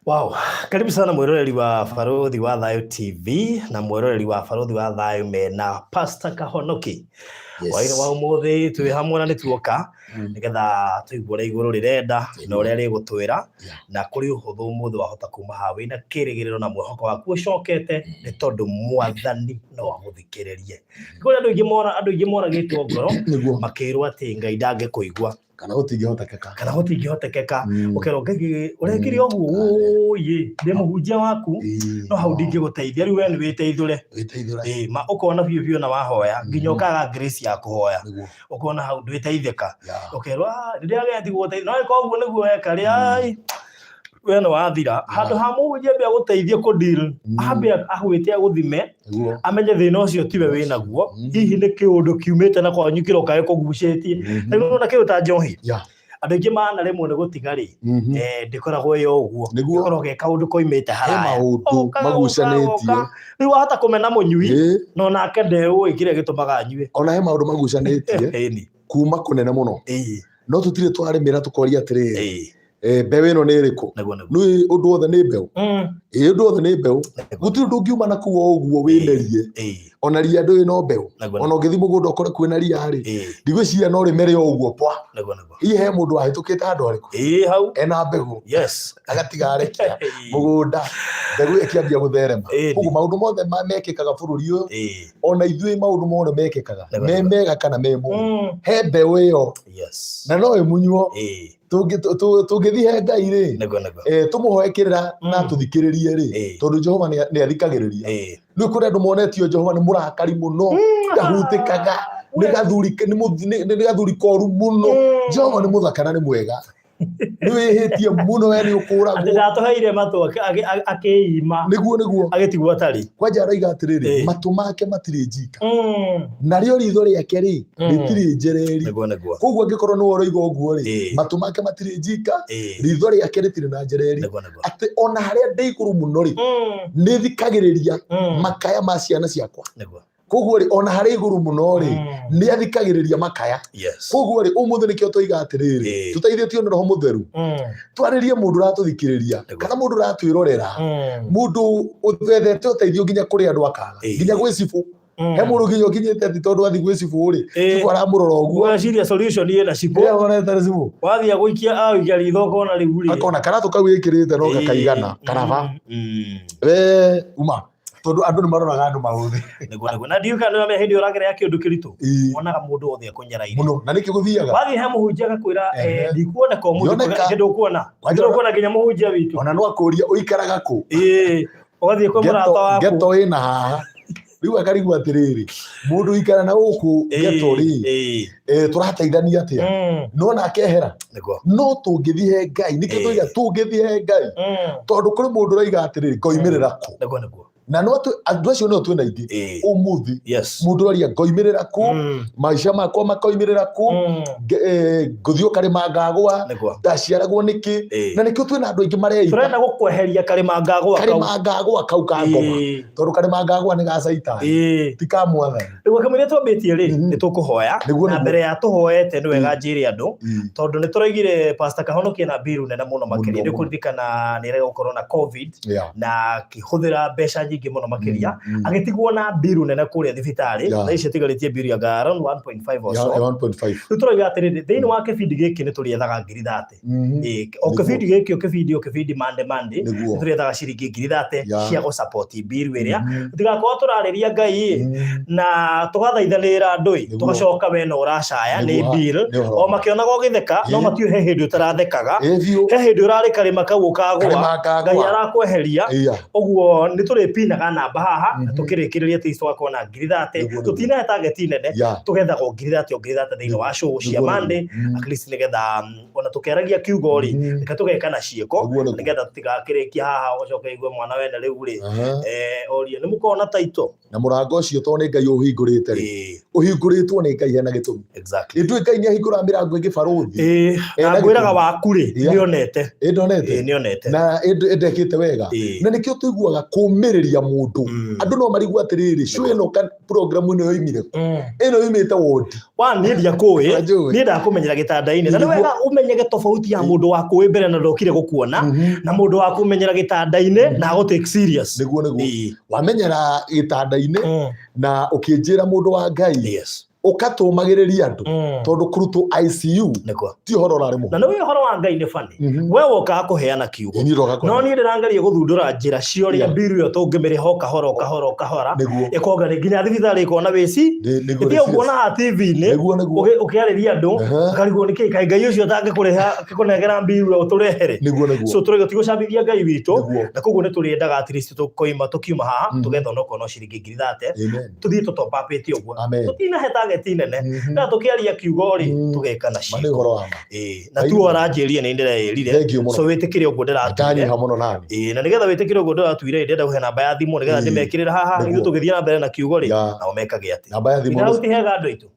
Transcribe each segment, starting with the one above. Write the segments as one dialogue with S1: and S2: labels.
S1: Wow. Karibu sana mwiroreri wa Baruthi wa Thayo TV na mwiroreri wa Baruthi wa Thayo mena Pastor Kahonoki.
S2: Yes.
S1: Waire wa umuthi twi hamwe na nituoka nigetha tuigue uria iguru rirenda na uria rigutwira na kuri uhuthu umuthi wahota kuma haha wina kirigiriro na mwihoko waku ucokete ni tondu mwathani no aguthikiririe. Kuri andu aingi mora andu aingi moragitwo ngoro
S2: Nĩguo.
S1: makirwo ati Ngai ndangikuigua
S2: Kana gũtingĩhotekeka.
S1: Kana gũtingĩhotekeka. Ũkerwo Ngai ũrekire ũguo ũyĩ ndĩ mũhunjia waku no hau ndingĩgũteithia, rĩu we nĩ wĩteithũre.
S2: Wĩteithũre.
S1: Ĩĩ, ma ũkona biũ biũ na wahoya nginya ũkaga grace ya kũhoya. Ũkona hau ndwĩteithĩka. Ũkerwo, "Ah, rĩrĩa geti gũgũteithia no ĩka ũguo nĩguo weka rĩ ai we nĩ wathira." Handũ ha mũhunjia ambe agũteithie kũ deal, ambe agwĩte agũthime, amenye thĩna ũcio tiwe wĩnaguo, hihi nĩ kĩũndũ kiumĩte na kwanyu kĩroka gĩkũgucĩtie. Rĩu nĩwona kĩndũ ta njohi, andũ aingĩ manaremwo nĩ gũtiga rĩ, ndĩkoragwo ĩ ũguo. Ĩkoragwo ge kaũndũ koimĩte
S2: He
S1: haraya.
S2: maũndũ
S1: Goka, goka,
S2: magucanĩtie.
S1: goka. Rĩu wahota kũmena mũnyui no nake ndeũĩ kĩrĩa gĩtũmaga anyue.
S2: Ona he maũndũ magucanĩtie kuma kũnene mũno. No tũtirĩ twarĩmĩra tũkoria atĩrĩrĩ, mbeũ ĩno nĩ ĩrĩkũ?
S1: Nĩguo nĩguo.
S2: Nĩ ũndũ wothe nĩ mbeũ. Ĩĩ, ũndũ wothe nĩ mbeũ. Gũtirĩ ũndũ ũngiuma na kũu o ũguo wĩmerie. Ona ria ndũĩ no mbeũ.
S1: Nĩguo.
S2: Ona ũngĩthiĩ mũgũnda ũkore kwĩna ria rĩ, ndigwĩciria no rĩmere o ũguo pwa.
S1: Nĩguo nĩguo.
S2: Hihi he mũndũ wahĩtũkĩte handũ harĩkũ?
S1: Ĩĩ, hau.
S2: Ena mbegũ. Agatiga arekia mũgũnda, mbegũ ĩyo ĩkĩambia gũtherema. Koguo maũndũ mothe mekĩkaga bũrũri ũyũ, ona ithuĩ maũndũ mothe mekĩkaga, me mega kana me moru, he mbeũ ĩyo na no ĩmunywo. Tũngĩthiĩ he Ngai rĩ,
S1: Nĩguo nĩguo.
S2: Tũmũhoe kĩrĩra na tũthikĩrĩrie rĩ, tondũ Jehova nĩ athikagĩrĩria. Rĩu kũrĩ andũ monetio Jehova nĩ mũrakari mũno, ndahutĩkaga, nĩ gathuri, nĩ gathuri koru mũno. Jehova nĩ mũthaka na nĩ mwega. Nĩ wĩhĩtie mũno, we nĩ ũkũragwo.
S1: Atĩ ndatũheire matũ akĩima.
S2: Nĩguo nĩguo.
S1: Agĩtigwo atarĩ.
S2: Kwanja aroiga atĩrĩrĩ, matũ make matirĩ njika. Narĩo ritho rĩake rĩ, rĩtirĩ njereri.
S1: Nĩguo nĩguo.
S2: Koguo angĩkorwo nĩwe ũroiga ũguo rĩ, matũ make matirĩ njika, ritho rĩake rĩtirĩ na njereri.
S1: Nĩguo nĩguo.
S2: Atĩ ona harĩa ndĩ igũrũ mũno rĩ, nĩ thikagĩrĩria makaya ma ciana ciakwa. Koguo rĩ, ona harĩa igũrũ mũno rĩ, nĩ athikagĩrĩria makaya. Koguo rĩ, ũmũthĩ nĩkĩo twoiga atĩrĩrĩ, tũteithĩtio nĩ Roho Mũtheru, twarĩrie mũndũ ũratũthikĩrĩria kana mũndũ ũratwĩrorera, mũndũ wethete ũteithio nginya kũrĩ andũ akaga, nginya gwĩ cibũ. He mũndũ nginya ũkinyĩte atĩ tondũ athiĩ gwĩ cibũ rĩ, cibũ aramũrora ũguo.
S1: Ũgeciria solution ĩna cibũ.
S2: Ĩĩ, akonete nĩ cibũ.
S1: Wathiĩ agũikia agũikia ritho ũkona rĩu rĩ.
S2: Akona karatũ kau ĩkĩrĩte no gakaigana, karaba. We uma. Tondũ andũ nĩ maroraga andũ maũthĩ.
S1: Nĩguo nĩguo. Na ndiũĩ kana nĩũramenya hĩndĩ ĩyo ũragerera kĩũndũ kĩritũ. Wonaga mũndũ wothe akũnyaraire.
S2: Mũno. Na nĩkĩ gũthiaga?
S1: Wathiĩ he mũhunjia agakwĩra, ndikuoneka ũmũthĩ,
S2: Ndioneka.
S1: kĩndũ ũkuona.
S2: Kwanja
S1: Ndũkuona nginya mũhunjia witũ.
S2: Ona no akũrie ũikaraga kũ?
S1: Ĩĩ. Ũgathiĩ kwĩ mũrata waku.
S2: Ghetto ĩna haha. Rĩu akarigwo atĩrĩrĩ, mũndũ ũikara na gũkũ ghetto rĩ, tũrateithania atĩa? No nake ehera. No tũngĩthiĩ he Ngai, nĩkĩo tũiga tũngĩthiĩ he Ngai. Tondũ kũrĩ mũndũ ũroiga atĩrĩrĩ, ngoimĩrĩra kũ?
S1: Nĩguo nĩguo.
S2: Na no andũ acio no twĩna aingĩ. Ũmũthĩ, mũndũ ũraria ngoimĩrĩra kũ? Maica makwa makoimĩrĩra kũ? Ngũthiĩ o karĩma ngagwa, ndaciaragwo nĩkĩ? Na nĩkĩo twĩna andũ aingĩ mareita.
S1: Tũrenda gũkweheria karĩma ngagwa kau.
S2: Karĩma ngagwa kau ka ngoma. Tondũ karĩma ngagwa nĩ ga Caitani, ti ka mwathani.
S1: Rĩu kamũira twambĩtie rĩ, nĩ tũkũhoya.
S2: Nĩguo,
S1: Na
S2: nĩguo.
S1: mbere ya tũhoete nĩ wega njĩre andũ, tondũ nĩ tũraigire Pastor Kahonokie na mbiru nene mũno makĩria.
S2: Mũno,
S1: Nĩ ũkũririkana nĩ erega gũkorwo na COVID na akĩhũthĩra mbeca nyingĩ mũno makĩria, agĩtigwo na mbiru nene kũrĩa thibitarĩ. Thaa ici atigarĩtie mbiru ya around 1.5 or so.
S2: 1.5.
S1: Rĩu tũrauga atĩrĩrĩ, thĩinĩ wa kĩbindi gĩkĩ nĩ tũrĩethaga ngiri 30. O kĩbindi gĩkĩ, o kĩbindi, o kĩbindi, mande mande, nĩ tũrĩethaga ciringi ngiri 30 cia gũ-support mbiru ĩrĩa. Tũtigakorwo tũrarĩria Ngai na tũgathaithanĩrĩra andũ ĩ, tũgacoka we no ũracaya nĩ bill. O makĩonaga ũgĩtheka, no matiũĩ he hĩndĩ ũtarathekaga.
S2: Ĩĩ biũ.
S1: He hĩndĩ ũrarĩ karĩma kau ũkagũa,
S2: Karĩma kagũa.
S1: Ngai arakweheria. Ũguo nĩ tũrĩpinaga namba haha, na tũkĩrĩkĩrĩria at least tũgakorwo na ngiri 30.
S2: Nĩguo, nĩguo.
S1: Tũtinahe target nene, tũgethaga o ngiri 30, o ngiri 30 thĩinĩ wa show cia
S2: Nĩguo, nĩguo.
S1: Monday, at least nĩgetha ona tũkĩaragia kiugo rĩ, reke tũgeka na ciĩko,
S2: Nĩguo, nĩguo.
S1: nĩgetha tũtigakĩrĩkia haha ũcoke ũigue mwana wene rĩu rĩ, orie nĩ mũkoragwo na title.
S2: Na mũrango ũcio tondũ nĩ Ngai ũhingũrĩte rĩ, ũhingũrĩtwo nĩ Ngai hena gĩtũmi. Ĩndũ Ngai nĩ ahingũraga mĩrango ĩngĩ barũthi.
S1: Na
S2: Hena
S1: ngwĩraga
S2: gĩtũmi.
S1: waku rĩ, nĩonete.
S2: Ĩ ndonete.
S1: Ĩ, nĩonete.
S2: Na ĩndekĩte wega. Na nĩkĩo tũiguaga kũmĩrĩria kũmenyithia mũndũ. Andũ no marigwo atĩrĩrĩ, show ĩno kana program ĩno yoimire kũ? Ĩno yumĩte wondi.
S1: Wa niĩ ndiakũĩ.
S2: Wanjũĩ.
S1: Niĩ ndakũmenyera gĩtanda-inĩ, na nĩ
S2: Nĩguo.
S1: wega ũmenyege tofauti ya mũndũ wa kũĩ mbere na ndokire gũkuona, na mũndũ wa kũmenyera gĩtanda-inĩ na agũ take serious.
S2: Nĩguo, nĩguo. Wamenyera gĩtanda-inĩ na ũkĩnjĩra, mũndũ wa Ngai, ũkatũmagĩrĩria andũ, tondũ kũrutwo ICU
S1: Nĩguo.
S2: ti ũhoro ũrarĩ
S1: Na
S2: mũhũthũ.
S1: nĩ ũhoro wa Ngai nĩ bani. We wokaga kũheana kiugo,
S2: Niĩ ndoka
S1: no
S2: kwenda.
S1: niĩ ndĩrangeria gũthundũra njĩra cia ũrĩa mbiru ĩyo tũngĩmĩrĩha o kahora, o kahora, o kahora, ĩkonga nginya thibitarĩ ĩkona wĩci.
S2: Nĩguo.
S1: Ĩtige ũkuona haha TV-inĩ
S2: Nĩguo.
S1: Ũkĩarĩria andũ, ũkarigwo nĩkĩ kaĩ Ngai ũcio atangĩkũrĩha akĩkũnengera mbiru ĩyo ũtũrehere.
S2: Nĩguo.
S1: So tũrĩ tigũcambithia Ngai witũ,
S2: Nĩguo.
S1: na koguo nĩ tũrĩendaga at least tũkoima, tũkiuma haha, tũgetha onokorwo no ciringi 30,000, tũthiĩ tũtopapĩte ũguo. Tũtinahe target nene, na tũkĩaria kiugo rĩ, tũgeka na
S2: Ma nĩ
S1: ciĩko.
S2: ũhoro wa ma.
S1: Ĩĩ, na tuo aranjĩrire nĩ ndĩreĩrire.
S2: Thank you mũno.
S1: So wĩtĩkĩre ũguo ndĩratuire.
S2: Ndanyiha mũno nani.
S1: Ĩĩ, na nĩgetha wĩtĩkĩre ũguo ndĩratuire, ndĩrenda kũhe namba ya thimũ nĩgetha ndĩmekĩrĩre haha, ithuĩ tũgĩthiĩ na mbere na kiugo rĩ, nao mekage atĩ.
S2: Namba ya thimũ
S1: Nĩ hau ti hega, andũ aitũ?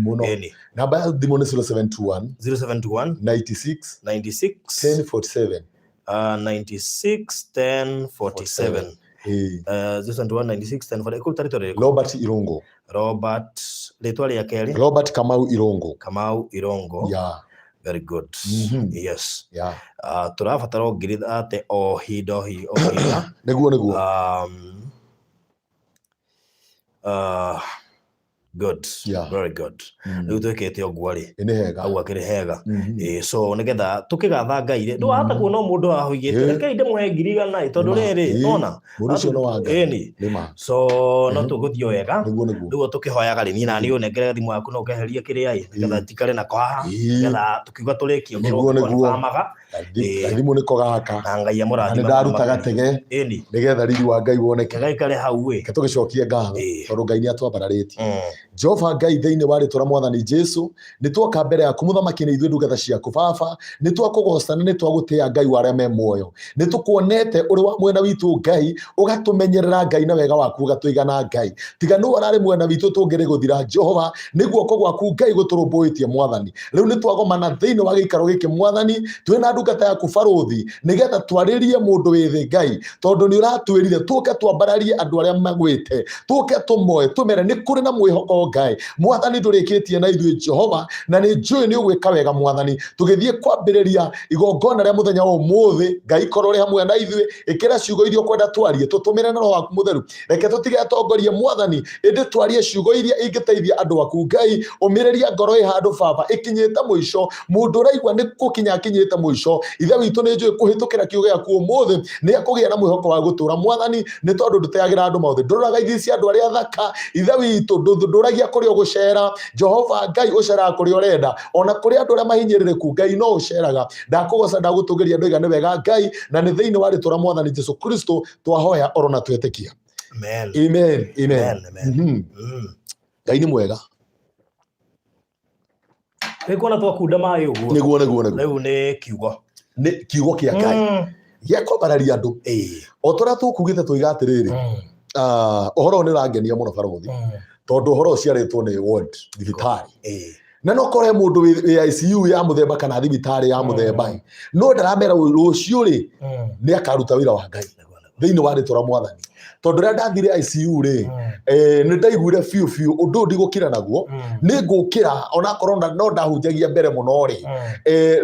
S2: Mũno.
S1: Ĩni.
S2: Namba ya thimũ nĩ 0721
S1: 0721
S2: 96
S1: 96
S2: 1047.
S1: 96 10 47.
S2: Ĩĩ.
S1: 021 96 10 47. Kũruta rĩtwa rĩrĩkũ?
S2: Robert Irungu.
S1: Robert, rĩtwa rĩa kerĩ?
S2: Robert Kamau Irungu.
S1: Kamau Irongo. Very good. Yes. Tũrabatara o 30,000 o hinda, o hinda.
S2: Nĩguo.
S1: Good. Very good. Rĩu twĩkĩte ũguo rĩ,
S2: Nĩ hega.
S1: Hau akĩrĩ hega. Ĩĩ, so nĩgetha tũkĩgatha Ngai rĩ, ndwahota kuona mũndũ haha ũigĩte, rekei ndĩmũhe 100,000 ĩ, tondũ
S2: Nĩma.
S1: rĩrĩ, nona
S2: Mũndũ ũcio nĩ wa Ngai.
S1: Ĩni.
S2: Nĩ ma.
S1: So no tũgũthiĩ o wega.
S2: Nĩguo.
S1: Rĩu tũkĩhoyaga rĩ, niĩ na niĩ ũnengere thimũ yaku na ũkeheria kĩrĩa ĩ, nĩgetha njikare nako haha, nĩgetha tũkiuga tũrĩkie
S2: Nĩguo.
S1: Amaga.
S2: Gathimũ nĩko gaka.
S1: Na Ngai
S2: Na
S1: amũrathime.
S2: nĩ ndaruta gatege nĩgetha riri wa Ngai woneke.
S1: Gaikare hau ĩ.
S2: Reke tũgĩcokie ngatho tondũ Ngai nĩ atwambararĩtie. Jehova Ngai, thĩinĩ wa rĩtwa rĩa Mwathani Jesu, nĩ twoka mbere yaku, mũthamaki, nĩ ithuĩ ndungata ciaku baba, nĩ twakũgoca na nĩ twagũtĩĩa, Ngai wa arĩa me muoyo. Nĩ tũkuonete ũrĩ wa mwena witũ, Ngai, ũgatũmenyerera, Ngai, na wega waku ũgatũigana, Ngai. Tiga nũ ararĩ mwena witũ tũngĩrĩ gũthira, Jehova, nĩ guoko gwaku, Ngai, gũtũrũmbũĩtie, Mwathani. Rĩu nĩ twagomana thĩinĩ wa gĩikaro gĩkĩ, Mwathani, twĩna ndungata yaku barũthi, nĩgetha twarĩrie mũndũ wĩ thĩ, Ngai, tondũ nĩ ũratwĩrire tũke twambararie andũ arĩa magwĩte, tũke tũmoe tũmere nĩ kũrĩ na mwĩhoko, Ngai. Mwathani, ndũrĩkĩtie na ithuĩ, Jehova, na nĩ njũĩ nĩ ũgwĩka wega, Mwathani. Tũgĩthiĩ kwambĩrĩria igongona rĩa mũthenya wa ũmũthĩ, Ngai, korwo ũrĩ hamwe na ithuĩ, ĩkĩra ciugo iria ũkwenda twarie, tũtũmĩre na Roho waku mũtheru. Reke tũtige atongorie, Mwathani, ĩndĩ twarie ciugo iria ingĩteithia andũ aku. Ngai, ũmĩrĩria ngoro ĩ handũ baba ĩkinyĩte mũico, mũndũ ũraigua nĩ gũkinya akinyĩte mũico. Ithe witũ, nĩ njũĩ kũhĩtũkĩra kiugo gĩaku ũmũthĩ nĩ ekũgĩa na mwĩhoko wa gũtũra, Mwathani, nĩ tondũ ndũteagĩra andũ maũthĩ, ndũroraga ithiĩ cia andũ arĩa athaka. Ithe witũ, ndũragia kũrĩa ũgũcera. Jehova Ngai, ũceraga kũrĩa ũrenda, ona kũrĩ andũ arĩa mahinyĩrĩrĩku, Ngai, no ũceraga. Ndakũgoca, ndagũtũgĩria, ndoiga nĩ wega, Ngai, na nĩ thĩinĩ wa rĩtwa rĩa Mwathani Jesu Kristo twahoya oro na twetĩkia.
S1: Amen.
S2: Amen, amen.
S1: Amen, amen.
S2: Ngai nĩ mwega.
S1: Nĩ kuona twakunda maĩ ũguo.
S2: Nĩguo.
S1: Rĩu nĩ kiugo.
S2: Nĩ kiugo kĩa Ngai gĩa kwambararia andũ, o tũrĩa tũkugĩte tũiga atĩrĩrĩ, ũhoro ũyũ nĩ ũrangenia mũno, barũthi, tondũ ũhoro ũciarĩtwo nĩ ward thibitarĩ, na no kore mũndũ wĩ ICU ya mũthemba kana thibitarĩ ya mũthemba ĩ, no ndaramera rũciũ rĩ nĩ akaruta wĩra wa Ngai thĩinĩ wa rĩtwa rĩa Mwathani, tondũ rĩrĩa ndathire ICU rĩ, nĩ ndaiguire biũ biũ ũndũ ũyũ ndigũkira naguo, nĩ ngũkĩra onakorwo no ndahunjagia mbere mũno rĩ,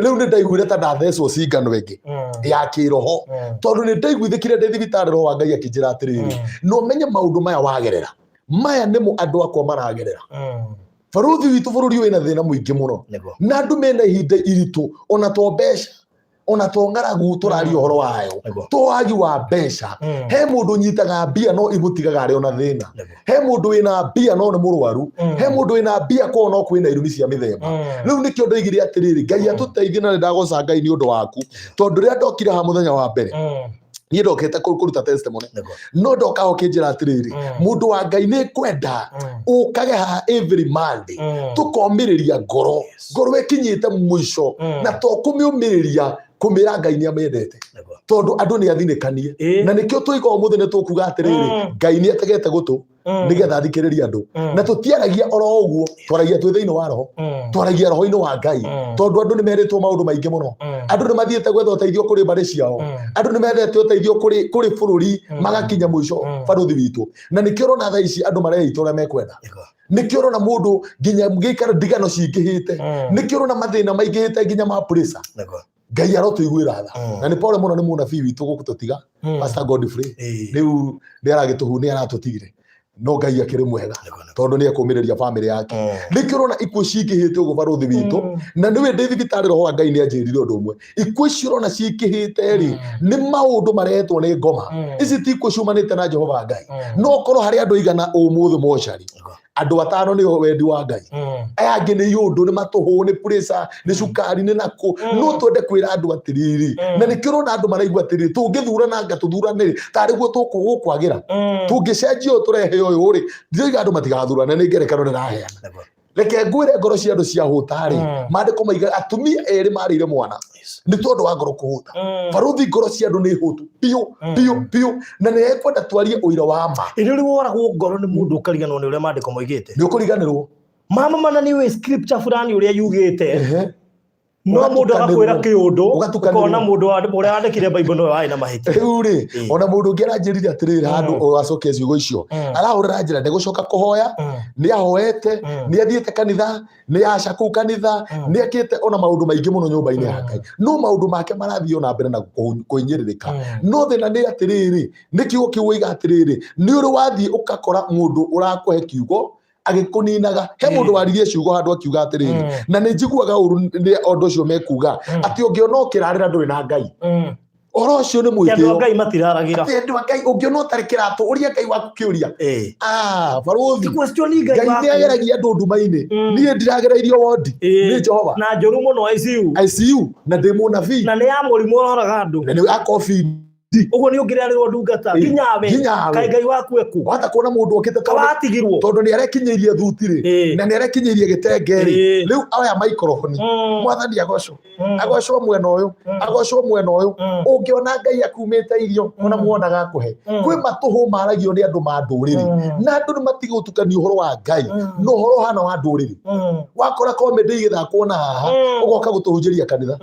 S2: rĩu nĩ ndaiguire ta ndathecwo cingano ĩngĩ ya kĩroho, tondũ nĩ ndaiguithĩkire ndĩ thibitarĩ. Roho wa Ngai akĩnjĩra atĩrĩrĩ, no menye maũndũ maya wagerera, maya nĩmo andũ akwa maragerera. Barũthi witũ, bũrũri wĩna thĩna mũingĩ mũno, na andũ mena ihinda iritũ, ona to mbeca, ona to ng'aragu tũraria ũhoro wayo, to wagi wa mbeca. He mũndũ ũnyitaga mbia no imũtigaga arĩ ona thĩna. He mũndũ wĩna mbia no nĩ mũrwaru. He mũndũ wĩna mbia kwao no kwĩna irumi cia mĩthemba. Rĩu nĩkĩo ndoigire atĩrĩrĩ, Ngai atũteithie, na nĩ ndagoca Ngai nĩ ũndũ waku, tondũ rĩrĩa ndokire haha mũthenya wa mbere, niĩ ndokĩte kũruta testimony, no ndoka ũkĩnjĩra atĩrĩrĩ, mũndũ wa Ngai, nĩ kwenda ũkage haha every Monday, tũkomĩrĩria ngoro, ngoro ĩkinyĩte mũico, na to kũmĩũmĩrĩria. Kũmĩra Ngai nĩ amendete. Tondũ andũ nĩ athinĩkanie. Na nĩkĩo tũiga ũmũthĩ nĩ tũkuga atĩrĩrĩ, Ngai nĩ ategete gũtũ nĩgetha athikĩrĩrie andũ. Na tũtiaragia oro ũguo, twaragia twĩ thĩinĩ wa roho, twaragia roho-inĩ wa Ngai, tondũ andũ nĩ merĩtwo maũndũ maingĩ mũno. Andũ nĩ mathiĩte gwetha ũteithio kũrĩ mbarĩ ciao, andũ nĩ methete ũteithio kũrĩ bũrũri, magakinya mũico, barũthi witũ. Na nĩkĩo ũrona thaa ici andũ mareita ũrĩa mekwenda. Nĩkĩo ũrona mũndũ nginya gĩikaro ndigano cingĩhĩte. Nĩkĩo ũrona mathĩna maingĩhĩte nginya ma pressure. Ngai arotũiguĩra tha. Na nĩ pole mũno nĩ mũnabii witũ gũkũ tũtiga, Pastor Godfrey. Rĩu nĩ aragĩtũhu, nĩ aratũtigire, no Ngai akĩrĩ mwega tondũ nĩ ekũmĩrĩria famĩlĩ yake. Nĩkĩo ũrona ikuũ cingĩhĩte ũguo, barũthi witũ. Na nĩwe ndĩ thibitarĩ, roho wa Ngai nĩ anjĩrire ũndũ ũmwe: ikuũ icio ũrona cingĩhĩte rĩ, nĩ maũndũ marehetwo nĩ ngoma. Ici ti ikuũ ciumanĩte na Jehova Ngai. No korwo harĩ andũ igana ũmũthĩ mocarĩ, andũ atano nĩo wendi wa Ngai, aya angĩ nĩ iũndũ, nĩ matũhũ, nĩ pressure, nĩ cukari, nĩ nakũ. No twende kwĩra andũ atĩrĩrĩ, na nĩkĩo ũrona andũ maraigua atĩrĩrĩ, tũngĩthurana anga tũthurane rĩ, tarĩ guo tũgũkwagĩra, tũngĩcenjia ũyũ tũrehe ũyũ rĩ. Ndiroiga andũ matigathurane, nĩ ngerekano ndĩraheana. Reke ngwĩre, ngoro cia andũ ciahũta rĩ, maandĩko maiga atumia erĩ marĩire mwana nĩ tondũ wa ngoro kũhũta. Barũthi, ngoro cia andũ nĩ hũtu biũ biũ biũ, na nĩ ekwenda twarie ũira wa ma.
S1: Ĩrĩ ũrĩ woragwo ngoro nĩ mũndũ ũkariganĩrwo nĩ ũrĩa maandĩko moigĩte?
S2: Nĩ ũkũriganĩrwo.
S1: Mama mana nĩ ũĩ scripture fulani ũrĩa yugĩte, no mũndũ agakwĩra kĩũndũ.
S2: Ũgatukanĩrwo.
S1: Ũkona mũndũ ũrĩa wandĩkire Bible nĩwe warĩ na mahĩtia.
S2: Rĩu rĩ, ona mũndũ ũngĩ aranjĩrire atĩrĩrĩ, handũ acokia ciugo icio, arahũrĩra njĩra ndegũcoka kũhoya. Nĩ ahoete, nĩ athiĩte kanitha, nĩ aca kũu kanitha, nĩ ekĩte ona maũndũ maingĩ mũno nyũmba-inĩ ya Ngai, no maũndũ make marathiĩ ona mbere na kũhinyĩrĩrĩka. No thĩna nĩ atĩrĩrĩ, nĩ kiugo kĩu woiga atĩrĩrĩ, nĩ ũrĩ wathiĩ ũgakora mũndũ ũrakũhe kiugo agĩkũninaga. He mũndũ waririe ciugo handũ akiuga atĩrĩrĩ, na nĩ njiguaga ũru nĩ ũndũ ũcio mekuga, atĩ ũngĩona ũkĩrarĩra ndũrĩ na Ngai. Ũhoro ũcio nĩ
S1: Ti andũ a
S2: mwĩtĩo.
S1: Ngai matiraragĩra.
S2: Atĩ andũ a Ngai, ũngĩona ũtarĩ kĩratũ, ũria Ngai waku kĩũria. Ah, barũthi,
S1: Ti question Ngai
S2: Ngai nĩ
S1: waku.
S2: ageragia andũ nduma-inĩ. Niĩ ndiragereirio wondi nĩ Jehova.
S1: Na njũru mũno, ICU.
S2: ICU, na ndĩ mũnabii.
S1: Na nĩ ya mũrimũ ũroraga andũ.
S2: Na nĩ ya COVID.
S1: Ũguo nĩ ũngĩrarĩrwo ndungata. Nginya we.
S2: Nginya we.
S1: Kaĩ Ngai waku eku?
S2: Wahota kuona mũndũ okĩte tondũ
S1: Kawatigirwo.
S2: tondũ nĩ arekinyĩirie thuti rĩ, na nĩ arekinyĩirie gĩtenge rĩ, rĩu aya maikoroboni, Mwathani agocwo, agocwo mwena ũyũ, agocwo mwena ũyũ. Ũngĩona Ngai akumĩte irio ona muonaga akũhe, kwĩ matũhũ maragio nĩ andũ ma ndũrĩrĩ, na andũ nĩ matige gũtukania ũhoro wa Ngai na ũhoro ũhana wa ndũrĩrĩ. Wakora comedy igĩthakwo na haha, ũgoka gũtũhunjĩria kanitha,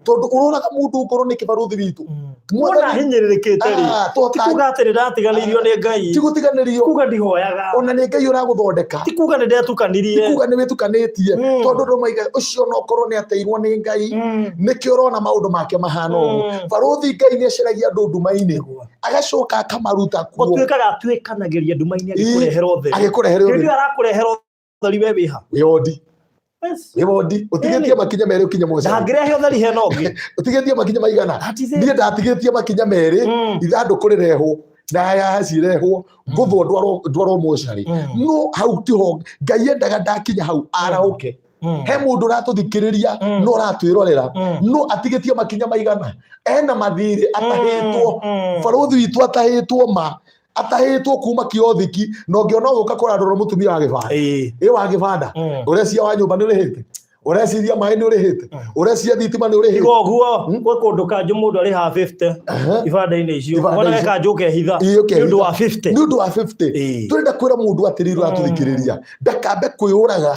S2: tondũ ũroraga mũndũ ngoro nĩ kĩbarũthi witũ.
S1: Wona hinyĩrĩrĩkĩte rĩ,
S2: Ah,
S1: ti kuga atĩ nĩ ndatiganĩirio nĩ Ngai,
S2: ti gũtiganĩrio,
S1: ti kuga ndihoyaga,
S2: ona nĩ Ngai ũragũthondeka,
S1: ti kuga nĩ ndetukanirie,
S2: ti kuga nĩ wĩtukanĩtie, tondũ andũ maiga ũcio no korwo nĩ ateirwo nĩ Ngai, nĩkĩo ũrona maũndũ make mahana ũguo. Barũthi, Ngai nĩ acaragia andũ nduma-inĩ, agacoka akamaruta kuo.
S1: Gũtuĩkaga atuĩkanagĩria nduma-inĩ agĩkũrehera ũtheri.
S2: Agĩkũrehere
S1: Hĩndĩ
S2: ũtheri.
S1: ĩyo arakũrehera ũtheri, we wĩha?
S2: Wĩ wondi. Wĩ wondi ũtigĩtie makinya merĩ ũkinye mũcere.
S1: Ndangĩrehe ũtheri hena ũngĩ.
S2: Ũtigĩtie makinya maigana?
S1: That is it.
S2: Niĩ ndatigĩtie makinya merĩ, ithandũkũ rĩrehwo na ya cirehwo, ngũthwo ndwarwo mocarĩ. No hau tiho Ngai endaga ndakinya hau arahũke. He mũndũ ũratũthikĩrĩria, no ũratwĩrorera, no atigĩtie makinya maigana, ena mathirĩ atahĩtwo. Barũthi witũ atahĩtwo, ma atahĩtwo kuma kiothiki, na ũngĩona ũgĩũka kũrandũrwo mũtumia wa gĩbanda, ĩ wa gĩbanda, ũrecia wa nyũmba nĩ ũrĩhĩte, ũreciria maĩ nĩ ũrĩhĩte, ũreciria thitima nĩ ũrĩhĩte.
S1: Tiga ũguo, gwĩ kũndũ kanjũ mũndũ arĩhaga 50 ibanda-inĩ icio.
S2: Ibanda
S1: Wonage
S2: icio.
S1: kanjũ ũkehitha
S2: Ĩĩ, ũkehitha.
S1: nĩ ũndũ wa 50.
S2: Nĩ ũndũ wa 50. Tũrenda kwĩra mũndũ atĩrĩrĩ ũratũthikĩrĩria, ndakambe kwĩyũraga,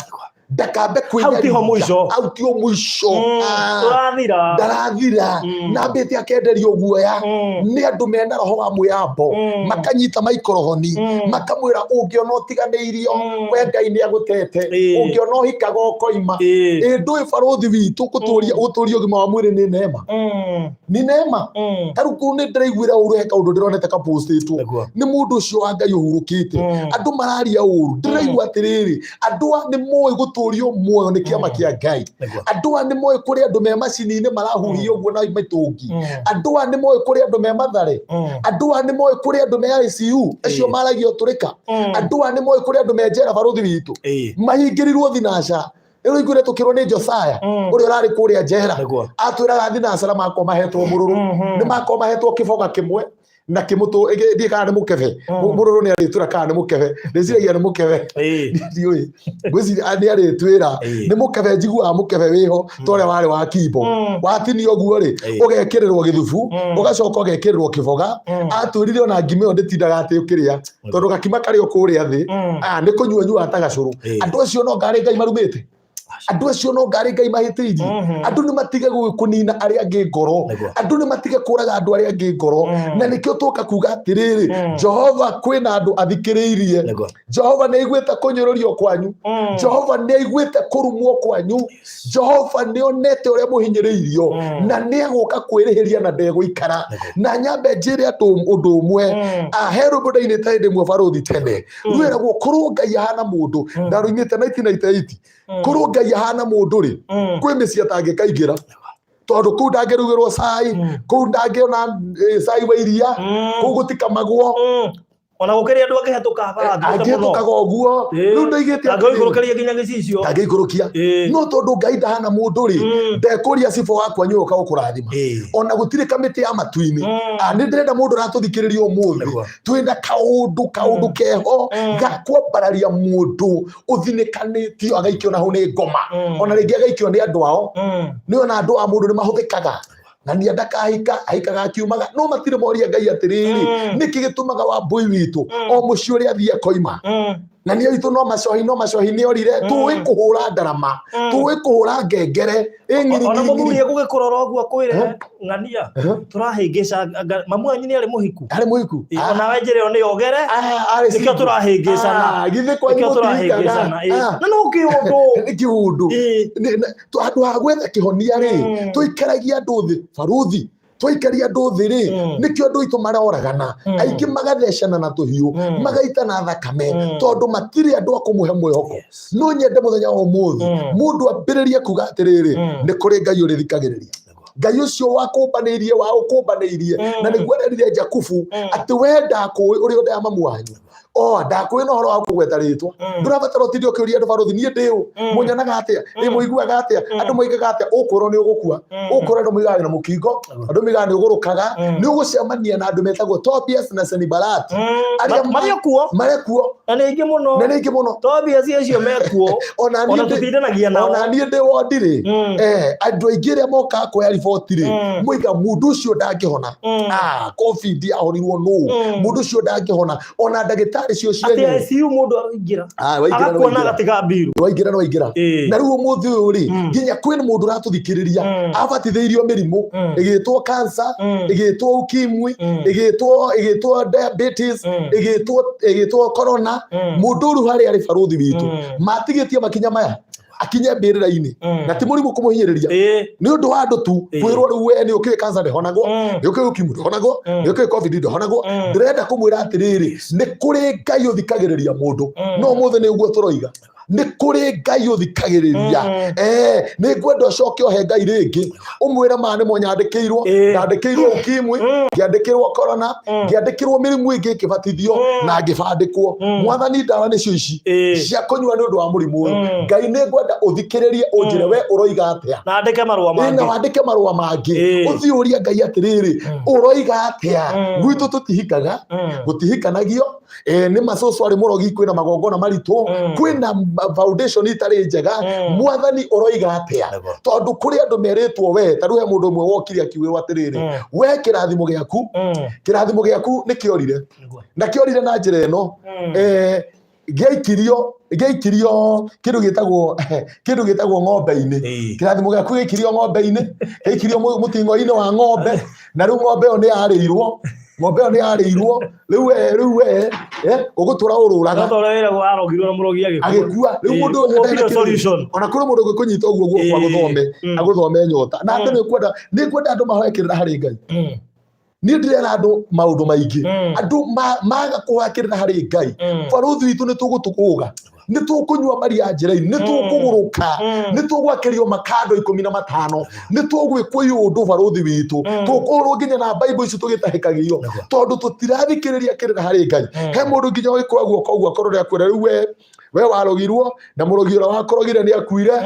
S2: ndakambe
S1: Hau tiho mũico.
S2: Hau tiho mũico. Ah,
S1: Tũrathira.
S2: Ndarathira. Nambĩte akenderio guoya nĩ andũ mena roho wa mwĩyambo, makanyita maikorohoni, makamwĩra ũngĩona ũtiganĩirio, we Ngai nĩ agũtete, ũngĩona ũhikaga ũkoima. Ĩ ndũĩ, barũthi witũ, gũtũria gũtũria ũgima wa mwĩrĩ nĩ neema, nĩ neema. Tarĩu kũu nĩ ndĩraiguĩra ũru, he kaũndũ ndĩronete kapostĩtwo nĩ mũndũ ũcio wa Ngai ũhurũkĩte. Andũ mararia ũru. Ndĩraigua atĩrĩrĩ, andũ a nĩ moĩ gũtũrio muoyo nĩ kĩama kĩa Ngai. Andũ a nĩ moĩ kũrĩ andũ me macini-inĩ marahuhia ũguo na mĩtũngi. Andũ a nĩ moĩ kũrĩ andũ me Mathare. Andũ a nĩ moĩ kũrĩ andũ me ICU, acio maragia ũtũrĩka. Andũ a nĩ moĩ kũrĩ andũ me njera, barũthi witũ, mahingĩrirwo thinaca. Rĩu iguire tũkĩrwo nĩ Josiah, ũrĩa ũrarĩ kũrĩa njera, atwĩraga thinacara makwa mahetwo mũrũrũ, nĩ makwa mahetwo kĩboga kĩmwe. Na kĩmũtũ ndiĩ kana nĩ mũkebe. Mũrũrũ nĩ arĩtwĩra kana nĩ mũkebe, ndĩciragia nĩ mũkebe. Ndiũĩ, ngwĩciria nĩ arĩtwĩra nĩ mũkebe. Njiguaga mũkebe wĩho ta ũrĩa warĩ wa kimbo. Watinio ũguo rĩ, ũgekĩrĩrwo gĩthubu, ũgacoka ũgekĩrĩrwo kĩboga. Atwĩrire ona ngima ĩyo ndĩtindaga atĩ ũkĩrĩa, tondũ gakima karĩ o kũrĩa thĩ. Ah, nĩ kũnyua nyuaga ta gacũrũ. Andũ acio no ngarĩ Ngai marumĩte, andũ acio no ngarĩ Ngai mahĩtĩirie. Andũ nĩ matige kũnina arĩa angĩ ngoro. Andũ nĩ matige kũraga andũ arĩa angĩ ngoro. Na nĩkĩo tũka kuga atĩrĩrĩ, Jehova kwĩna andũ athikĩrĩirie. Jehova nĩ aiguĩte kũnyũrũrio kwanyu. Jehova nĩ aiguĩte kũrumwo kwanyu. Jehova nĩ onete ũrĩa mũhinyĩrĩirio. Na nĩ egũka kwĩrĩhĩria na ndegũikara. Na nyambe njĩre andũ ũndũ ũmwe. Ah, he rwĩmbo ndainĩte hĩndĩ ĩmwe barũthi tene, rwĩragwo korwo Ngai ahana mũndũ. Ndarũinĩte 1998. Korwo Ngai ahana mũndũ rĩ, kwĩ mĩciĩ atangĩkaingĩra, tondũ kũu ndangĩrugĩrwo cai, kũu ndangĩona cai wa iria, kũu gũtikamagwo.
S1: Ona gũkĩrĩ andũ angĩhetũka bara thiĩte mũno.
S2: Angĩhetũkaga ũguo. Rĩu ndoigĩte atĩrĩrĩ,
S1: Angĩikũrũkĩria nginya gĩcicio.
S2: Ndangĩikũrũkia. No tondũ Ngai ndahana mũndũ rĩ, ndekũria cibũ wakwa nyũka gũkũrathima. Ona gũtirĩ kamĩtĩ ya matu-inĩ. Ah, nĩ ndĩrenda mũndũ ũratũthikĩrĩria ũmũthĩ, twĩna kaũndũ keho ga kwambararia mũndũ ũthinĩkanĩtio agaikio na hau nĩ ngoma, ona rĩngĩ agaikio nĩ andũ ao. Nĩ ona andũ a mũndũ nĩ mahũthĩkaga na nĩ ndakahika ahikaga akiumaga, no matirĩ moria Ngai atĩrĩrĩ, nĩkĩ gĩtũmaga Wambũi witũ o mũciĩ ũrĩa athiĩ akoima? Na nĩ aitũ no macohi, no macohi nĩ orire. Tũĩ kũhũra ndarama, tũĩ kũhũra ngengere ĩ ngiri
S1: Ona
S2: ngiri
S1: mũthuri
S2: ngiri.
S1: egũgĩkũrora ũguo akwĩre, ng'ania tũrahĩngĩca mamu wanyu nĩ arĩ mũhiku.
S2: Arĩ mũhiku.
S1: Onawe njĩra ĩyo nĩ yogere.
S2: Ah, arĩ
S1: Nĩkĩo
S2: single.
S1: tũrahĩngĩcana.
S2: Ah, githĩ kwanyu
S1: Nĩkĩo
S2: mũtihikaga?
S1: tũrahĩngĩcana.
S2: Ah,
S1: Na no kĩũndũ.
S2: Nĩ kĩũndũ. Handũ ha gwetha kĩhonia rĩ, tũikaragia andũ thĩ baruthi, twaikaria andũ thĩ rĩ, nĩkĩo andũ aitũ maroragana, aingĩ magathecana na tũhiũ, magaitana thakame, tondũ matirĩ andũ a kũmũhe mwĩhoko. No nyende mũthenya wa ũmũthĩ mũndũ ambĩrĩrie kuga atĩrĩrĩ, nĩ kũrĩ Ngai ũrĩthikagĩrĩria, Ngai ũcio wakũmbanĩirie, wa ũkũmbanĩirie. Na nĩguo arerire Jakubu atĩ we ndakũĩ ũrĩa ũndaya mamu wanyu, o ndakũĩ na ũhoro wa kũgweta rĩtwa. Ndũrabatara ũtinde ũkĩũria andũ, barũthi, niĩ ndĩ ũ? Mũnyonaga atĩa? Ĩ mũiguaga atĩa? Andũ moigaga atĩa? Ũkwĩrwo nĩ ũgũkua, ũkwĩrwo andũ moigaga wĩna mũkingo, andũ moigaga nĩ ũgũrũkaga. Nĩ ũgũcemania na andũ metagwo Tobias na Sanibalati arĩa
S1: Marĩ kuo.
S2: Marĩ kuo.
S1: Na nĩ aingĩ mũno.
S2: Na nĩ aingĩ mũno.
S1: Tobias acio mekuo.
S2: Ona niĩ
S1: Ona tũtindanagia nao.
S2: Ona niĩ ndĩ wondi rĩ, andũ aingĩ arĩa mokaga kuoya riboti rĩ, moiga mũndũ ũcio ndangĩhona. Ah, COVID yahonirwo nũ? Mũndũ ũcio ndangĩhona, ona ndagĩtarĩ cio
S1: Atĩ
S2: cienyewe.
S1: ICU mũndũ aingĩra,
S2: Ah, waingĩra nĩ
S1: agakuona
S2: waingĩra.
S1: agatiga mbiru.
S2: Waingĩra nĩ waingĩra. Na rĩu ũmũthĩ ũyũ rĩ, nginya kwĩna mũndũ ũratũthikĩrĩria abatithĩirio mĩrimũ ĩgĩtwo cancer, ĩgĩtwo ukimwi, ĩgĩtwo diabetes, ĩgĩtwo corona. Mũndũ ũrũ harĩa arĩ barũthi witũ, matigĩtie makinya maya akinye mbĩrĩra-inĩ, na ti mũrimũ kũmũhinyĩrĩria, nĩ ũndũ wa andũ tu kwĩrwo rĩu we nĩ ũkĩũĩ cancer ndĩhonagwo, nĩ ũkĩũĩ ukimwi ndĩhonagwo, nĩ ũkĩũĩ COVID ndĩhonagwo. Ndĩrenda kũmwĩra atĩrĩrĩ, nĩ kũrĩ Ngai ũthikagĩrĩria mũndũ. No ũmũthĩ nĩ ũguo tũroiga, nĩ kũrĩ Ngai ũthikagĩrĩria. Nĩ ngwenda ũcoke ũhe Ngai rĩngĩ, ũmwĩre maya nĩmo nyandĩkĩirwo. Ndandĩkĩirwo ukimwi, ngĩandĩkĩrwo corona, ngĩandĩkĩrwo mĩrimũ ĩngĩ, ĩkĩbatithio na ngĩbandĩkwo. Mwathani, ndawa nĩcio ici cia kũnyua nĩ ũndũ wa mũrimũ ũyũ. Ngai, nĩ ngwenda ũthikĩrĩrie, ũnjĩre we ũroiga atĩa.
S1: Na andĩke marũa
S2: Na
S1: mangĩ.
S2: wandĩke marũa mangĩ. Ũthiĩ ũrie Ngai atĩrĩrĩ, ũroiga atĩa? Gwitũ tũtihikaga, gũtihikanagio. Nĩ macũcũ arĩ mũrogi, kwĩna magongona maritũ, kwĩna foundation itarĩ njega. Mwathani, ũroiga atĩa? Tondũ kũrĩ andũ merĩtwo we, ta rĩu he mũndũ ũmwe wokire akiuĩrwo atĩrĩrĩ, we kĩrathimo gĩaku, kĩrathimo gĩaku nĩ kĩorire. Na kĩorire na njĩra ĩno, gĩaikirio kĩndũ gĩtagwo ng'ombe-inĩ. Kĩrathimo gĩaku gĩaikirio ng'ombe-inĩ, gĩaikirio mũting'oe-inĩ wa ng'ombe, na rĩu ng'ombe ĩyo nĩ yarĩirwo, ng'ombe ĩyo nĩ yarĩirwo. Rĩu we ũgũtũra ũrũraga.
S1: No ta ũrĩa wĩragwo arogirwo na mũrogi agĩkua.
S2: Agĩkua. Rĩu mũndũ
S1: Ũguo
S2: ndarĩ na
S1: gũtirĩ
S2: kĩndũ.
S1: solution.
S2: Ona kũrĩ mũndũ ũngĩkũnyita ũguo guoko agũthome, agũthome nyota. Na andũ nĩ ngwenda andũ mahoe kĩrĩra harĩ Ngai. Niĩ ndĩrera andũ maũndũ maingĩ. Andũ maga kũhoya kĩrĩra harĩ Ngai, barũthi witũ, nĩ tũgũtũgũga, nĩ tũkũnyua maria njĩra-inĩ, nĩ tũkũgũrũka, nĩ tũgwakĩrio makando 15, nĩ tũgwĩkwo iũndũ barũthi witũ, tũkũhũrwo nginya na baibũ ici tũgĩtahĩkagio, tondũ tũtirathikĩrĩria kĩrĩra harĩ Ngai. He mũndũ nginya ũgĩkũra guoko ũguo akorwo rĩa kwĩra rĩu we We warogirwo na mũrogi ũrĩa wakũrogire nĩ akuire.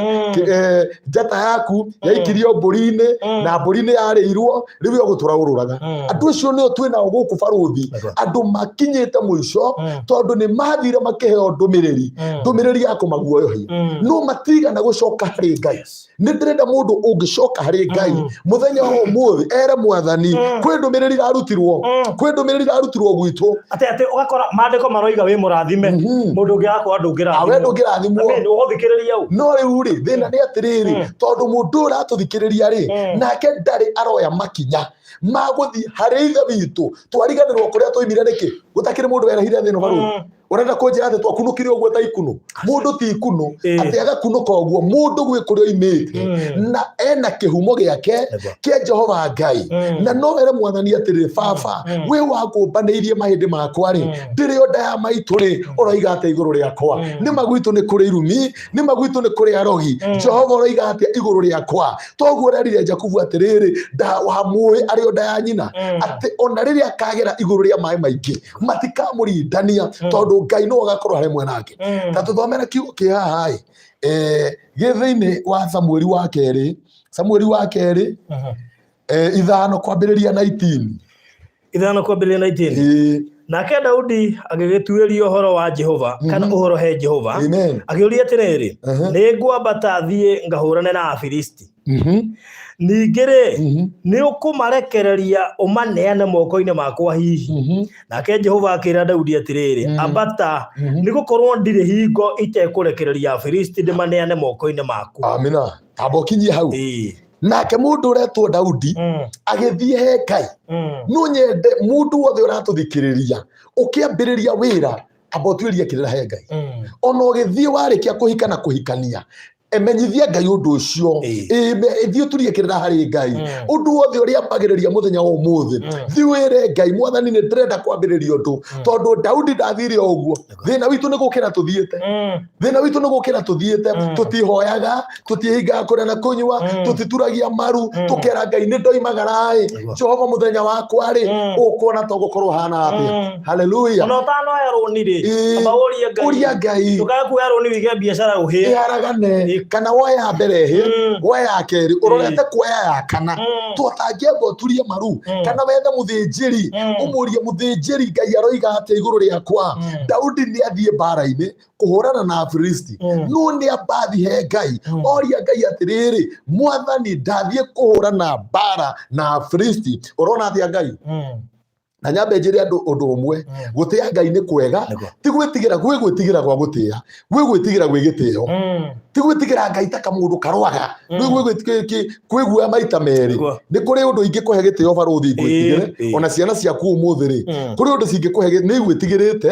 S2: Njata yaku yaikirio mbũri-inĩ na mbũri nĩ yarĩirwo, rĩu we ũgũtũra ũrũraga. Andũ acio nĩo twĩ nao gũkũ barũthi, andũ makinyĩte mũico tondũ nĩ mathire makĩheo ndũmĩrĩri, ndũmĩrĩri ya kũmaguoyohia, no matigana gũcoka harĩ Ngai. Nĩ ndĩrenda mũndũ ũngĩcoka harĩ Ngai mũthenya wa ũmũthĩ ere Mwathani, kwĩ ndũmĩrĩri irarutirwo, kwĩ ndũmĩrĩri irarutirwo gwitũ.
S1: Atĩ ũgakora maandĩko maroiga wĩ mũrathime, mũndũ ũngĩ agakorwo
S2: ndũngĩrathimwo. We ndũngĩrathimwo.
S1: Amen, ũgũthikĩrĩria ũ?
S2: No rĩu rĩ, thĩna nĩ atĩrĩrĩ, tondũ mũndũ ũyũ ũratũthikĩrĩria rĩ, nake ndarĩ aroya makinya ma gũthiĩ harĩ Ithe witũ. Twariganĩrwo kũrĩa twaimire nĩkĩ? Gũtakĩrĩ mũndũ werehire thĩ ĩno, barũthi. Ũrenda kũnjĩra atĩ twakunũkire ũguo ta ikunũ? Mũndũ ti ikunũ. Atĩ agakunũka ũguo, mũndũ gwĩ kũrĩa oimĩte na ena kĩhumo gĩake kĩa Jehova Ngai. Na no ere Mwathani atĩrĩrĩ, baba, wĩ wakũmbanĩirie mahĩndĩ makwa rĩ, ndĩrĩ o nda ya maitũ rĩ, ũroiga atĩa igũrũ rĩakwa? Nĩ ma gwitũ nĩ kũrĩ irumi, nĩ ma gwitũ nĩ kũrĩ arogi. Jehova, ũroiga atĩa igũrũ rĩakwa? Toguo ũrerire Jakubu atĩrĩrĩ, nda wamũĩ arĩ o nda ya nyina, atĩ ona rĩrĩa akagera igũrũ rĩa maĩ maingĩ matikamũrindania, tondũ Ngai nĩwe ũgakorwo harĩ mwena wake. Ta tũthomere kiugo kĩ haha ĩ, gĩ thĩinĩ wa Samueli wa kerĩ, Samueli wa kerĩ 5 kwambĩrĩria 19.
S1: 5 kwambĩrĩria 19.
S2: Ĩĩ.
S1: Nake Daudi agĩgĩtuĩria ũhoro wa Jehova, kana ũhoro he Jehova,
S2: Amen.
S1: akĩũria atĩrĩrĩ, nĩ ngwambata thiĩ ngahũrane na Afilisti? Ningĩ rĩ, nĩ ũkũmarekereria ũmaneane moko-inĩ makwa hihi? Nake Jehova akĩra Daudi atĩrĩrĩ, ambata, nĩ gũkorwo ndirĩ hingo itekũrekereria Afilisti ndĩmaneane moko-inĩ maku.
S2: Amina. Tamba ũkinyie hau. Nake mũndũ ũretwo Daudi agĩthiĩ he Ngai. No nyende mũndũ wothe ũratũthikĩrĩria ũkĩambĩrĩria wĩra, amba ũtuĩrie kĩrĩra he Ngai. Ona ũgĩthiĩ warĩkia kũhika na kũhikania, emenyithia Ngai ũndũ ũcio. Thiĩ ũturie kĩrĩra harĩ Ngai. Ũndũ wothe ũrĩa ambagĩrĩria mũthenya wa ũmũthĩ, thiĩ wĩre Ngai, Mwathani, nĩ ndĩrenda kwambĩrĩria ũndũ. Tondũ Daudi ndathire o ũguo. Thĩna witũ nĩ gũkĩra tũthiĩte. Thĩna witũ nĩ gũkĩra tũthiĩte. Tũtihoyaga, tũtihingaga kũrĩa na kũnyua, tũtituragia maru, tũkera Ngai, nĩ ndoimagara-ĩ, Jehova, mũthenya wakwa rĩ, ũkuona to gũkorwo hana atĩa? Haleluya.
S1: Ona ũtanoya rũni rĩ, amba ũrie Ngai.
S2: Ũria Ngai.
S1: Ndũkae kuoya rũni wĩige biacara ũhĩe.
S2: Ĩharagane. Kana woya mbere ĩhĩ, woya ya kerĩ, ũrorete kuoya ya kana. Tũtangĩamba ũturie maru, kana wethe mũthĩnjĩri, ũmũrie mũthĩnjĩri, Ngai aroiga atĩa igũrũ rĩakwa? Daudi nĩ athiĩ mbara-inĩ kũhũrana na Afilisti, no nĩ ambathi he Ngai, oria Ngai atĩrĩrĩ, Mwathani, ndathiĩ kũhũrana mbara na Afilisti, ũrona atĩa Ngai? Na nyambe njĩre andũ ũndũ ũmwe, gũtĩa Ngai nĩ kwega. Ti gwĩtigĩra, gwĩ gwĩtigĩra gwa gũtĩa, gwĩ gwĩtigĩra gwĩ gĩtĩo. Ti gwĩtigĩra Ngai ta kamũndũ karwaga. Rĩu kwĩ guoya maita merĩ. Nĩ kũrĩ ũndũ ingĩkũhe gĩtĩo, barũthi, ngwĩtigĩre. Ona ciana ciaku ũmũthĩ rĩ, kũrĩ ũndũ cingĩkũhe nĩ igwĩtigĩrĩte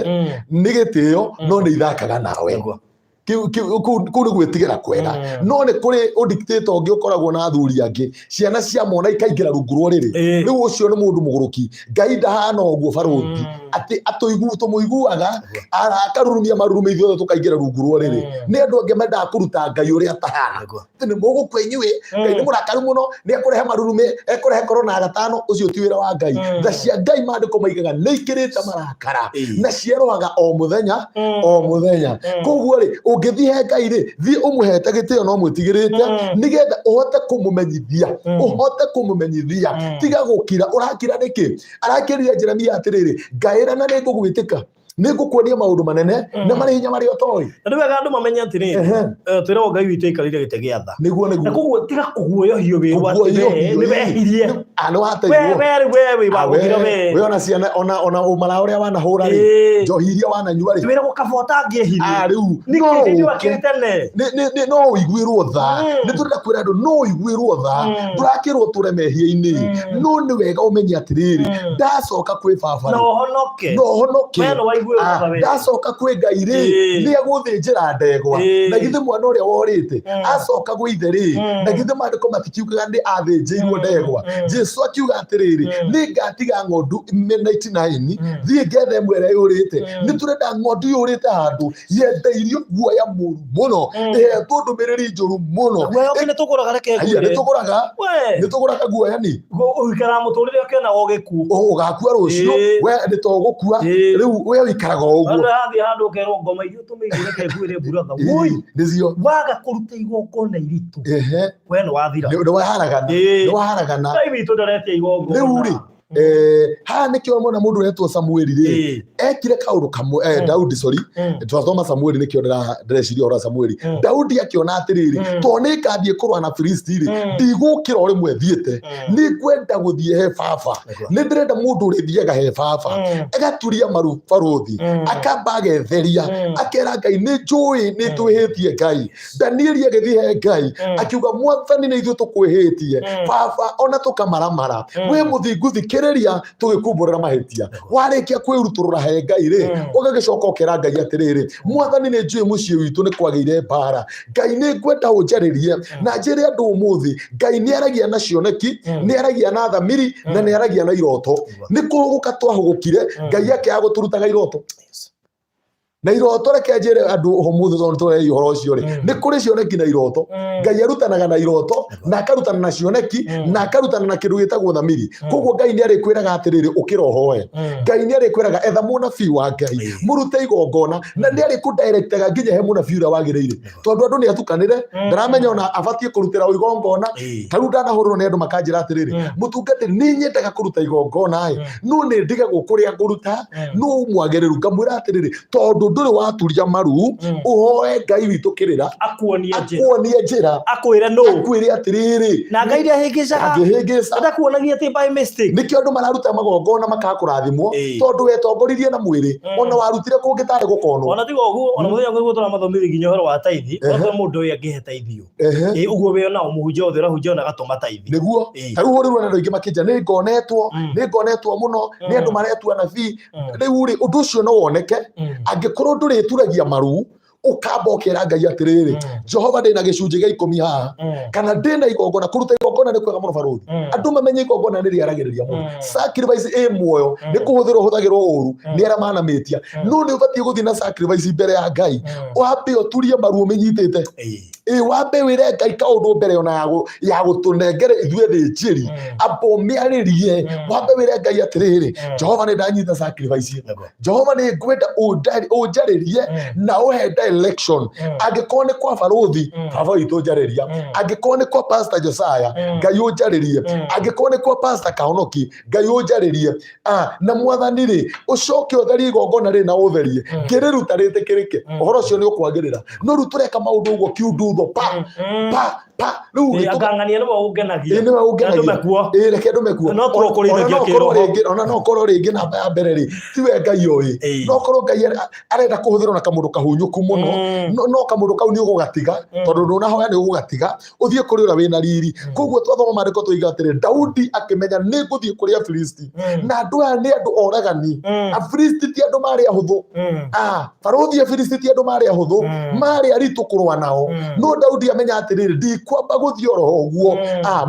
S2: nĩ gĩtĩo, no nĩ ithakaga nawe. Kũu nĩ gwĩtigĩra kwega. No nĩ kũrĩ ũdictator ũngĩ ũkoragwo na athuri angĩ, ciana cia mona ikaingĩra rungu rwa ũrĩrĩ. Rĩu ũcio nĩ mũndũ mũgũrũki. Ngai ndahana ũguo, barũthi. Atĩ atũigu tũmũiguaga akarurumia marurumĩ, ithuothe tũkaingĩra rungu rwa ũrĩrĩ. Nĩ andũ angĩ mendaga kũruta Ngai ũrĩa atahana. Atĩ nĩ mũgũkua inyuĩ, Ngai nĩ mũrakaru mũno, nĩ ekũrehe marurumĩ, ekũrehe korona ya gatano. Ũcio ti wĩra wa Ngai. Tha cia Ngai, maandĩko maigaga, nĩ ikĩrĩte marakara na cierũhaga o mũthenya o mũthenya. Koguo rĩ, ũngĩthiĩ he Ngai rĩ, thiĩ ũmũhete gĩtĩo no mwĩtigĩrĩte, nĩgetha ũhote kũmũmenyithia, ũhote kũmũmenyithia. Tiga gũkira. Ũrakira nĩkĩ? Arakĩrire Jeremia atĩrĩrĩ, ngaĩra na nĩ ngũgwĩtĩka, nĩ ngũkuonia maũndũ manene na marĩ hinya marĩa ũtoĩ.
S1: Na nĩ wega andũ mamenye atĩrĩrĩ, twĩragwo Ngai witũ aikarĩire gĩtĩ gĩa tha.
S2: Nĩguo.
S1: Na
S2: Nĩguo.
S1: koguo tiga kũguoyohio wĩrwo atĩ we nĩ wehirie.
S2: Ah, nĩ
S1: We
S2: wateithwo.
S1: we rĩu we wĩ wa gũkira we.
S2: We ona ciana, ona ũmara ũrĩa wanahũra rĩ, njohi iria wananyua rĩ,
S1: Twĩragwo kaba ũtangĩehirie.
S2: Ah, rĩu
S1: Nĩkĩ
S2: no
S1: hĩndĩ ĩyo
S2: ũke.
S1: akĩrĩ tene?
S2: No ũiguĩrwo tha. Nĩ tũrenda kwĩra andũ no ũiguĩrwo tha. Ndũrakĩrwo tũre mehia-inĩ, no nĩ wega ũmenye atĩrĩrĩ, ndacoka kwĩ baba
S1: Na
S2: rĩ,
S1: ũhonoke.
S2: No ũhonoke.
S1: We nĩ waiguĩrwo
S2: Ah,
S1: tha we.
S2: ndacoka kwĩ Ngai rĩ, nĩ egũthĩnjĩra ndegwa. Na githĩ mwana ũrĩa worĩte acoka gwĩ ithe rĩ, na githĩ maandĩko matikiugaga nĩ athĩnjĩirwo ndegwa? Jesu akiuga atĩrĩrĩ, nĩ ngatiga ng'ondu 99 thiĩ ngethe ĩmwe ĩrĩa yũrĩte. Nĩ tũrenda ng'ondu yũrĩte handũ yendeirio guoya mũru mũno, ĩhetwo ndũmĩrĩri njũru mũno.
S1: Guoya ũngĩ nĩ tũgũraga, reke
S2: Aya, nĩ
S1: ngwĩre.
S2: tũgũraga.
S1: We.
S2: Nĩ tũgũraga guoya ni.
S1: Ũikaraga mũtũrĩre ũkĩonaga ũgĩkua.
S2: Ũgakua rũciũ. We nĩ to gũkua. Rĩu we. Ũikaraga o ũguo.
S1: Andũ hathiĩ handũ ũkerwo ngoma iria ũtũmĩire reke ngwĩre brother. Woi,
S2: Nĩcio.
S1: waga kũruta igongona iritũ. We nĩ wathira.
S2: Nĩ waharagana. Nĩ waharagana.
S1: Ngai witũ ndaretia igongona.
S2: Rĩu rĩ, haha nĩkĩo mona mũndũ ũretwo Samueli rĩ, ekire kaũndũ kamwe, Daudi, sorry, twathoma Samueli nĩkĩo ndĩreciria ũhoro wa Samueli. Daudi akĩona atĩrĩrĩ, tondũ nĩ ngathiĩ kũrũa na Filisti rĩ, ndigũkĩra o rĩmwe thiĩte, nĩ ngwenda gũthiĩ he baba, nĩ ndĩrenda mũndũ ũrĩthiaga he baba, agaturia maru barũthi, akamba agetheria, akera Ngai nĩ njũĩ nĩ twĩhĩtie Ngai. Danieli agĩthiĩ he Ngai akiuga mwathani nĩ ithuĩ tũkwĩhĩtie, baba ona tũkamaramara, wĩ mũthingu thikĩrĩria tũgĩkumbũrĩra mahĩtia. Warĩkia kwĩrutũrũra he Ngai rĩ, ũgagĩcoka ũkera Ngai atĩrĩrĩ, mwathani nĩ njũĩ mũciĩ witũ nĩ kwagĩire mbara, Ngai nĩ ngwenda ũnjarĩrie na njĩre andũ ũmũthĩ Ngai nĩ aragia na cioneki, nĩ aragia na thamiri, na nĩ aragia na iroto. Nĩ kũhũgũka twahũgũkire, Ngai akĩaga gũtũrutaga iroto. Na iroto, reke njĩre andũ ũmũthĩ tondũ tũreia ũhoro ũcio rĩ, nĩ kũrĩ cioneki na iroto. Ngai arutanaga na iroto, na akarutana na cioneki, na akarutana na kĩndũ gĩtagwo thamiri. Koguo Ngai nĩ arĩkwĩraga atĩrĩrĩ, ũkĩra ũhoe. Ngai nĩ arĩkwĩraga etha mũnabii wa Ngai, mũrute igongona, na nĩ arĩkũdirectaga nginya he mũnabii ũrĩa wagĩrĩire, tondũ andũ nĩ atukanĩre, ndaramenya ona abatiĩ kũrutĩra igongona. Ta rĩu ndanahũrwo nĩ andũ makanjĩra atĩrĩrĩ, mũtungatĩri, nĩ nyendaga kũruta igongona ĩ, no nĩ ndigagwo kũrĩa ngũruta, no mwagĩrĩru. Ngamwĩra atĩrĩrĩ, tondũ ndũrĩ waturia maru ũhoe Ngai witũ kĩrĩra,
S1: akuonie njĩra,
S2: akuonie njĩra,
S1: akwĩre nũ,
S2: akwĩre atĩrĩrĩ,
S1: na Ngai ndahĩngĩcaga,
S2: angĩhĩngĩca,
S1: ndakuonagia atĩ by mistake.
S2: Nĩkĩo andũ mararuta magongona makaga kũrathimwo, tondũ wetongoririe na mwĩrĩ, ona warutire kũngĩ tarĩ gũkonwo.
S1: Ona tiga ũguo, ona mũthenya ũngĩ tũramathomithia nginya ũhoro wa taithi, ona mũndũ ũyũ angĩhe taithio. Ĩ, ũguo wĩ ona mũhunjia wothe ũrahunjia ona agatũma taithi.
S2: Nĩguo. Ta rĩu hũrĩrwo na andũ aingĩ makĩnja nĩ ngonetwo, nĩ ngonetwo mũno nĩ andũ maretua nabii. Rĩu rĩ, ũndũ ũcio no woneke angĩkorwo ndũrĩturagia maru, ũkamba ũkera Ngai atĩrĩrĩ, Jehova, ndĩna gĩcunjĩ gĩa 10 haha, kana ndĩna igongona. Kũruta igongona nĩ kwega mũno barũthi. Andũ mamenye igongona nĩ rĩaragĩrĩria mũno. Sacrifice ĩ muoyo, nĩ kũhũthĩrwo hũthagĩrwo ũru nĩ arĩa manamĩtia, no nĩ ũbatiĩ gũthiĩ na sacrifice mbere ya Ngai, wambe ũturie maru ũmĩnyitĩte. Ĩ, wambe wĩre Ngai kaũndũ mbere ona ya gũtũnengere ithuĩ thĩnjĩri, amba ũmĩarĩrie. Wambe wĩre Ngai atĩrĩrĩ, Jehova, nĩ ndanyita sacrifice ĩno. Jehova, nĩ ngwenda ũnjarĩrie na ũhe direction. Angĩkorwo nĩ kwa barũthi, baba witũ njarĩria. Angĩkorwo nĩ kwa Pastor Josiah, Ngai ũnjarĩrie. Angĩkorwo nĩ kwa Pastor Kahonoki, Ngai ũnjarĩrie. Na mwathani rĩ, ũcoke ũtherie igongona rĩ na ũtherie ngĩrĩruta rĩtĩkĩrĩke. Ũhoro ũcio nĩ ũkwagĩrĩra, no rĩu tũreka maũndũ ũguo kiundutho pa pa pa rĩu
S1: Angang'ania nĩwe ũngenagia.
S2: Ĩ, nĩwe ũngenagia.
S1: Ndũme kuo.
S2: Ĩ, reke ndũme kuo.
S1: No tũgũkũrĩithagia
S2: Ona no ũkorwo
S1: kĩroho.
S2: rĩngĩ, ona no ũkorwo rĩngĩ namba ya mbere rĩ, tiwe Ngai ũĩ. No ũkorwo Ngai arenda kũhũthĩrwo na kamũndũ kahunyũku mũno, no kamũndũ kau nĩ ũgũgatiga, tondũ ndũnahoya, nĩ ũgũgatiga ũthiĩ kũrĩ ũrĩa wĩna riri. Koguo twathoma maandĩko tũiga atĩrĩ, Daudi akĩmenya nĩ ngũthiĩ kũrĩ Afilisti, na andũ aya nĩ andũ oragani. Afilisti ti andũ marĩ ahũthũ. Barũthi, Afilisti ti andũ marĩ ahũthũ, marĩ aritũ kũrũa nao. No Daudi amenya atĩrĩrĩ, ndikwamba gũthiĩ oro ũguo.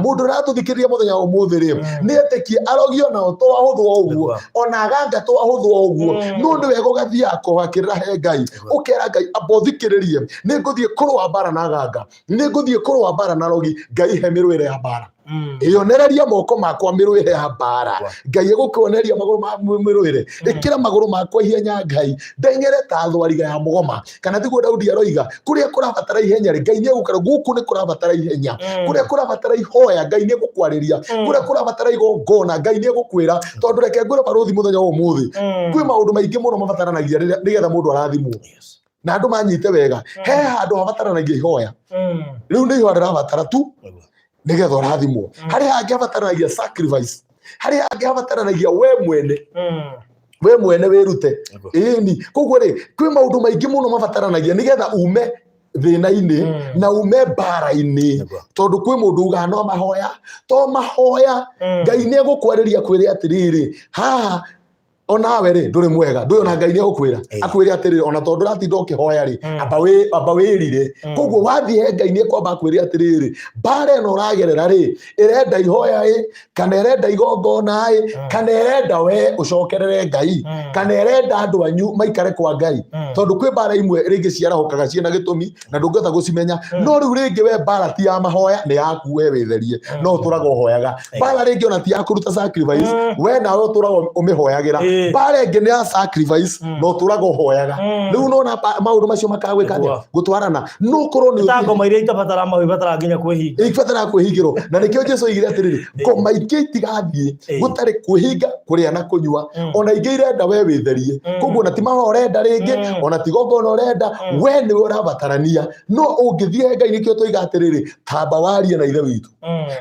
S2: Mũndũ ũratũthikĩrĩria mũthenya wa ũmũthĩ rĩ, nĩ etĩkie arogio nao to ahũthũ o ũguo, ona aganga to ahũthũ o ũguo, no nĩ wega ũgathiaga kũhakĩrĩra he Ngai, ũkera Ngai amba ũthikĩrĩrie, nĩ ngũthiĩ kũrũa mbara na aganga, nĩ ngũthiĩ kũrũa mbara na rogi, Ngai he mĩrũĩre ya mbara. Ĩonereria moko makwa mĩrũĩre ya mbara. Ngai egũkĩonereria magũrũ ma mĩrũĩre. Ĩkĩra magũrũ makwa ihenya, Ngai, ndeng'ere ta thwariga ya mũgoma. Kana tiguo Daudi aroiga, kũrĩa kũrabatara ihenya rĩ, Ngai nĩ egũkora gũkũ nĩ kũrabatara ihenya. Kũrĩa kũrabatara ihoya, Ngai nĩ egũkwarĩria. Kũrĩa kũrabatara igongona, Ngai nĩ egũkwĩra. Tondũ reke ngwĩre barũthi, mũthenya wa ũmũthĩ kwĩ maũndũ maingĩ mũno mabataranagia nĩgetha mũndũ arathimwo. Na andũ manyite wega, he handũ habataranagia ihoya. Rĩu nĩ ihoya rĩrabatara tu nĩgetha ũrathimwo. Harĩ hangĩ habataranagia sacrifice, harĩ hangĩ habataranagia we mwene, we mwene wĩrute. Ĩni, koguo rĩ, kwĩ maũndũ maingĩ mũno mabataranagia nĩgetha ume thĩna-inĩ na ume mbara-inĩ. Tondũ kwĩ mũndũ ugaga no mahoya, to mahoya. Ngai nĩ egũkwarĩria kwĩre atĩrĩrĩ, haha onawe rĩ ndũrĩ mwega, ndũĩ ona Ngai nĩ egũkwĩra. Akwĩre atĩrĩrĩ, ona tondũ ũratinda ũkĩhoya rĩ, amba wĩrire. Koguo wathiĩ he Ngai nĩ ekwamba akwĩre atĩrĩrĩ, mbara ĩno ũragerera rĩ, ĩrenda ihoya ĩ, kana ĩrenda igongona ĩ, kana ĩrenda we ũcokerere Ngai, kana ĩrenda andũ anyu maikare kwa Ngai. Tondũ kwĩ mbara imwe rĩngĩ ciarahũkaga ciĩna gĩtũmi na ndũngĩhota gũcimenya. No rĩu rĩngĩ we mbara ti ya mahoya, nĩ yaku we wĩtherie, no ũtũraga ũhoyaga. Mbara rĩngĩ ona ti ya kũruta sacrifice, we nawe ũtũraga ũmĩhoyagĩra. Mbara ĩngĩ nĩ ya sacrifice na ũtũraga ũhoyaga. Rĩu nona maũndũ macio makagwĩka atĩa? Gũtwarana. No ũkorwo nĩ
S1: Ta ngoma iria itabatara mahu ibataraga nginya kwĩhinga.
S2: Ibataraga kwĩhingĩrwo, na nĩkĩo Jesu oigire atĩrĩrĩ, ngoma ingĩ itigathiĩ gũtarĩ kwĩhinga kũrĩa na kũnyua. Ona ingĩ irenda we wĩtherie. Koguo ona ti mahoya ũrenda rĩngĩ, ona ti gongona ũrenda, we nĩwe ũrabatarania. No ũngĩthiĩ he Ngai, nĩkĩo tũiga atĩrĩrĩ, tamba warie na Ithe witũ.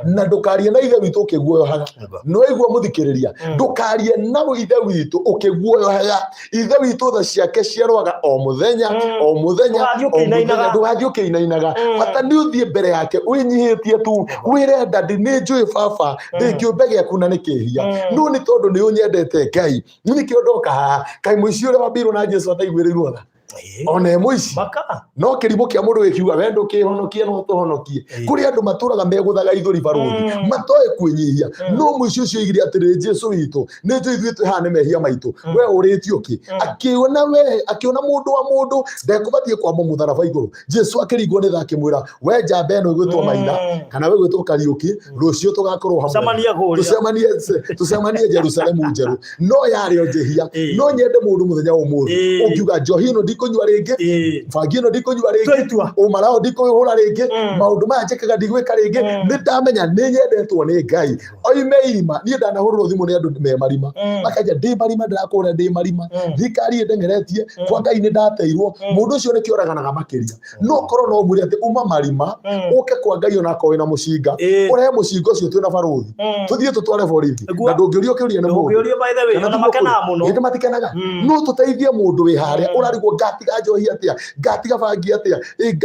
S2: Na ndũkarie na Ithe witũ ũkĩguoyohaga. No igua mũthikĩrĩria, ndũkarie na Ithe witũ ũkĩguoyohaga. Ithe witũ tha ciake ciarwaga o mũthenya, o mũthenya,
S1: Ndũgathiĩ
S2: o mũthenya.
S1: ũkĩinainaga.
S2: Ndũgathiĩ ũkĩinainaga. Bata nĩ ũthiĩ mbere yake wĩnyihĩtie tu, wĩre ndadi, nĩ njũĩ baba ndĩ kĩũmbe gĩaku na nĩ kĩhia, no nĩ tondũ nĩ ũnyendete Ngai nĩkĩo ndoka haha. Kaĩ mũici ũrĩa wambirwo na Jesu ataiguĩrĩirwo tha? Ona e mũici.
S1: Maka.
S2: No kĩrimũ kĩa mũndũ gĩkiuga, we ndũkĩhonokie no tũhonokie. Kũrĩ andũ matũraga megũthaga ithũri barũthi, matoĩ kwĩnyihia. No mũici ũcio oigire atĩrĩrĩ, Jesu witũ, nĩ njũĩ ithuĩ twĩ haha nĩ mehia maitũ, we ũrĩtio kĩ? Akĩona we, akĩona mũndũ wa mũndũ ndekũbatiĩ kwamba mũtharaba igũrũ. Jesu akĩringwo nĩ tha, akĩmwĩra, we njamba ĩno ĩgwĩtwo Maina, kana we gwĩtwo Kariũki, rũciũ tũgakorwo hamwe.
S1: Cemania kũrĩa.
S2: Tũcemanie Jerusalemu njerũ. No yarĩ o njĩhia. No nyende mũndũ mũthenya wa ũmũthĩ ũngiuga, njohi ĩno ndikũnyua rĩngĩ, bangi ĩno ndikũnyua rĩngĩ,
S1: Twaitwa.
S2: ũmarao ndikũhũra rĩngĩ, maũndũ maya njĩkaga ndigwĩka rĩngĩ, nĩ ndamenya nĩ nyendetwo nĩ Ngai. Oime irima. Niĩ ndanahũrĩrwo thimũ nĩ andũ me marima, makanja ndĩ marima, ndĩrakũra ndĩ marima, thirikari ĩndengeretie kwa Ngai nĩ ndateirwo. Mũndũ ũcio nĩkĩo oraganaga makĩria. No korwo no mwĩre atĩ uma marima, ũke kwa Ngai, onakorwo wĩna mũcinga, ũrehe mũcinga ũcio twĩna barũthi, tũthiĩ tũtware borithi. Na ndũngĩũrio kĩũria nĩ mũndũ.
S1: Ndũngĩũrio, by the way,
S2: Kana
S1: ona
S2: tiguo
S1: makenaga
S2: kũrĩ?
S1: mũno.
S2: Ĩndĩ matikenaga. No tũteithie mũndũ wĩ harĩa ũrarigwo, ngatiga njohi atĩa, ngatiga bangi atĩa,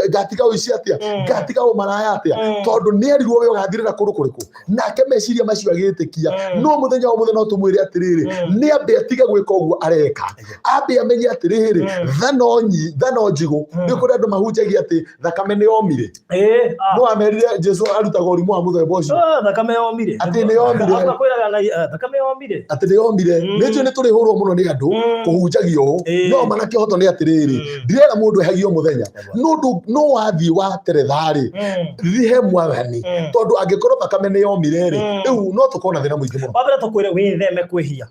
S2: ngatiga ũici atĩa, ngatiga ũmaraya atĩa, tondũ nĩ erirwo we ũgathirĩra kũndũ kũrĩkũ, nake meciria macio agĩtĩkia. No mũthenya wa mũthenya no tũmwĩre atĩrĩrĩ, nĩ ambe atige gwĩka ũguo areka, ambe amenye atĩrĩrĩ, tha no njigũ. Nĩ kũrĩ andũ mahunjagia atĩ thakame nĩ yomire. No amerire Jesu arutaga ũrimũ wa mũthemba ũcio.
S1: Ah, thakame yomire.
S2: Atĩ nĩ yomire.
S1: Akwĩraga na thakame yomire.
S2: Atĩ nĩ yomire. Nĩ njũĩ nĩ tũrĩhũrwo mũno nĩ andũ kũhunjagia ũũ, no mana kĩhoto nĩ atĩrĩrĩ, ndirera mũndũ ehagio mũthenya, no wathiĩ wa teretha-rĩ, thiĩ he Mwathani, tondũ angĩkorwo thakame nĩ yomire rĩ, rĩu no tũkorwo na thĩna mũingĩ mũno.
S1: Wa mbere tũkwĩre wĩtheme kwĩhia.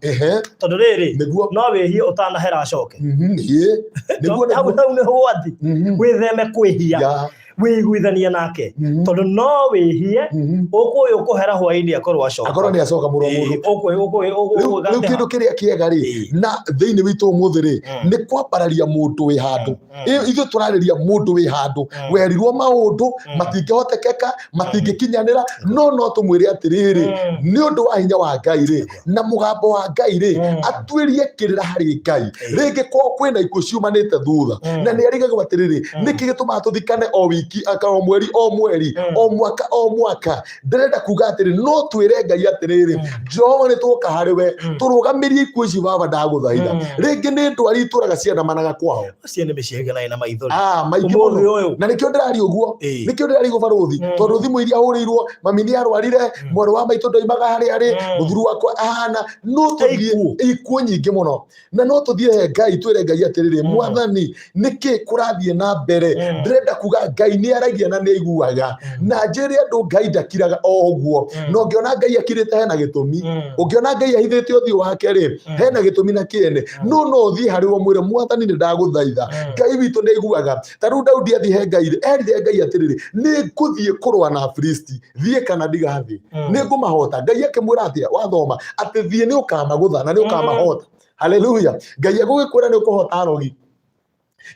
S1: Tondũ rĩrĩ, no wĩhie ũtanahera acoke.
S2: Ĩĩ, nĩguo.
S1: Hau
S2: Nĩguo.
S1: hau nĩ ũgwati. Wĩtheme kwĩhia. Wĩiguithanie nake, tondũ no wĩhie ũkũyũ ũkũhera hwainĩ akorwo acoka.
S2: Akorwo nĩ acoka, mũrũ wa mũndũ. Rĩu kĩndũ kĩrĩa kĩega rĩ, na thĩinĩ witũ ũmũthĩ rĩ, nĩ kwambararia mũndũ wĩ handũ. Ithuĩ tũrarĩria mũndũ wĩ handũ werirwo maũndũ matingĩhotekeka, matingĩkinyanĩra, no tũmwĩre atĩrĩrĩ, nĩ ũndũ wa hinya wa Ngai rĩ, na mũgambo wa Ngai rĩ, atuĩrie kĩrĩra harĩ Ngai. Rĩngĩ kwao kwĩna ikuũ ciumanĩte thutha, na nĩ arigagwo atĩrĩrĩ, nĩkĩ gĩtũmaga tũthikane o wiki aka o mweri o mweri, o mwaka o mwaka? Ndĩrenda kuga atĩrĩ, no twĩre Ngai atĩrĩrĩ, Jehova, nĩ twoka harĩ we, tũrũgamĩrie ikuũ ici, baba, ndagũthaitha. Rĩngĩ nĩ ndwari itũraga ciandamanaga kwao.
S1: Acio nĩ mĩciĩ ĩna maithori.
S2: Ah, maingĩ
S1: Ũmũthĩ
S2: mũno.
S1: ũyũ.
S2: Na nĩkĩo ndĩraria ũguo. Nĩkĩo ndĩraria ũguo, barũthi, tondũ thimũ iria hũrĩirwo, mami nĩ arwarire, mwarĩ wa maitũ ndoimaga harĩa arĩ, mũthuri wakwa ahana, no tũthiĩ
S1: Ikuũ.
S2: ikuũ nyingĩ mũno, na no tũthiĩ he Ngai twĩre Ngai atĩrĩrĩ, Mwathani, nĩkĩ kũrathiĩ na mbere? Ndĩrenda kuga Ngai nĩ aragia na nĩ aiguaga. Na njĩre andũ, Ngai ndakiraga o ũguo. Na ũngĩona Ngai akirĩte, hena gĩtũmi. Ũngĩona Ngai ahithĩte ũthiũ wake rĩ, hena gĩtũmi na kĩene. No ũthiĩ harĩ we mwĩre, Mwathani, nĩ ndagũthaitha. Ngai witũ nĩ aiguaga. Ta rĩu Daudi athiĩ he Ngai rĩ, erire Ngai atĩrĩrĩ, nĩ ngũthiĩ kũrũa na Afilisti, thiĩ kana ndigathiĩ, nĩ ngũmahota? Ngai akĩmwĩra atĩa? Wathoma atĩ thiĩ, nĩ ũkamagũtha na nĩ ũkamahota. Haleluya! Ngai agũgĩkwĩra nĩ ũkũhota arogi,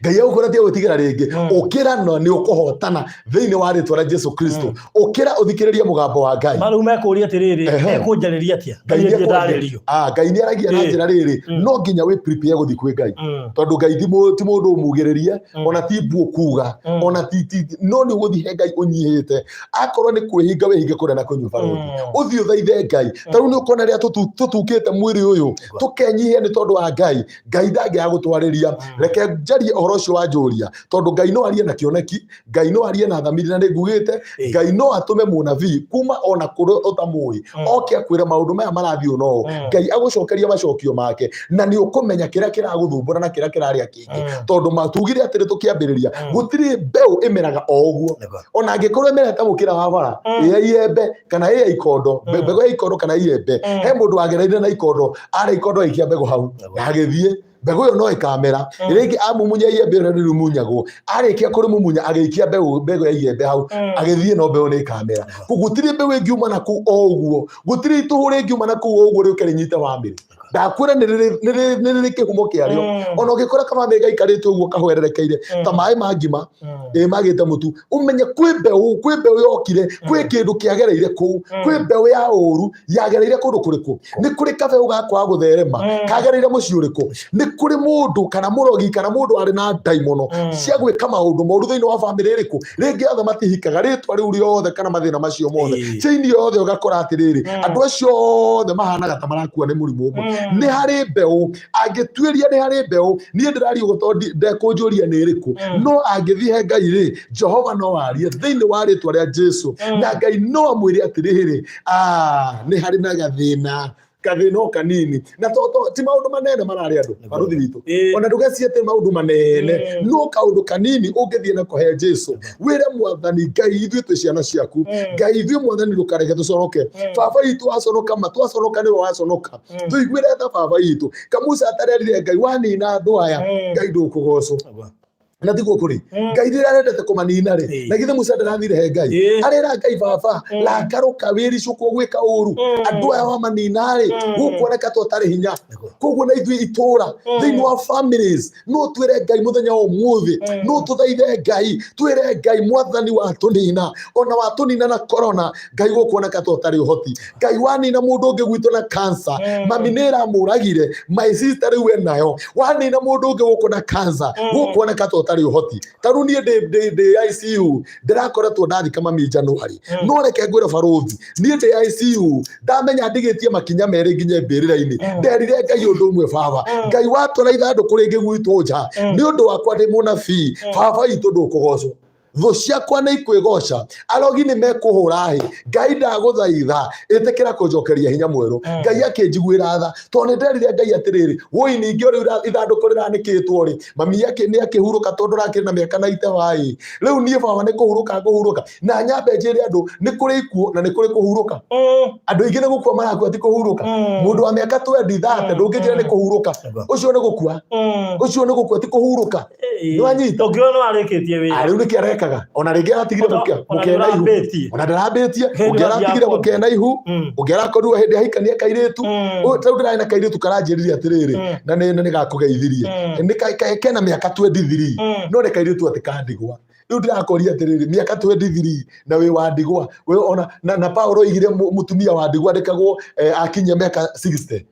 S2: Ngai agũkwĩra tiga gwĩtigĩra rĩngĩ, ũkĩra na nĩ ũkũhotana thĩinĩ wa rĩtwa rĩa Jesu Kristo. Ũkĩra ũthikĩrĩrie mũgambo wa Ngai.
S1: Marĩu mekũria atĩrĩrĩ, ekũnjarĩria atĩa?
S2: Ngai
S1: Niĩ
S2: nĩ
S1: ndirĩ
S2: ekwaria.
S1: ndarĩrio.
S2: Ah, Ngai nĩ aragia na njĩra rĩrĩ, no nginya wĩ prepare gũthiĩ kwĩ Ngai, tondũ Ngai ti mũndũ ũmugĩrĩrie, ona ti mbu kuga, ona ti no nĩ ũgũthiĩ he Ngai ũnyihĩte. Akorwo nĩ kwĩhinga, wĩhinge kũrĩa na kũnyua, barũthi, ũthiĩ ũthaithe Ngai. Ta rĩu nĩ ũkona rĩrĩa tũtukĩte mwĩrĩ ũyũ, tũkenyihia nĩ tondũ wa Ngai, Ngai ndangĩaga gũtwarĩria. Reke njarie ũhoro ũcio wanjũria, tondũ Ngai no arie na kĩoneki, Ngai no arie na thamiri, na nĩ ngugĩte Ngai no atũme mũnabii kuma ona kũrĩa ũtamũĩ oke akwĩre maũndũ maya marathiĩ ũũ na ũũ. Ngai agũcokeria macokio make, na nĩ ũkũmenya kĩrĩa kĩragũthumbũra na kĩrĩa kĩrarĩa kĩngĩ. Tondũ matugire atĩrĩ tũkĩambĩrĩria, gũtirĩ mbeũ ĩmeraga o ũguo. Ona angĩkorwo ĩmerete mũkĩra wa bara, ĩ ya iembe kana ĩ ya ikondo, mbegũ ya ikondo kana iembe, he mũndũ wagereire na ikondo, arĩa ikondo aikia mbegũ hau na agĩthiĩ, mbegũ ĩyo no ĩkamera. Rĩngĩ amumunya iembe rĩrĩa rĩrumunyagwo, arĩkia kũrĩmumunya agĩikia mbegũ ya iembe hau, agĩthiĩ, no mbeũ nĩ ĩkamera. Koguo gũtirĩ mbeũ ĩngiuma na kũu o ũguo, gũtirĩ itũhũ rĩngiuma na kũu o ũguo rĩũke rĩnyite bamĩrĩ. Ndakwĩra nĩ rĩrĩ kĩhumo kĩarĩo. Ona ũngĩkora kabamĩrĩ gaikarĩte ũguo kahwererekeire ta maĩ ma ngima ĩ magĩte mũtu, ũmenye kwĩ mbeũ, kwĩ mbeũ yokire, kwĩ kĩndũ kĩagereire kũu, kwĩ mbeũ ya ũru yagereire kũndũ kũrĩkũ, nĩ kũrĩ kabeũ ga kwaga gũtherema kagereire mũciĩ ũrĩkũ, nĩ kũrĩ mũndũ kana mũrogi kana mũndũ arĩ na ndaimono cia gwĩka maũndũ moru thĩinĩ wa bamĩrĩ ĩrĩkũ. Rĩngĩ othe matihikaga rĩtwa rĩu rĩothe kana mathĩna macio mothe, chain yothe, ũgakora atĩrĩrĩ, andũ acio othe mahanaga ta marakua nĩ mũrimũ ũmwe. Nĩ harĩ mbeũ angĩtuĩria, nĩ harĩ mbeũ. Niĩ ndĩraria ũguo tondũ ndekũnjũria nĩ ĩrĩkũ, no angĩthiĩ he Ngai rĩ, Jehova no arie thĩinĩ wa rĩtwa rĩa Jesu, na Ngai no amwĩre atĩrĩrĩ, nĩ harĩ na gathĩna, gathĩna o kanini, na to ti maũndũ manene mararĩ andũ baruthi witũ. Ona ndũgecirie atĩ maũndũ manene, no kaũndũ kanini ũngĩthiĩ na kũhe Jesu, wĩre Mwathani Ngai, ithuĩ twĩ ciana ciaku. Ngai, ithuĩ Mwathani ndũkareke tũconoke. Baba witũ waconoka, ma twaconoka nĩwe waconoka. Tũiguĩre tha baba witũ. Kamusa atarerire Ngai, wanina andũ aya, Ngai ndũkũgocwo. Na tiguo kũrĩ. Ngai rĩrĩa arendete kũmanina rĩ, na githĩ Musa ndarathire he Ngai? Arera Ngai, baba, langarũka wĩricũkwo gwĩka ũru andũ aya wamanina rĩ, gũkuoneka ta ũtarĩ hinya. Koguo na ithuĩ itũra, thĩinĩ wa families, no twĩre Ngai mũthenya wa ũmũthĩ, no tũthaithe Ngai, twĩre Ngai, Mwathani, watũnina, ona watũnina na corona, Ngai gũkuoneka ta ũtarĩ ũhoti. Ngai, wanina mũndũ ũngĩ gwitũ na cancer, mami nĩ ĩramũragire, my sister rĩu enayo, wanina mũndũ ũngĩ gũkũ na cancer, gũkuoneka ta ũtarĩ ũhoti. Ta rĩu niĩ ndĩ ICU, ndĩrakoretwo ndathika mami January, no reke ngwĩre barũthi, niĩ ndĩ ICU ndamenya ndigĩtie makinya merĩ nginye mbĩrĩra-inĩ, nderire Ngai ũndũ ũmwe, baba Ngai, watwara ithandũkũ rĩngĩ gwitũ nja nĩ ũndũ wakwa ndĩ mũnabii, baba witũ ndũkũgocwo, thũ ciakwa nĩ ikwĩgoca, arogi nĩ mekũhũra hĩ. Ngai, ndagũthaitha, ĩtĩkĩra kũnjokeria hinya mwerũ. Ngai akĩnjiguĩra tha, tondũ nĩ nderire Ngai atĩrĩrĩ, woi, ningĩ o rĩu ithandũkũ rĩranĩkĩtwo rĩ, mami nĩ akĩhurũka, tondũ rakĩrĩ na mĩaka na itewa ĩ. Rĩu niĩ baba nĩ kũhurũka ngũhurũka. Na nyambe njĩre andũ, nĩ kũrĩ ikuũ na nĩ kũrĩ kũhurũka. Andũ aingĩ nĩ gũkua marakua, ti kũhurũka. Mũndũ wa mĩaka 20 30, ndũngĩnjĩra nĩ kũhurũka. Ũcio nĩ gũkua, ũcio nĩ gũkua, ti kũhurũka. Nĩwanyita?
S1: Ũngĩona nĩwarĩkĩtie wĩra.
S2: Ah, rĩu nĩkĩ arekaga? Ona rĩngĩ aratigire
S1: Ona
S2: mũkena ihu.
S1: ndũrambĩtie.
S2: Ona ndarambĩtie.
S1: Hĩndĩ
S2: Ũngĩ aratigire
S1: ũrathiĩ
S2: mũkena ihu, ũngĩ arakorirwo hĩndĩ ahikania kairĩtu. Ũyũ ta rĩu ndĩrarĩ na kairĩtu karanjĩrire atĩrĩrĩ, na nĩ gakũgeithirie. Nĩ kena mĩaka 23, no nĩ kairĩtu atĩ kandigwa. Rĩu ndĩrakoria atĩrĩrĩ, mĩaka 23 na wĩ wa ndigwa, we ona na Paulo oigire mũtumia wa ndigwa andĩkagwo akinyia mĩaka 60.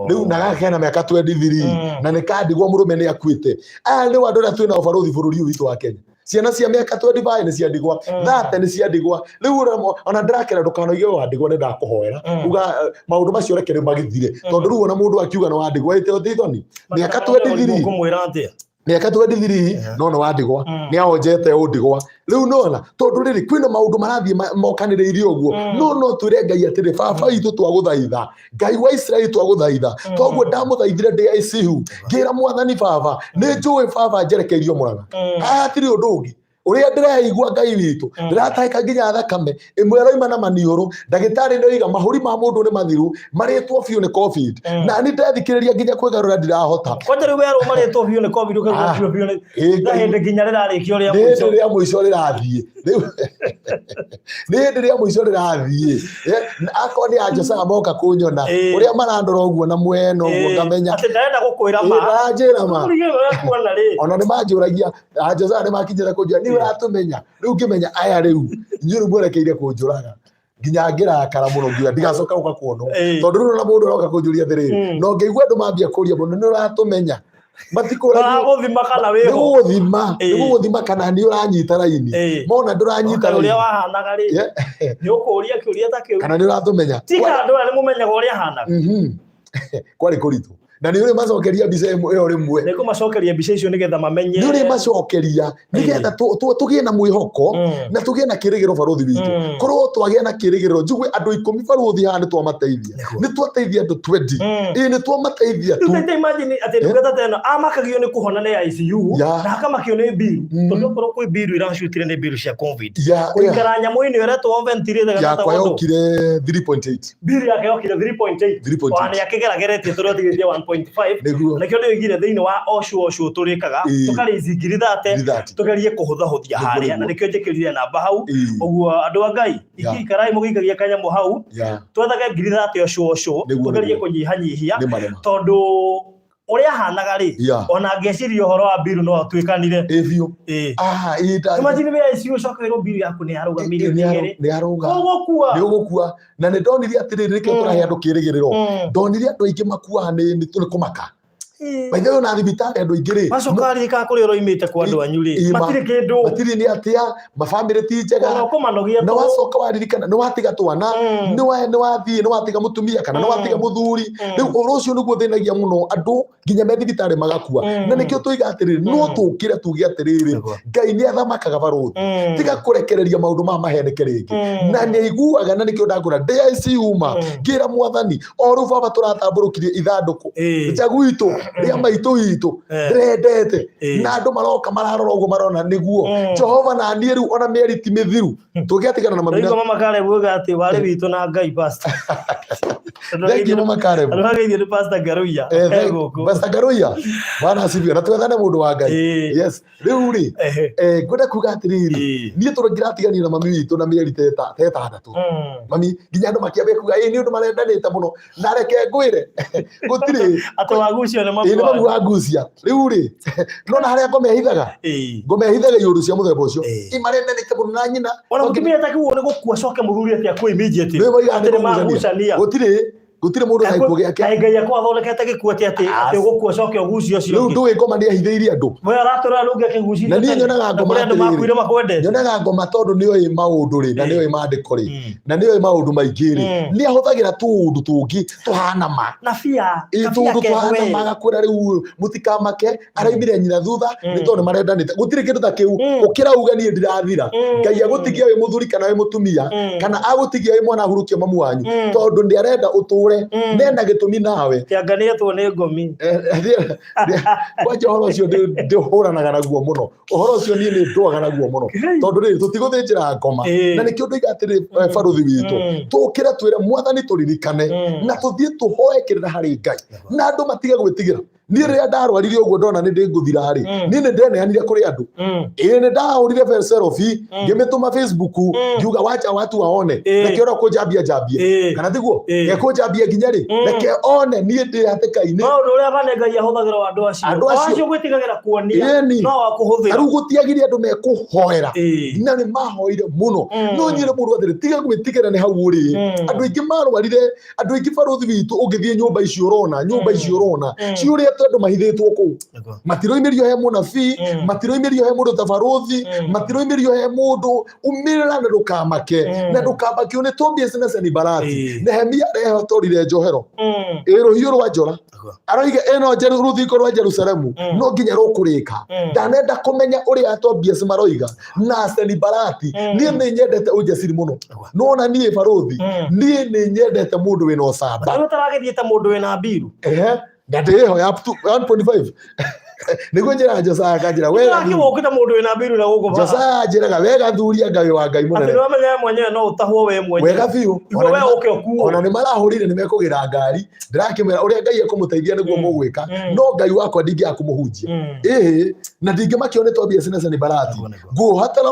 S2: Rĩu na gaka kena mĩaka 23, na nĩ kandigwa, mũrũme nĩ akuĩte. Aya nĩ andũ arĩa twĩnao barũthi bũrũri ũyũ witũ wa Kenya. Ciana cia mĩaka 25 nĩ cia ndigwa, 30 nĩ cia ndigwa. Rĩu ona ndĩrakera, ndũkanoige wa ndigwa, nĩ ndakũhoera. Uga maũndũ macio reke rĩu magĩthire, tondũ rĩu ona mũndũ akiuga nĩ wa ndigwa ĩte ũthithoni mĩaka 23.
S1: Ngũmwĩra atĩa?
S2: Mĩaka 23, no nĩ wa ndigwa, nĩ aonjete ũndigwa rĩu. Nona tondũ rĩrĩ kwĩna maũndũ marathiĩ mokanĩrĩirie ũguo, no twĩre Ngai atĩrĩ, baba witũ, twagũthaitha, Ngai wa Isiraeli, twagũthaitha. Toguo ndamũthaithire ndĩ ICU, ngĩra Mwathani, baba, nĩ njũĩ baba njerekeirio mũraga. Haha hatirĩ ũndũ ũngĩ ũrĩa ndĩraigua, Ngai witũ, ndĩratahĩka nginya thakame ĩmwe ĩroima na maniũrũ. Ndagĩtarĩ nĩ oiga mahũri ma mũndũ nĩ mathiru, marĩtwo biũ nĩ COVID, na nĩ ndethikĩrĩria nginya kwĩgarũra ndirahota.
S1: Kwanja rĩu werwo marĩtwo biũ nĩ COVID, ũkaigua biũ biũ nĩ na hĩndĩ nginya rĩrarĩkio rĩa
S2: nĩ
S1: mũico.
S2: Hĩndĩ rĩa mũico rĩrathiĩ rĩu, nĩ hĩndĩ rĩa mũico rĩrathiĩ. Na akorwo nĩ anjocaga moka kũnyona, ũrĩa marandora ũguo na mwena ũguo, ngamenya
S1: atĩ ndarenda gũkwĩra ma.
S2: Maranjĩra ma.
S1: Ũrigĩrwo ũrĩa kuona rĩ.
S2: Ona nĩ manjũragia, anjocaga nĩ makinyĩra kũnjũra, nĩ ũratũmenya rĩu? Ngĩmenya aya rĩu inyuĩ rĩu mwerekeire kũnjũraga, nginya ngĩrakara mũno, ngiuga ndigacoka gũka kuonwo. Tondũ rĩu ona mũndũ aroka kũnjũria atĩrĩrĩ, no ngĩigua andũ mambia kũria mũno, nĩ ũratũmenya, matikũragia.
S1: Maragũthima kana
S2: Nĩ
S1: wĩho.
S2: gũgũthima, nĩ gũgũthima kana nĩ ũranyita raini. Mona ndũranyita
S1: Ũrĩa
S2: raini
S1: wahanaga rĩ, nĩ ũkũria kĩũria ta kĩu.
S2: Kana nĩ ũratũmenya.
S1: Tiga andũ aya nĩ mũmenyaga ũrĩa ahanaga.
S2: Kwarĩ kũritũ. Na nĩ ũrĩ macokeria mbica ĩyo rĩmwe.
S1: Nĩ ngũmacokeria mbica icio nĩgetha mamenye.
S2: Nĩ ũrĩ macokeria nĩgetha tũgĩe na mwĩhoko na tũgĩe na kĩrĩgĩrĩro barũthi witũ. Korwo twagĩa na kĩrĩgĩrĩro, njugue andũ 10 barũthi haha nĩ twamateithia. Nĩ twateithia andũ 20. Ĩĩ nĩ twamateithia tu.
S1: Rĩu ta imagine atĩ ndungata ta ĩno amakagio nĩ kũhona nĩ ICU na akamakio nĩ mbiru. Tondũ okorwo kwĩ mbiru iracutire nĩ mbiru cia COVID. Kũikara nyamũ-inĩ ĩretwo ventilator kana
S2: Yakwa yokire 3.8.
S1: Mbiri yake yokire 3.8.
S2: 3.8.
S1: Ona nĩ akĩgerageretie tondũ atigĩtie 1.5.
S2: Nĩguo.
S1: Nĩkĩo ndĩoigire thĩinĩ wa ocu ocu tũrĩkaga tũkarĩici ngiri thate
S2: Ngiri thate.
S1: tũgerie kũhũthahũthia
S2: Nĩguo,
S1: harĩa na
S2: nĩguo.
S1: nĩkĩo njĩkĩrire namba hau. Ũguo andũ a Ngai ikarai mũgĩikagia kanyamũ hau twethage ngiri thate ocu ocu
S2: Nĩguo,
S1: tũgerie
S2: nĩguo.
S1: kũnyihanyihia
S2: Nĩ marema.
S1: tondũ ũrĩa ahanaga rĩ ona angĩeciria ũhoro wa mbiru no atuĩkanire.
S2: Ĩ biũ.
S1: Ĩ.
S2: Ah, ĩ nda-
S1: Imagine wĩ ICU ũcoke wĩrwo mbiru yaku nĩ yarũga mirioni 2.
S2: Nĩ yarũga.
S1: Ũgũkua.
S2: Nĩ ũgũkua. Na nĩ ndonire atĩrĩrĩ, nĩkĩo tũrahe andũ kĩrĩgĩrĩro. Ndonire andũ aingĩ makuaga nĩ kũmaka. By the way, ona thibitarĩ andũ aingĩ rĩ,
S1: Wacoka waririkana kũrĩa ũroimĩte kwa andũ anyu rĩ, matirĩ kĩndũ.
S2: Matirĩ nĩ atĩa, mabamĩrĩ ti njega.
S1: Ona ũkũmanogia
S2: Na
S1: tũhũ.
S2: wacoka waririkana nĩ watiga twana, nĩ wathiĩ, nĩ watiga mũtumia kana nĩ watiga mũthuri. Rĩu ũhoro ũcio nĩguo ũthĩnagia mũno andũ nginya me thibitarĩ magakua. Na nĩkĩo tũiga atĩrĩrĩ, no tũkĩre tuge atĩrĩrĩ, Ngai nĩ athamakaga barũthi. Tiga kũrekereria maũndũ maya maheneke rĩngĩ. Na nĩ aiguaga, na nĩkĩo ndakũra ndĩ ICU ma, ngĩra mwathani, o rĩu baba tũratambũrũkirie ithandũkũ nja gwitũ rĩa maitũ witũ ndĩrendete, na andũ maroka mararora ũguo marona nĩguo Jehova na niĩ rĩu ona mĩeri ti mĩthiru tũngĩatigana na mami.
S1: Ndaigua mama Caleb uga atĩ warĩ witũ na Ngai pastor.
S2: Thank you, Mama Caleb.
S1: Andũ mageithio nĩ Pastor Ngaruiya.
S2: Eh,
S1: Gũkũ.
S2: Pastor Ngaruiya, Bwana asifiwe, na twethane mũndũ wa Ngai. Yes, rĩu rĩ, ngwenda kuga atĩrĩrĩ, niĩ tondũ ngĩratiganire na mami witũ na mĩeri ta 6, mami nginya andũ makĩambia kuga ĩ nĩ ũndũ marendanĩte mũno, na reke ngwĩre gũtirĩ.
S1: Atĩ wagucio nĩ mami
S2: Ĩ, nĩ mami
S1: wanyu.
S2: wangucia. Rĩu rĩ, nona harĩa ngoma ĩhithaga, ngoma ĩhithaga iũndũ cia mũthemba ũcio. Ĩ marendanĩte mũno na nyina.
S1: Ona mũtumia atakiuo nĩ gũkua acoke mũthuri atĩ akue immediately.
S2: Nĩ moigaga
S1: Atĩ
S2: nĩ
S1: nĩ
S2: kũgucania.
S1: magucania.
S2: Gũtirĩ mũndũ na gĩkuũ gĩake.
S1: Kaĩ Ngai akorwo athondekete gĩkuũ atĩ atĩ atĩ ũgũkua ũcoke ũgucie ũcio
S2: Rĩu
S1: ũngĩ.
S2: ndũĩ ngoma nĩ ahithĩirie andũ.
S1: We aratũra rĩu ũngĩ akĩgucirie
S2: Na niĩ
S1: tene.
S2: nyonaga
S1: Na
S2: ngoma
S1: kũrĩ andũ
S2: atĩrĩrĩ.
S1: makuire makwendete.
S2: Nyonaga ngoma tondũ nĩ oĩ maũndũ rĩ, na nĩ oĩ maandĩko rĩ, na nĩ oĩ maũndũ maingĩ rĩ, nĩ ahũthagĩra tũũndũ tũngĩ tũhana ma.
S1: Na bia,
S2: Ĩ,
S1: kabia
S2: tũũndũ
S1: keho
S2: tũhana
S1: we.
S2: ma agakwĩra rĩu mũtikamake, araimire nyina thutha nĩ tondũ nĩ marendanĩte. Gũtirĩ kĩndũ ta kĩu. Ũkĩra uge niĩ ndirathira. Ngai agũtigia wĩ mũthuri kana wĩ mũtumia, kana agũtigia wĩ mwana ahurũkie mamu wanyu, tondũ nĩ arenda ũtũre. Nena gĩtũmi nawe.
S1: Kĩanga nĩetwo nĩ ngomi.
S2: Kwanja ũhoro ũcio ndĩhũranaga naguo mũno. Ũhoro ũcio niĩ nĩ ndũaga naguo mũno. Tondũ rĩrĩ, tũtigũthĩnjĩra ngoma. Na nĩkĩo ndoiga atĩrĩ, barũthi witũ, tũkĩre twĩre mwathani tũririkane, na tũthiĩ tũhoe kĩrĩra harĩ Ngai. Na andũ matige gwĩtigĩra. Niĩ rĩrĩa ndarwarire ũguo ndona nĩ ndĩngũthira rĩ, niĩ nĩ ndeneanire kũrĩ andũ. Ĩĩ nĩ ndahũrire selfie, ngĩmĩtũma Facebook, ngiuga wacha watu waone. Reke ora kũnjambia njambie. Kana tiguo? Reke kũnjambia nginya rĩ, reke one niĩ ndĩ hatĩka-inĩ.
S1: Maũndũ ũrĩa bane Ngai ahũthagĩra wa andũ acio.
S2: Andũ acio.
S1: O acio gwĩtigagĩra kuonia.
S2: Ĩni.
S1: No akũhũthĩra.
S2: Rĩu gũtiagire andũ mekũhoera. Na nĩ mahoire mũno. No nyĩre mũndũ atĩrĩ, tiga gwĩtigĩra nĩ hau ũrĩ. Andũ aingĩ marwarire, andũ aingĩ barũthi witũ ũngĩthiĩ nyũmba icio ũrona, nyũmba icio ũrona, ciũrĩte andũ mahithĩtwo kũu. Matiroimĩrio he mũnabii, matiroimĩrio he mũndũ ta barũthi, matiroimĩrio he mũndũ. Umĩrĩra na ndũkamake, na ndũkamakio nĩ Tobias na Sanibalati. Nehemia arehotorire njohero. Ĩ rũhiũ rwa njora. Aroiga ĩno rũthingo rwa Jerusalemu no nginya rũkũrĩka. Ndanenda kũmenya ũrĩa Tobias maroiga na Sanibalati. Niĩ nĩ nyendete ũjaciri mũno. Nona niĩ barũthi, niĩ nĩ nyendete mũndũ wĩna ũcamba.
S1: Rĩu ũtaragĩthiĩ ta mũndũ wĩna mbiru.
S2: Ehe, na ndĩho ya 1.5. Nĩguo njĩraga Josiah akanjĩra wega
S1: Ũrakĩ wokĩte mũndũ wĩna mbiru na gũkũ bara.
S2: Josiah anjĩraga wega thuri anga wĩ wa Ngai
S1: Atĩ
S2: mũnene.
S1: nĩwamenya we mwenyewe no ũtahwo we mwenyewe.
S2: Wega biũ.
S1: Niguo we ũke ũkuo.
S2: Ona nĩ marahũrire nĩ mekũgĩra ngari. Ndĩrakĩmwĩra ũrĩa Ngai ekũmũteithia nĩguo mũgwĩka. No Ngai wakwa ndingĩaga kũmũhunjia. Ĩhĩ, na ndingĩmakio nĩ Tobias na Sanibalati. Ngũhotana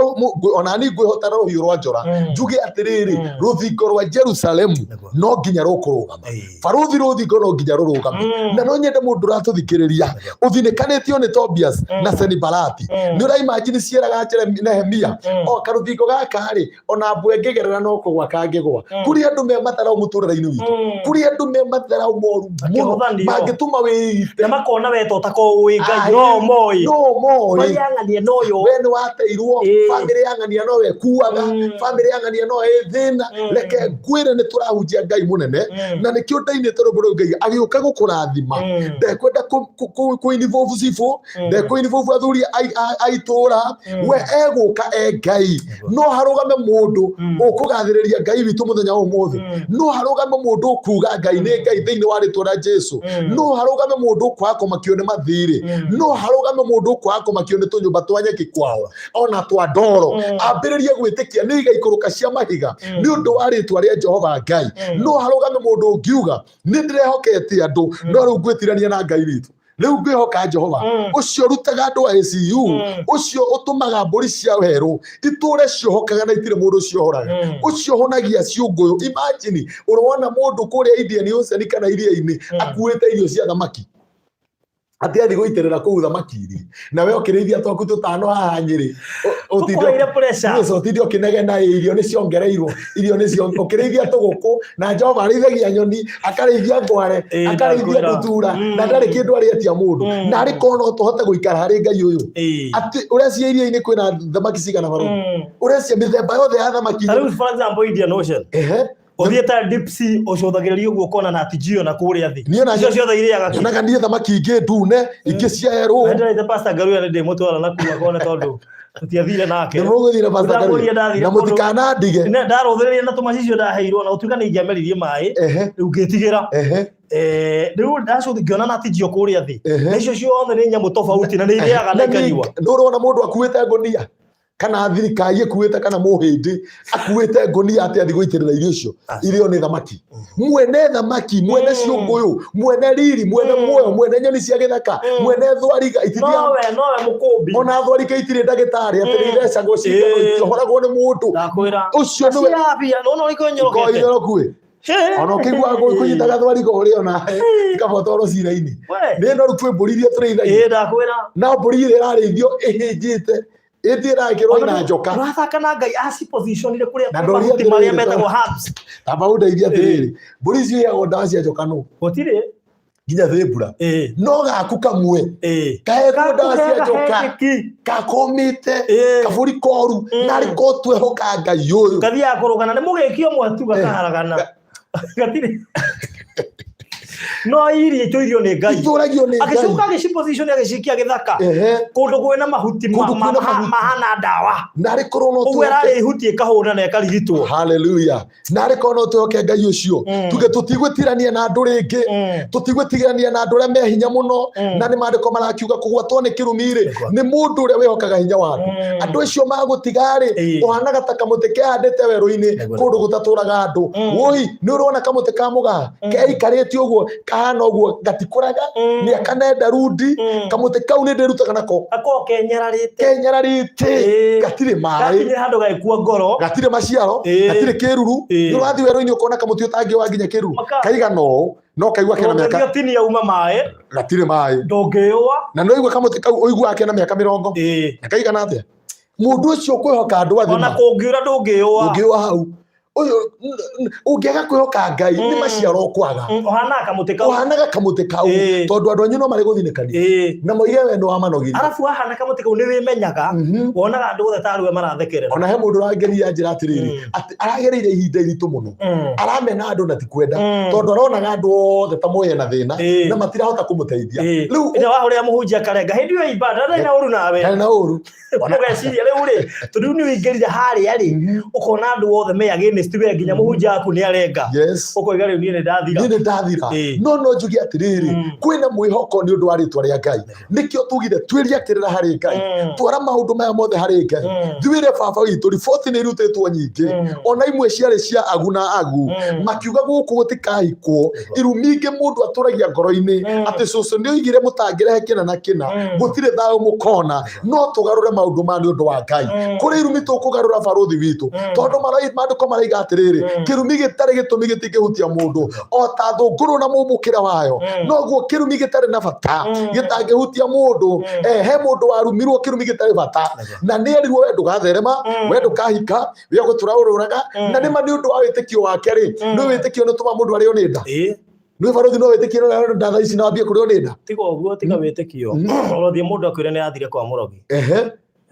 S2: ona niĩ ngwĩhotana rũhiũ rwa njora. Njuge atĩrĩrĩ, rũthingo rwa Jerusalemu no nginya rũkũrũgama. Barũthi rũthingo no nginya rũrũgame. Na no nyende mũndũ ũratũthikĩrĩria ũthinĩkanĩte Ciĩhũthanĩtio nĩ Tobias na Senibalati. Nĩ ũraimagine ciĩraga Nehemia, o karũthingo gaka rĩ, ona mbwe ĩngĩgerera no kũgwa kangĩgwa. Kũrĩ andũ me matharaũ mũtũrĩre-inĩ witũ. Kũrĩ andũ me matharaũ moru mũno
S1: Akĩhũthanio.
S2: mangĩtũma wĩite.
S1: Na makona we to ta ũĩ Ngai
S2: Ai,
S1: no moĩ.
S2: No moĩ.
S1: Marĩ ang'ania no yo.
S2: We nĩ wateirwo, bamĩrĩ ya ng'ania no ĩkuaga, bamĩrĩ ya ng'ania no ĩ thĩna. Reke ngwĩre nĩ tũrahunjia Ngai mũnene, na nĩkĩo ndainĩte rwĩmbo rũu Ngai agĩũka gũkũrathima. Ndekwenda kũ involve cibũ, ndekũ involve athuri a itũra, we egũka e Ngai. No harũgame mũndũ ũkũgathĩrĩria Ngai witũ mũthenya wa ũmũthĩ. No harũgame mũndũ ũkuga Ngai nĩ Ngai thĩinĩ wa rĩtwa rĩa Jesu. No harũgame mũndũ ũkwaga kũmakio nĩ mathirĩ. No harũgame mũndũ ũkwaga kũmakio nĩ tũnyũmba twa nyeki kwao ona twa ndoro. Ambĩrĩrie gwĩtĩkia nĩ igaikũrũka cia mahiga nĩ ũndũ wa rĩtwa rĩa Jehova Ngai. No harũgame mũndũ ũngiuga nĩ ndĩrehokete andũ no rĩu ngwĩtirania na Ngai witũ. Rĩu ngwĩhoka Jehova ũcio ũrutaga andũ a ACU, ũcio ũtũmaga mbũri cia werũ itũre ciohokaga na itirĩ mũndũ ciohoraga, ũcio ũhonagia ciũngũyũ. Imagine ũrona mũndũ kũrĩa Indian Ocean kana iria-inĩ akuĩte irio cia thamaki atĩ athiĩ gũitĩrĩra kũu thamaki iria, nawe ũkĩrĩithia twaku tũtano haha Nyĩrĩ,
S1: Tũkũheire pressure.
S2: Yes, ũtinde ũkĩnegena ĩ, irio nĩ ciongereirwo, irio nĩ cio ũkĩrĩithia tũgũkũ, na Jehova arĩithagia nyoni, akarĩithia ngware, akarĩithia
S1: Ndakwĩra.
S2: ndutura, na ndarĩ kĩndũ arĩetia mũndũ. Na arĩ korwo no tũhote gũikara harĩ Ngai ũyũ. Atĩ ũrecia iria-inĩ kwĩna thamaki cigana barũthi? Ũrecia mĩthemba yothe ya thamaki.
S1: Ta rĩu for example Indian Ocean. Ũthiĩte deep sea ũcũthagĩrĩria ũguo ũkona na tijio na kũrĩa thĩ.
S2: Niĩ ona
S1: Icio ciothe irĩaga kĩ?
S2: Nyonaga niĩ thamaki ingĩ ndune, ingĩ cia yerũ.
S1: Nĩ Pastor Ngaruya nĩ ndĩmũtwara na kuu akone tondũ tũtiathire nake.
S2: Nĩ mũgũthiĩ na Pastor
S1: Ndamũria
S2: Ngaruya.
S1: ndathire
S2: Na
S1: kũndũ-
S2: mũtikanandige.
S1: Nĩ ndarũthĩrĩria na tũmacicio ndaheirwo na gũtuĩka nĩ ingĩameririe maĩ rĩu ngĩtigĩra. Rĩu ndacũthi ngĩona na tijio kũrĩa thĩ. Na icio ciothe nĩ nyamũ tofauti na nĩ irĩaga na ikanyua.
S2: Nĩ ũrona mũndũ akuĩte ngũnia kana thirikari ĩkuĩte kana mũhĩndĩ akuĩte ngũnia atĩ athiĩ gũitĩrĩra irio icio irio nĩ thamaki. Mwene thamaki, mwene ciũngũyũ, mwene riri, mwene muoyo, mwene nyoni cia gĩthaka, mwene thwariga itithiaga
S1: Nowe nowe mũkũmbi.
S2: Ona thwariga itirĩ ndagĩtarĩ atĩ nĩ ithecagwo cindano, itiohoragwo nĩ mũndũ.
S1: Ndakwĩra.
S2: Ũcio nĩwe
S1: Ciabia, nona ũrĩkũ nyorokete.
S2: Ngoi ona ũkĩigua kũnyitaga thwariga ũrĩ ona kaba ũtwarwo cira-inĩ. Nĩ no rĩu kwĩ mbũri iria tũrĩithagia.
S1: Ĩĩ ndakwĩra.
S2: Na mbũri ĩrĩa ĩrarĩithio ĩhĩnjĩte ĩthiĩ ĩrakĩrwo ina njoka.
S1: Ũrathaka na Ngai acipositionire kũrĩa
S2: Na
S1: kwĩ
S2: ndoria
S1: mahuti marĩa
S2: atĩrĩrĩ,
S1: metagwo herbs.
S2: Tamba ũndeithie atĩrĩrĩ, mbũri icio iheagwo ndawa cia njoka nũ?
S1: Gũtirĩ.
S2: Nginya thĩmbura. No gaku kamwe kahetwo ndawa cia njoka
S1: Gakũhe
S2: gakomĩte kabũri koru narĩ ko twehoka Ngai ũyũ.
S1: Gathiaga kũrũgana nĩ mũgĩki ũmwe tu gakaharagana. Gatirĩ. No iria itũirio nĩ Ngai.
S2: Itũragio nĩ Ngai.
S1: Agĩcoka agĩciposition agĩcikia gĩthaka. Kũndũ kwĩna mahuti
S2: Kũndũ kwĩna mahuti.
S1: mahana ndawa.
S2: Narĩ korwo no
S1: Ũguo
S2: twĩhoke.
S1: ĩrarĩa ihuti ĩkahũna na ĩkarigitwo.
S2: Hallelujah. Narĩ korwo no twĩhoke Ngai ũcio. Tuge tũtigwĩtirania na andũ rĩngĩ. Tũtigwĩtigania na andũ arĩa me hinya mũno. Na nĩ maandĩko marakiuga kũgwatwo nĩ kĩrumi rĩ, nĩ mũndũ ũrĩa wĩhokaga hinya wa andũ. Andũ acio magũtiga rĩ, ũhanaga ta kamũtĩ kehandĩte werũ-inĩ kũndũ gũtatũraga andũ. Woi, nĩ ũrona kamũtĩ ka mũgaa keikarĩte ũguo kahana ũguo gatikũraga, mĩaka nenda rundi, kamũtĩ kau nĩ ndĩrutaga nako.
S1: Gakoragwo kenyararĩte.
S2: Kenyararĩte, gatirĩ maĩ.
S1: Gakinyire handũ gagĩkua ngoro.
S2: Gatirĩ maciaro, gatirĩ kĩruru. Nĩ ũrathiĩ werũ-inĩ ũkona kamũtĩ ũtangĩoa nginya kĩruru. Kaigana ũũ, no kaigua kena mĩaka.
S1: Ũngĩthiĩ ũtinie uma maĩ.
S2: Gatirĩ maĩ.
S1: Ndũngĩũa.
S2: Na no ũigue kamũtĩ kau ũiguaga kena mĩaka 40. Na kaigana atĩa? Mũndũ ũcio ũkwĩhoka andũ athima.
S1: Ona kũngiura ndũngĩũa.
S2: Ndũngĩũa hau. Ũyũ, ũngĩaga kwĩhoka Ngai, nĩ maciaro ũkwaga.
S1: Ũhanaga kamũtĩ kau.
S2: Ũhanaga kamũtĩ kau. Tondũ andũ anyu no marĩ gũthinĩkania. Na moige we nĩ wamanogirie.
S1: Arabu wahana kamũtĩ kau nĩ wĩmenyaga. Wonaga andũ othe tarĩ we marathekerera.
S2: Ona he mũndũ ũrangeria njĩra atĩrĩrĩ, atĩ aragereire ihinda iritũ mũno. Aramena andũ na ti kwenda. Tondũ aronaga andũ othe ta moĩ ena thĩna, na matirahota kũmũteithia. Rĩu
S1: Ĩrĩa wahũrĩra mũhunjia karenga, hĩndĩ ĩyo ibada, ndarĩ na ũru nawe.
S2: Ndarĩ na ũru.
S1: Ũgeciria rĩu rĩ, tondũ rĩu nĩ ũingĩrire harĩa rĩ, ũkona andũ othe me against we, nginya mũhunjia waku nĩ arenga. Ũkoiga rĩu niĩ nĩ ndathira.
S2: Niĩ nĩ ndathira. No no njuge atĩrĩrĩ, kwĩna mwĩhoko nĩ ũndũ wa rĩtwa rĩa Ngai. Nĩkĩo tugire tuĩria kĩrĩra harĩ Ngai. Twara maũndũ maya mothe harĩ Ngai. Thuĩre baba witũ, riboti nĩ irutĩtwo nyingĩ. Ona imwe ciarĩ cia agu na agu. Makiuga gũkũ gũtikahikwo. Irumi ingĩ mũndũ atũragia ngoro-inĩ atĩ cũcũ nĩ oigire mũtangĩrehe kĩna na kĩna, gũtirĩ thayũ mũkona. No tũgarũre maũndũ maya nĩ ũndũ wa Ngai. Kũrĩ irumi tũkũgarũra barũthi witũ. Tondũ maandĩko maraiga maraiga atĩrĩrĩ, kĩrumi gĩtarĩ gĩtũmi gĩtingĩhutia mũndũ, o ta thũngũrũ na mũmũkĩra wayo, noguo kĩrumi gĩtarĩ na bata gĩtangĩhutia mũndũ. He mũndũ warumirwo kĩrumi gĩtarĩ bata, na nĩ erirwo, we ndũgatherema, we ndũkahika, we ũgũtũra ũrũraga. Na nĩma nĩ ũndũ wa wĩtĩkio wake rĩ, nĩ wĩtĩkio nĩ ũtũma mũndũ arĩo nĩ nda. Nĩ barũthi, no wĩtĩkio nĩ nda thaa ici na wambie kũrĩo nĩ nda.
S1: Tiga ũguo, tiga wĩtĩkio. Ũrothiĩ mũndũ akwĩre nĩ athire kwa mũrogi.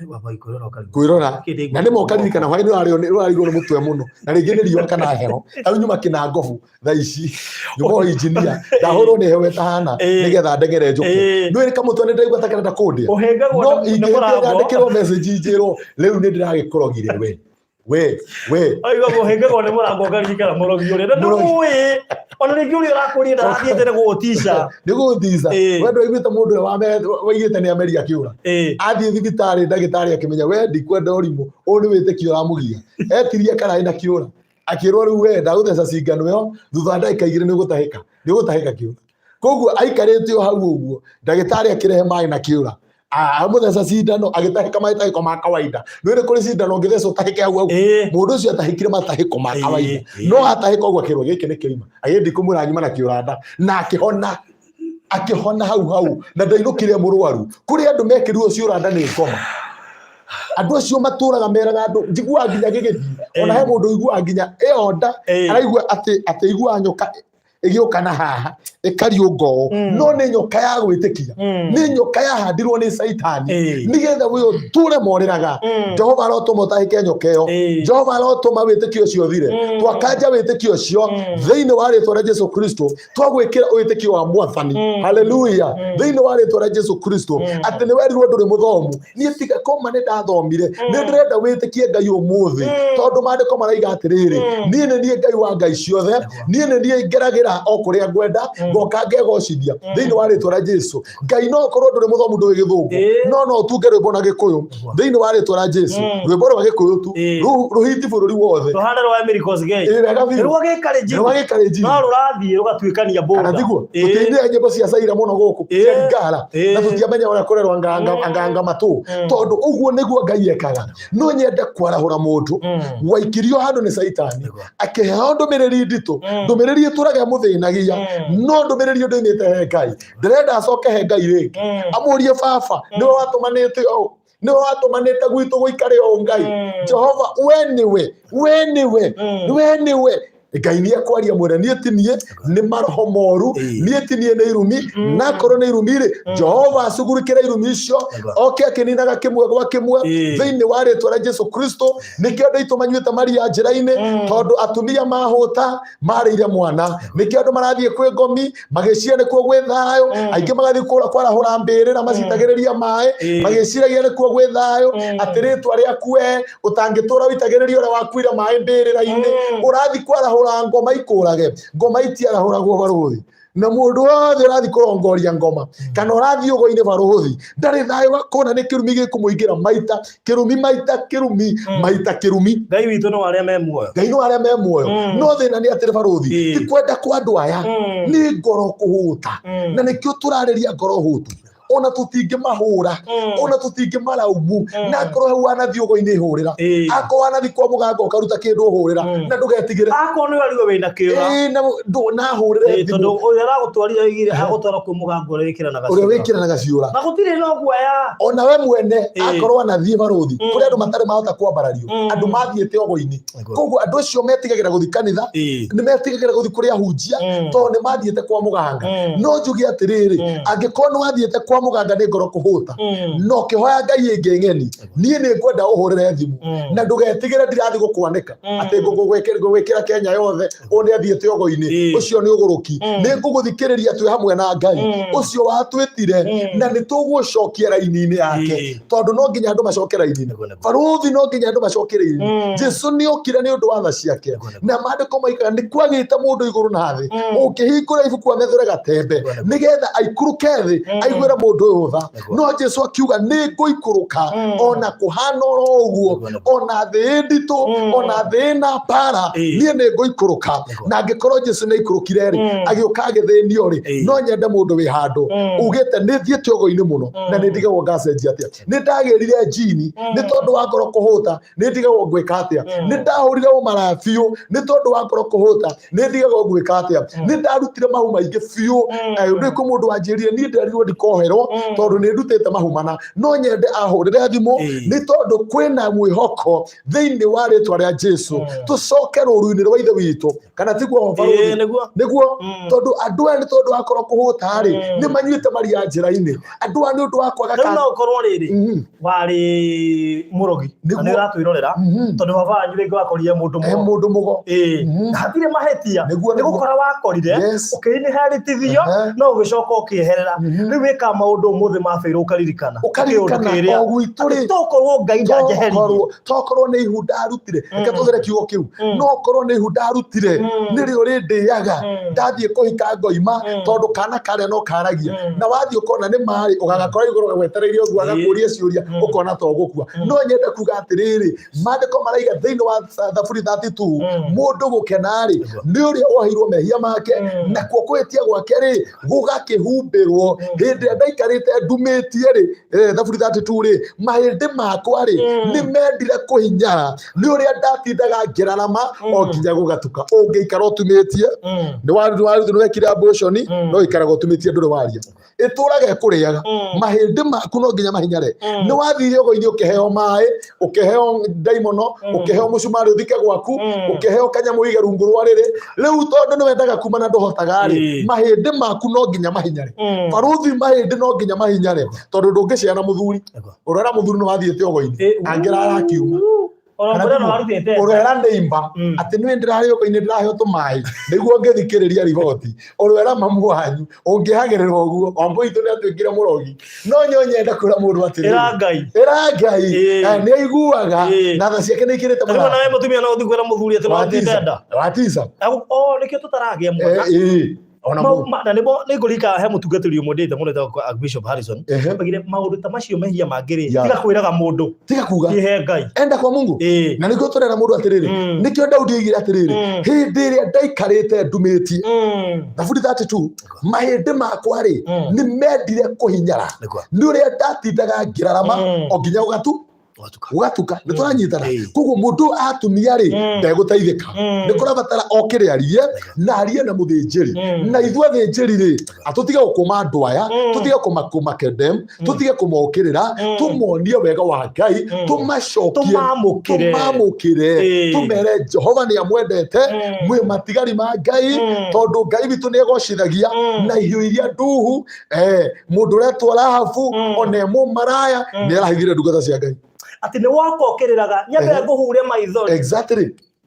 S1: Baba ikwĩrora ũkarigwo.
S2: Kwĩrora na nĩ mokaririkana hwaĩ nĩ ũrarigwo nĩ mũtwe mũno, na rĩngĩ nĩ riũa kana heho. Ta rĩu nyuma kĩnangobu thaa ici, nyuma o injinia, ndahũrwo nĩ heho ĩtahana nĩgetha ndeng'ere njũke. Nĩ kamũtwe nĩ ndaigua ta karenda kũndĩa.
S1: Ũhĩngagwo
S2: No
S1: nĩ
S2: ingĩhĩtia
S1: mũrango.
S2: nyandĩkĩrwo message njĩrwo rĩu nĩ ndĩragĩkũrogire we we we.
S1: Oiga ũhĩngagwo nĩ mũrango ũkaririkana mũrogi ũrĩa. Na
S2: Mũrogi.
S1: ndũĩ. Ona rĩngĩ ũrĩa ũrakũria ndarathiĩte nĩ gũgũtica.
S2: Nĩ gũgũtica. We ndwaiguĩte mũndũ ũrĩa waigĩte nĩ ameria akĩũra? Athiĩ thibitarĩ, ndagĩtarĩ akĩmenya we ndikwenda ũrimũ ũyũ nĩ wĩtĩkio ũramũgia. Etirie karaĩ na kĩũra, akĩrwo rĩu we ndagũtheca cingano ĩyo, thutha wa ndagĩka 2 nĩ ũgũtahĩka, nĩ ũgũtahĩka kĩũra. Koguo aikarĩte o hau ũguo, ndagĩtarĩ akĩrehe maĩ na kĩũra, amũtheca cindano, agĩtahĩka matahĩko ma kawaida. Nĩ nĩ kũrĩ cindano ũngĩtheca ũtahĩke hau hau. Mũndũ ũcio atahĩkire matahĩko ma kawaida, no atahĩka ũguo akĩrwo gĩkĩ nĩ kĩima, agĩthiĩ ndikũmwĩra nyuma na kĩũra nda, na akĩhona, akĩhona hau hau, na ndainũkire mũrwaru. Kũrĩ andũ mekĩrirwo ciũra nda nĩ ngoma. Andũ acio matũraga meraga andũ, njiguaga nginya gĩgĩthiĩ ona he mũndũ ũiguaga nginya ĩyo nda, araigua atĩ aiguaga nyoka ĩgĩũka na haha ĩkariũnga ũũ. No nĩ nyoka ya gwĩtĩkia, nĩ nyoka yahandirwo nĩ caitani nĩgetha we ũtũre morĩraga. Jehova arotũma ũtahĩke nyoka ĩyo. Jehova arotũma wĩtĩkio ũcio ũthire. Twakanja wĩtĩkio ũcio thĩinĩ wa rĩtwa rĩa Jesu Kristo. Twagwĩkĩra wĩtĩkio wa Mwathani. Haleluya. Thĩinĩ wa rĩtwa rĩa Jesu Kristo, atĩ nĩ werirwo ndũrĩ mũthomu, niĩ tiga koma nĩ ndathomire, nĩ ndĩrenda wĩtĩkie Ngai ũmũthĩ, tondũ maandĩko maraiga atĩrĩrĩ, niĩ nĩ niĩ Ngai wa ngai ciothe, niĩ nĩ niĩ ngeragĩra o kũrĩa ngwenda, ngoka ngegocithia thĩinĩ wa rĩtwa rĩa Jesu. Ngai, no ũkorwo ndũrĩ mũthomu, ndũĩ gĩthũngũ, no ũtunge rwĩmbo na gĩkũyũ thĩinĩ wa rĩtwa rĩa Jesu. Rwĩmbo rwa gĩkũyũ tu rũhiti bũrũri wothe.
S1: Rũhana rwa Emily Kosgei.
S2: Ĩĩ, wega biũ.
S1: Nĩ rwa gĩkarĩnjini.
S2: Rwa gĩkarĩnjini.
S1: No rũrathiĩ rũgatuĩkania
S2: Kana
S1: border.
S2: tiguo? Tũtiainire nyĩmbo cia Saira mũno gũkũ, cia Lingala, na tũtiamenya ũrĩa kũrerwo anganga matũ, tondũ ũguo nĩguo Ngai ekaga. No nyende kwarahũra mũndũ waikirio handũ nĩ Caitani, akĩheo ndũmĩrĩri nditũ, ndũmĩrĩri ĩtũraga ĩmũthĩnagia, no ndũmĩrĩri ĩyo ndĩoimĩte he Ngai. Ndĩrenda acoke he Ngai rĩngĩ, amũrie, baba, nĩwe watũmanĩte ũũ, nĩwe watũmanĩte gwitũ gũikare ũũ? Ngai Jehova, we nĩwe, we nĩwe, we nĩwe Ngai. Nĩ ekwaria mwĩre, niĩ ti niĩ, nĩ maroho moru. Niĩ ti niĩ, nĩ irumi. Na akorwo nĩ irumi rĩ, Jehova acugurikĩre irumi icio, oke akĩninaga kĩmwe gwa kĩmwe thĩinĩ wa rĩtwa rĩa Jesu Kristo. Nĩkĩo andũ aitũ manyuĩte maria njĩra-inĩ, tondũ atumia mahũta marĩire mwana. Nĩkĩo andũ marathiĩ kwĩ ngomi magĩciria nĩkuo gwĩ thayũ. Aingĩ magathiĩ kũra kwarahũra mbĩrĩra, macitagĩrĩria maĩ, magĩciragia nĩkuo gwĩ thayũ. Atĩ rĩtwa rĩaku we ũtangĩtũra ũitagĩrĩria ũrĩa wakuire maĩ mbĩrĩra-inĩ, ũrathiĩ kwarahũra ngoma ikũrage. Ngoma itiarahũragwo, barũthi. Na mũndũ wothe ũrathiĩ kũrongoria ngoma kana ũrathiĩ ũgo-inĩ, barũthi, ndarĩ thayũ gakona. Nĩ kĩrumi gĩkũmũingĩra maita kĩrumi, maita kĩrumi, maita kĩrumi.
S1: Ngai witũ nĩ wa arĩa me muoyo.
S2: Ngai nĩ wa arĩa me muoyo. No thĩna nĩ atĩrĩ, barũthi, ti kwenda kwa andũ aya, nĩ ngoro kũhũta. Na nĩkĩo tũrarĩria ngoro hũtu. Ona tũtingĩmahũra, ona tũtingĩmaraumu. Na akorwo hau wanathiĩ ũgo-inĩ, hũrĩra. Akorwo wanathiĩ kwa mũganga ũkaruta kĩndũ, hũrĩra na ndũgetigĩre.
S1: Akorwo nĩ wariwe wĩna kĩũra.
S2: Ĩĩ, na na hũrĩre
S1: Ĩĩ, tondũ
S2: thimũ.
S1: ũrĩa aragũtwarire oigire agũtwara kwĩ mũganga ũrĩa wĩkĩranaga
S2: Ũrĩa
S1: ciũra.
S2: wĩkĩranaga ciũra.
S1: Na gũtirĩ na guoya.
S2: Ona we mwene, akorwo anathiĩ, barũthi, kũrĩ andũ matarĩ mahota kwambarario, andũ mathiĩte ũgo-inĩ. Koguo andũ acio metigagĩra gũthiĩ kanitha, nĩ metigagĩra gũthiĩ kũrĩ ahunjia, tondũ nĩ mathiĩte kwa mũganga. No njuge atĩrĩrĩ, angĩkorwo nĩ wathiĩte kwa mũganga nĩ ngoro kũhũta, no ũkĩhoya Ngai ĩngĩ ng'eni, niĩ nĩ ngwenda ũhũrĩre thimũ na ndũgetigĩre. Ndirathiĩ gũkwanĩka atĩ ngũgwĩkĩra Kenya yothe ũũ nĩ athiĩte ũgo-inĩ. Ũcio nĩ ũgũrũki. Nĩ ngũgũthikĩrĩria twĩ hamwe na Ngai ũcio watwĩtire, na nĩ tũgũcokia raini-inĩ yake, tondũ no nginya andũ macoke raini-inĩ. Barũthi, no nginya andũ macoke raini. Jesu nĩ okire nĩ ũndũ wa tha ciake, na maandĩko maikaga nĩ kwagĩte mũndũ igũrũ na thĩ ũngĩhingũra ibuku amethũre gatembe nĩgetha aikũrũke thĩ aiguĩre mũndũ. mũndũ ũyũ tha.
S1: Nĩguo.
S2: No Jesu akiuga nĩ ngũikũrũka ona kũhana oro ũguo,
S1: Nĩguo, nĩguo.
S2: ona thĩ ĩ nditũ, ona thĩ ĩna mbara, niĩ nĩ ngũikũrũka. Na angĩkorwo Jesu nĩ aikũrũkire rĩ, agĩũka agĩthĩnio rĩ, no nyende mũndũ wĩ handũ ugĩte nĩ thiĩte ũgo-inĩ mũno na nĩ ndigagwo ngacenjia atĩa, nĩ ndagĩrire njini nĩ tondũ wa ngoro kũhũta, nĩ ndigagwo ngwĩka atĩa, nĩ ndahũrire ũmaraya biũ nĩ tondũ wa ngoro kũhũta, nĩ ndigagwo ngwĩka atĩa, nĩ ndarutire mahu maingĩ biũ. Ndĩ kũ mũndũ wanjĩrire niĩ nderirwo ndikoherwo tondũ nĩ ndutĩte mahu mana. No nyende ahũrĩre thimũ nĩ tondũ kwĩna mwĩhoko thĩinĩ wa rĩtwa rĩa Jesu, tũcoke rũru-inĩ rwa ithe witũ, kana tiguo barũthi?
S1: Ĩĩ, nĩguo.
S2: Nĩguo, tondũ andũ aya nĩ tondũ wa korwo kũhũta rĩ, nĩ manyuĩte maria njĩra-inĩ. Andũ aya nĩ ũndũ wa kwaga
S1: Rĩu no ũkorwo rĩrĩ warĩ mũrogi na
S2: Nĩguo.
S1: nĩ ũratwĩrorera, tondũ baba wanyu rĩngĩ wakorire mũndũ
S2: Eh,
S1: mũgo.
S2: Mũndũ mũgo.
S1: Ĩĩ. Na hatirĩ mahĩtia.
S2: Nĩguo,
S1: Nĩ
S2: nĩguo.
S1: gũkora wakorire ũkĩinheritithio, no ũgĩcoka ũkĩeherera. Rĩu wĩkaga maũndũ ũmũthĩ mabĩirwo ũkaririkana.
S2: Ũkaririkana
S1: Kĩũndũ kĩrĩa.
S2: o gwitũ rĩ.
S1: Atĩ tokorwo Ngai ndanjeheririe.
S2: Tokorwo nĩ ihu ndarutire, reke tũthĩre kiugo kĩu, no korwo nĩ ihu ndarutire nĩrĩo rĩndĩaga, ndathiĩ kũhika ngoima tondũ kana karĩa no karagia, na wathiĩ ũkona nĩ marĩ ũgagakora igũrũ gagwetereire ũguo, agakũria ciũria, ũkona to gũkua. No nyende kuga atĩrĩrĩ, maandĩko maraiga thĩinĩ wa Thaburi 32, mũndũ gũkena-rĩ nĩ ũrĩa woheirwo mehia make, nakuo kwĩhĩtia gwake rĩ gũgakĩhumbĩrwo. Hĩndĩ ĩrĩa ndaikarĩte ndumĩtie rĩ, Thaburi 32 rĩ, mahĩndĩ makwa rĩ nĩ mendire kũhinyara nĩ ũrĩa ndatindaga ngĩrarama o nginya gũgatuka. Ũngĩikara ũtumĩtie, nĩ wekire abortion, no ikaraga ũtumĩtie, ndũrĩ waria, ĩtũraga ĩkũrĩaga, mahĩndĩ maku no nginya mahinyare. Nĩ wathire ũgo-inĩ, ũkĩheo maĩ, ũkĩheo ndaimono, ũkĩheo mũcumarĩ ũthike gwaku, ũkĩheo kanyamũ ũige rungu rwa rĩrĩ. Rĩu tondũ nĩ wendaga kuma na ndũhotaga rĩ, mahĩndĩ maku no nginya mahinyare. Barũthi, mahĩndĩ no nginya mahinyare, tondũ ndũngĩciara mũthuri. Ũrera mũthuri nĩ wathiĩte ũgo-inĩ, angĩrara akiuma.
S1: Ona
S2: Kana
S1: mbura
S2: tiguo?
S1: no warutĩte nda.
S2: Ũrera nĩimba atĩ nĩ ndĩrarĩ ũgo-inĩ, ndĩraheo tũmaĩ nĩguo ngĩthikĩrĩria riboti. Ũrera mamu wanyu ũngĩhagĩrĩra ũguo, wambũ witũ nĩ atuĩkire mũrogi. No nyo nyenda kwĩra mũndũ atĩrĩrĩ,
S1: Ĩra Ngai.
S2: Ĩra Ngai.
S1: Ĩĩ.
S2: Nĩ aiguaga
S1: Ĩĩ.
S2: na tha ciake nĩ ikĩrĩte
S1: Rĩu ona we mũtumia no ũthiĩ kwĩra mũthuri atĩ no warutĩte nda.
S2: Watiza.
S1: Oh, nĩkĩo tũtaragĩa mwana.
S2: Ĩĩ, ona
S1: Na nĩmo nĩ ngũririkana he mũtungatĩri ũmwe ndĩte mũno wĩtagwo Bishop Harrison. Oigire maũndũ ta macio, mehia mangĩ rĩ, tiga kwĩraga mũndũ.
S2: Tiga kuga.
S1: Ihe Ngai.
S2: Enda kwa Mungu.
S1: Ĩĩ.
S2: Na nĩkĩo tũrera mũndũ atĩrĩrĩ, nĩkĩo Daudi oigire atĩrĩrĩ, hĩndĩ ĩrĩa ndaikarĩte ndumĩtie, Thaburi 32, mahĩndĩ makwa rĩ nĩ mendire kũhinyara nĩ ũrĩa ndatindaga ngĩrarama o nginya gũgatu
S1: Gwatuka.
S2: Gũgatuka. Nĩ tũranyitana?
S1: Ĩĩ.
S2: Koguo mũndũ atumia rĩ, ndegũteithĩka. Nĩ kũrabatara okĩre arie na arie na mũthĩnjĩri, na ithuĩ athĩnjĩri rĩ, atũtige gũkũma andũ aya, tũtige kũmakendem, tũtige kũmokĩrĩra, tũmonie wega wa Ngai, tũmacokie,
S1: Tũmamũkĩre.
S2: Tũmamũkĩre.
S1: Ĩĩ.
S2: Tũmere Jehova nĩ amwendete, mwĩ matigari ma Ngai, tondũ Ngai witũ nĩ egocithagia na ihiũ iria nduhu. Mũndũ ũretwo Rahabu, ona e mũmaraya, nĩ arahithire ndungata cia Ngai.
S1: Atĩ nĩ woka ũkĩrĩraga, nyambe ngũhure maithori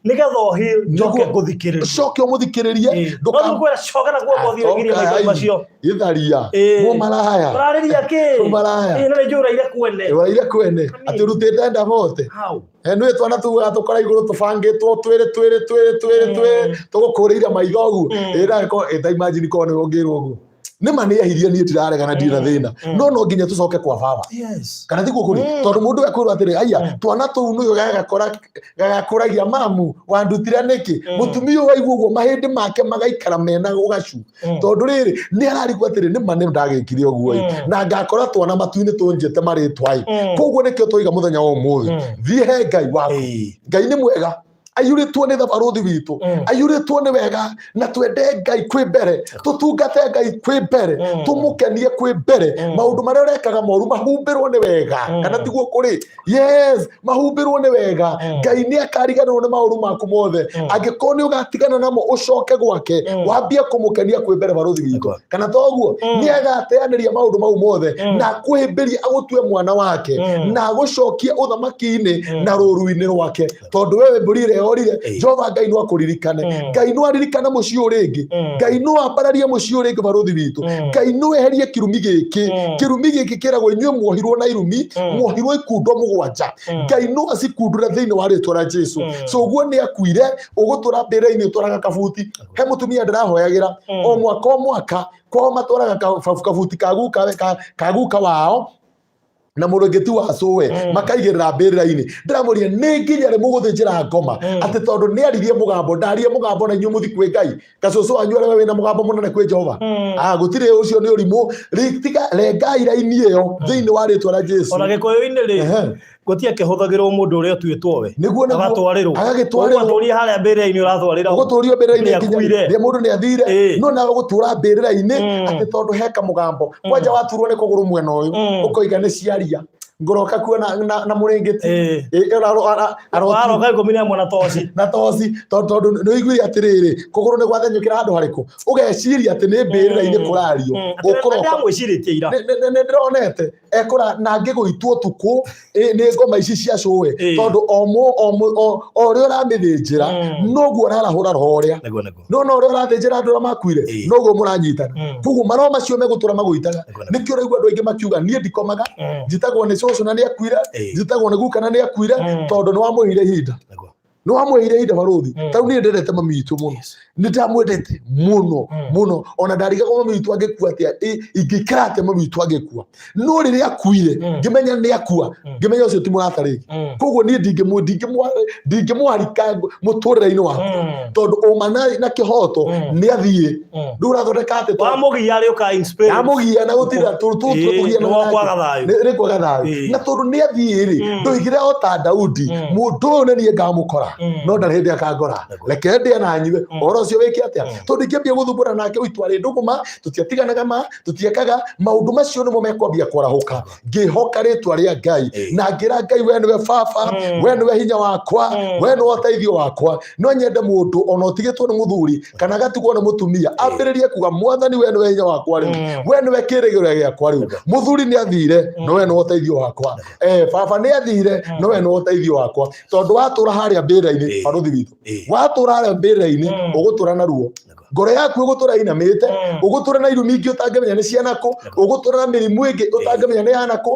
S1: nĩgetha ũhĩ njoke
S2: Nĩguo.
S1: ngũthikĩrĩrie.
S2: Coke ũmũthikĩrĩrie.
S1: No ngwĩra coka na guoko ũthiĩ ũgirie maithori macio.
S2: Gĩtharia.
S1: Ĩĩ.
S2: Mũmaraya.
S1: Ũrarĩria kĩ?
S2: Mũmaraya.
S1: Ĩĩ, no nĩ njũraire kwene.
S2: Ũraire kwene atĩ ũrutĩte nda bote.
S1: Hau.
S2: Nĩ twana tugaga tũkora igũrũ tũbangĩtwo twĩrĩ twĩrĩ twĩrĩ twĩrĩ twĩrĩ, tũgũkũrĩire maitho ũguo. Ĩ na ĩ ta imagine korwo nĩwe ũngĩrwo ũguo. Nĩ ma nĩ ehirie, niĩ ndiraregana, ndirĩ na thĩna, no no nginya tũcoke kwa baba. Kana tiguo kũrĩ? Tondũ mũndũ ekwĩrwo atĩrĩ, aya twana tũu nĩyo gagakora gagakũragia mamu wandutire nĩkĩ. Mũtumia ũyũ aigua ũguo, mahĩndĩ make magaikara mena ũgacu, tondũ rĩrĩ nĩ ararigwo atĩrĩ, nĩ ma nĩ ndagĩkire ũguo ĩ, na ngakora twana matu-inĩ tũnjĩte marĩtwa ĩ. Koguo nĩkĩo twoiga mũthenya wa ũmũthĩ, thiĩ he Ngai waku. Ngai nĩ mwega, aiyũrĩtwo nĩ thabarũthi witũ, aiyũrĩtwo nĩ wega, na twende Ngai kwĩ mbere, tũtungate Ngai kwĩ mbere, tũmũkenie kwĩ mbere. Maũndũ marĩa ũrekaga moru mahumbĩrwo nĩ wega. Kana tiguo kũrĩ? Yes, mahumbĩrwo nĩ wega. Ngai nĩ akariganĩrwo nĩ maũru maku mothe angĩkorwo nĩ ũgatigana namo, ũcoke gwake, wambie kũmũkenia kwĩ mbere, barũthi witũ. Kana toguo? Nĩ agateanĩria maũndũ mau mothe na akũhĩmbĩrie, agũtue mwana wake, na agũcokie ũthamaki-inĩ na rũru-inĩ rwake, tondũ wewe mbũri ĩrĩa nĩeorire. Jehova Ngai no akũririkane. Ngai no aririkane mũciĩ ũyũ rĩngĩ. Ngai no ambararie mũciĩ ũyũ rĩngĩ, barũthi witũ. Ngai no eherie kĩrumi gĩkĩ. Kĩrumi gĩkĩ kĩragwo inyuĩ muohirwo na irumi, muohirwo ikundo 7. Ngai no acikundũre thĩinĩ wa rĩtwa rĩa Jesu. So ũguo nĩ akuire, ũgũtũra mbĩrĩra-inĩ ũtwaraga kabuti. He mũtumia ndĩrahoyagĩra, o mwaka o mwaka kwao matwaraga kabuti ka guka wao na mũrũngĩti wa cũwe, makaigĩrĩra mbĩrĩra-inĩ. Ndĩramũria, nĩ nginya rĩ mũgũthĩnjĩra ngoma atĩ tondũ nĩ aririe mũgambo, ndarie mũgambo na inyuĩ mũthi kwĩ Ngai gacũcũ wanyu arĩa wĩna mũgambo mũnene kwĩ Jehova? Ah, gũtirĩ, ũcio nĩ ũrimũ. Tiga rengai raini ĩyo thĩinĩ wa rĩtwa rĩa Jesu.
S1: Ona Gĩkũyũ-inĩ rĩ, gũtirĩ kĩhũthagĩrwo mũndũ ũrĩa ũtuĩtwo we
S2: Nĩguo, nĩguo.
S1: Agatwarĩrwo.
S2: Agagĩtwarĩrwo.
S1: Ũgũtũria harĩa mbĩrĩra-inĩ, ũratwarĩra ũ?
S2: Ũgũtũrio mbĩrĩra-inĩ
S1: Nĩ
S2: nginya
S1: akuire.
S2: rĩ mũndũ nĩ athire, no nawe ũgũtũra mbĩrĩra-inĩ atĩ tondũ he kamũgambo kwanja waturwo nĩ kũgũrũ mwena ũyũ, ũkoiga nĩ ciaria, ngoroka kuo na mũrĩngĩti.
S1: Waroka 11 na toci.
S2: Na toci, tondũ nĩ ũiguire atĩrĩrĩ, kũgũrũ nĩ gwathenyũkĩra handũ harĩkũ, ũgeciria atĩ nĩ mbĩrĩra-inĩ kũrario. Ũkũroka.
S1: Ndamwĩcirĩtie ira.
S2: Nĩ ndĩronete ekũra na ngĩgũitwo tukũ nĩ ngoma ici cia cũwe, tondũ o mũ- o mũ- o o ũrĩa ũramĩthĩnjĩra, noguo ũrarahũra roho ũrĩa.
S1: Nĩguo, nĩguo.
S2: No ũrĩa ũrathĩnjĩra andũ arĩa makuire, noguo mũranyitana. Koguo maroho macio megũtũra magũitaga.
S1: Nĩguo, nĩguo.
S2: Nĩkĩo ũraigua andũ aingĩ makiuga, niĩ ndikomaga, njitagwo nĩ cũcũ na nĩ akuire, njitagwo nĩ guka na nĩ akuire, tondũ nĩ wamũheire ihinda. Nĩ wamũheire ihinda, barũthi. Tarĩu niĩ ndendete mami witũ mũno, nĩ ndamwendete mũno mũno, ona ndarigagwo mami witũ angĩkua atĩa, ingĩikara atĩa mami witũ angĩkua. No rĩrĩa akuire, ngĩmenya nĩ akua, ngĩmenya ũcio ti mũrata rĩngĩ. Koguo niĩ ndingĩmũharika mũtũrĩre-inĩ wakwa, tondũ ũma na kĩhoto nĩ athiĩ. Rĩu ũrathondeka atĩ
S1: Wamũgia rĩ ũka inspire.
S2: Ndamũgia na gũtirĩ
S1: Ĩĩ, nĩ wakwaga thayũ.
S2: Nĩ kwaga thayũ. Na tondũ nĩ athiĩ rĩ, ndoigire o ta Daudi, mũndũ ũyũ nĩ niĩ ngamũkora, no ndarĩ hĩndĩ akangora, reke ndĩe na nyue. Ũhoro ũcio wĩke atĩa? Tondũ ingĩambia gũthumbũra nake, ũitwarĩ ndũgũma, tũtiatiganaga ma tũtiekaga maũndũ macio, nĩmo mekwambia kwarahũka. Ngĩhoka rĩtwa rĩa Ngai na ngĩra Ngai, we nĩwe baba, we nĩwe hinya wakwa, we nĩwe ũteithio wakwa. No nyende mũndũ ona ũtigĩtwo nĩ mũthuri kana agatigwo nĩ mũtumia ambĩrĩrie kuga, Mwathani, we nĩwe hinya wakwa rĩu, we nĩwe kĩrĩgĩrĩro gĩakwa rĩu. Mũthuri nĩ athire, no we nĩwe ũteithio wakwa. Baba nĩ athire, no we nĩwe ũteithio wakwa. Tondũ watũra harĩa mbĩrĩra-inĩ, barũthi witũ, watũra harĩa mbĩrĩra-inĩ, ũgũtũra na ruo, ngoro yaku ĩgũtũra inamĩte, ũgũtũra na irumi ingĩ ũtangĩmenya nĩ cianakũ, ũgũtũra na mĩrimũ ĩngĩ ũtangĩmenya nĩ yanakũ.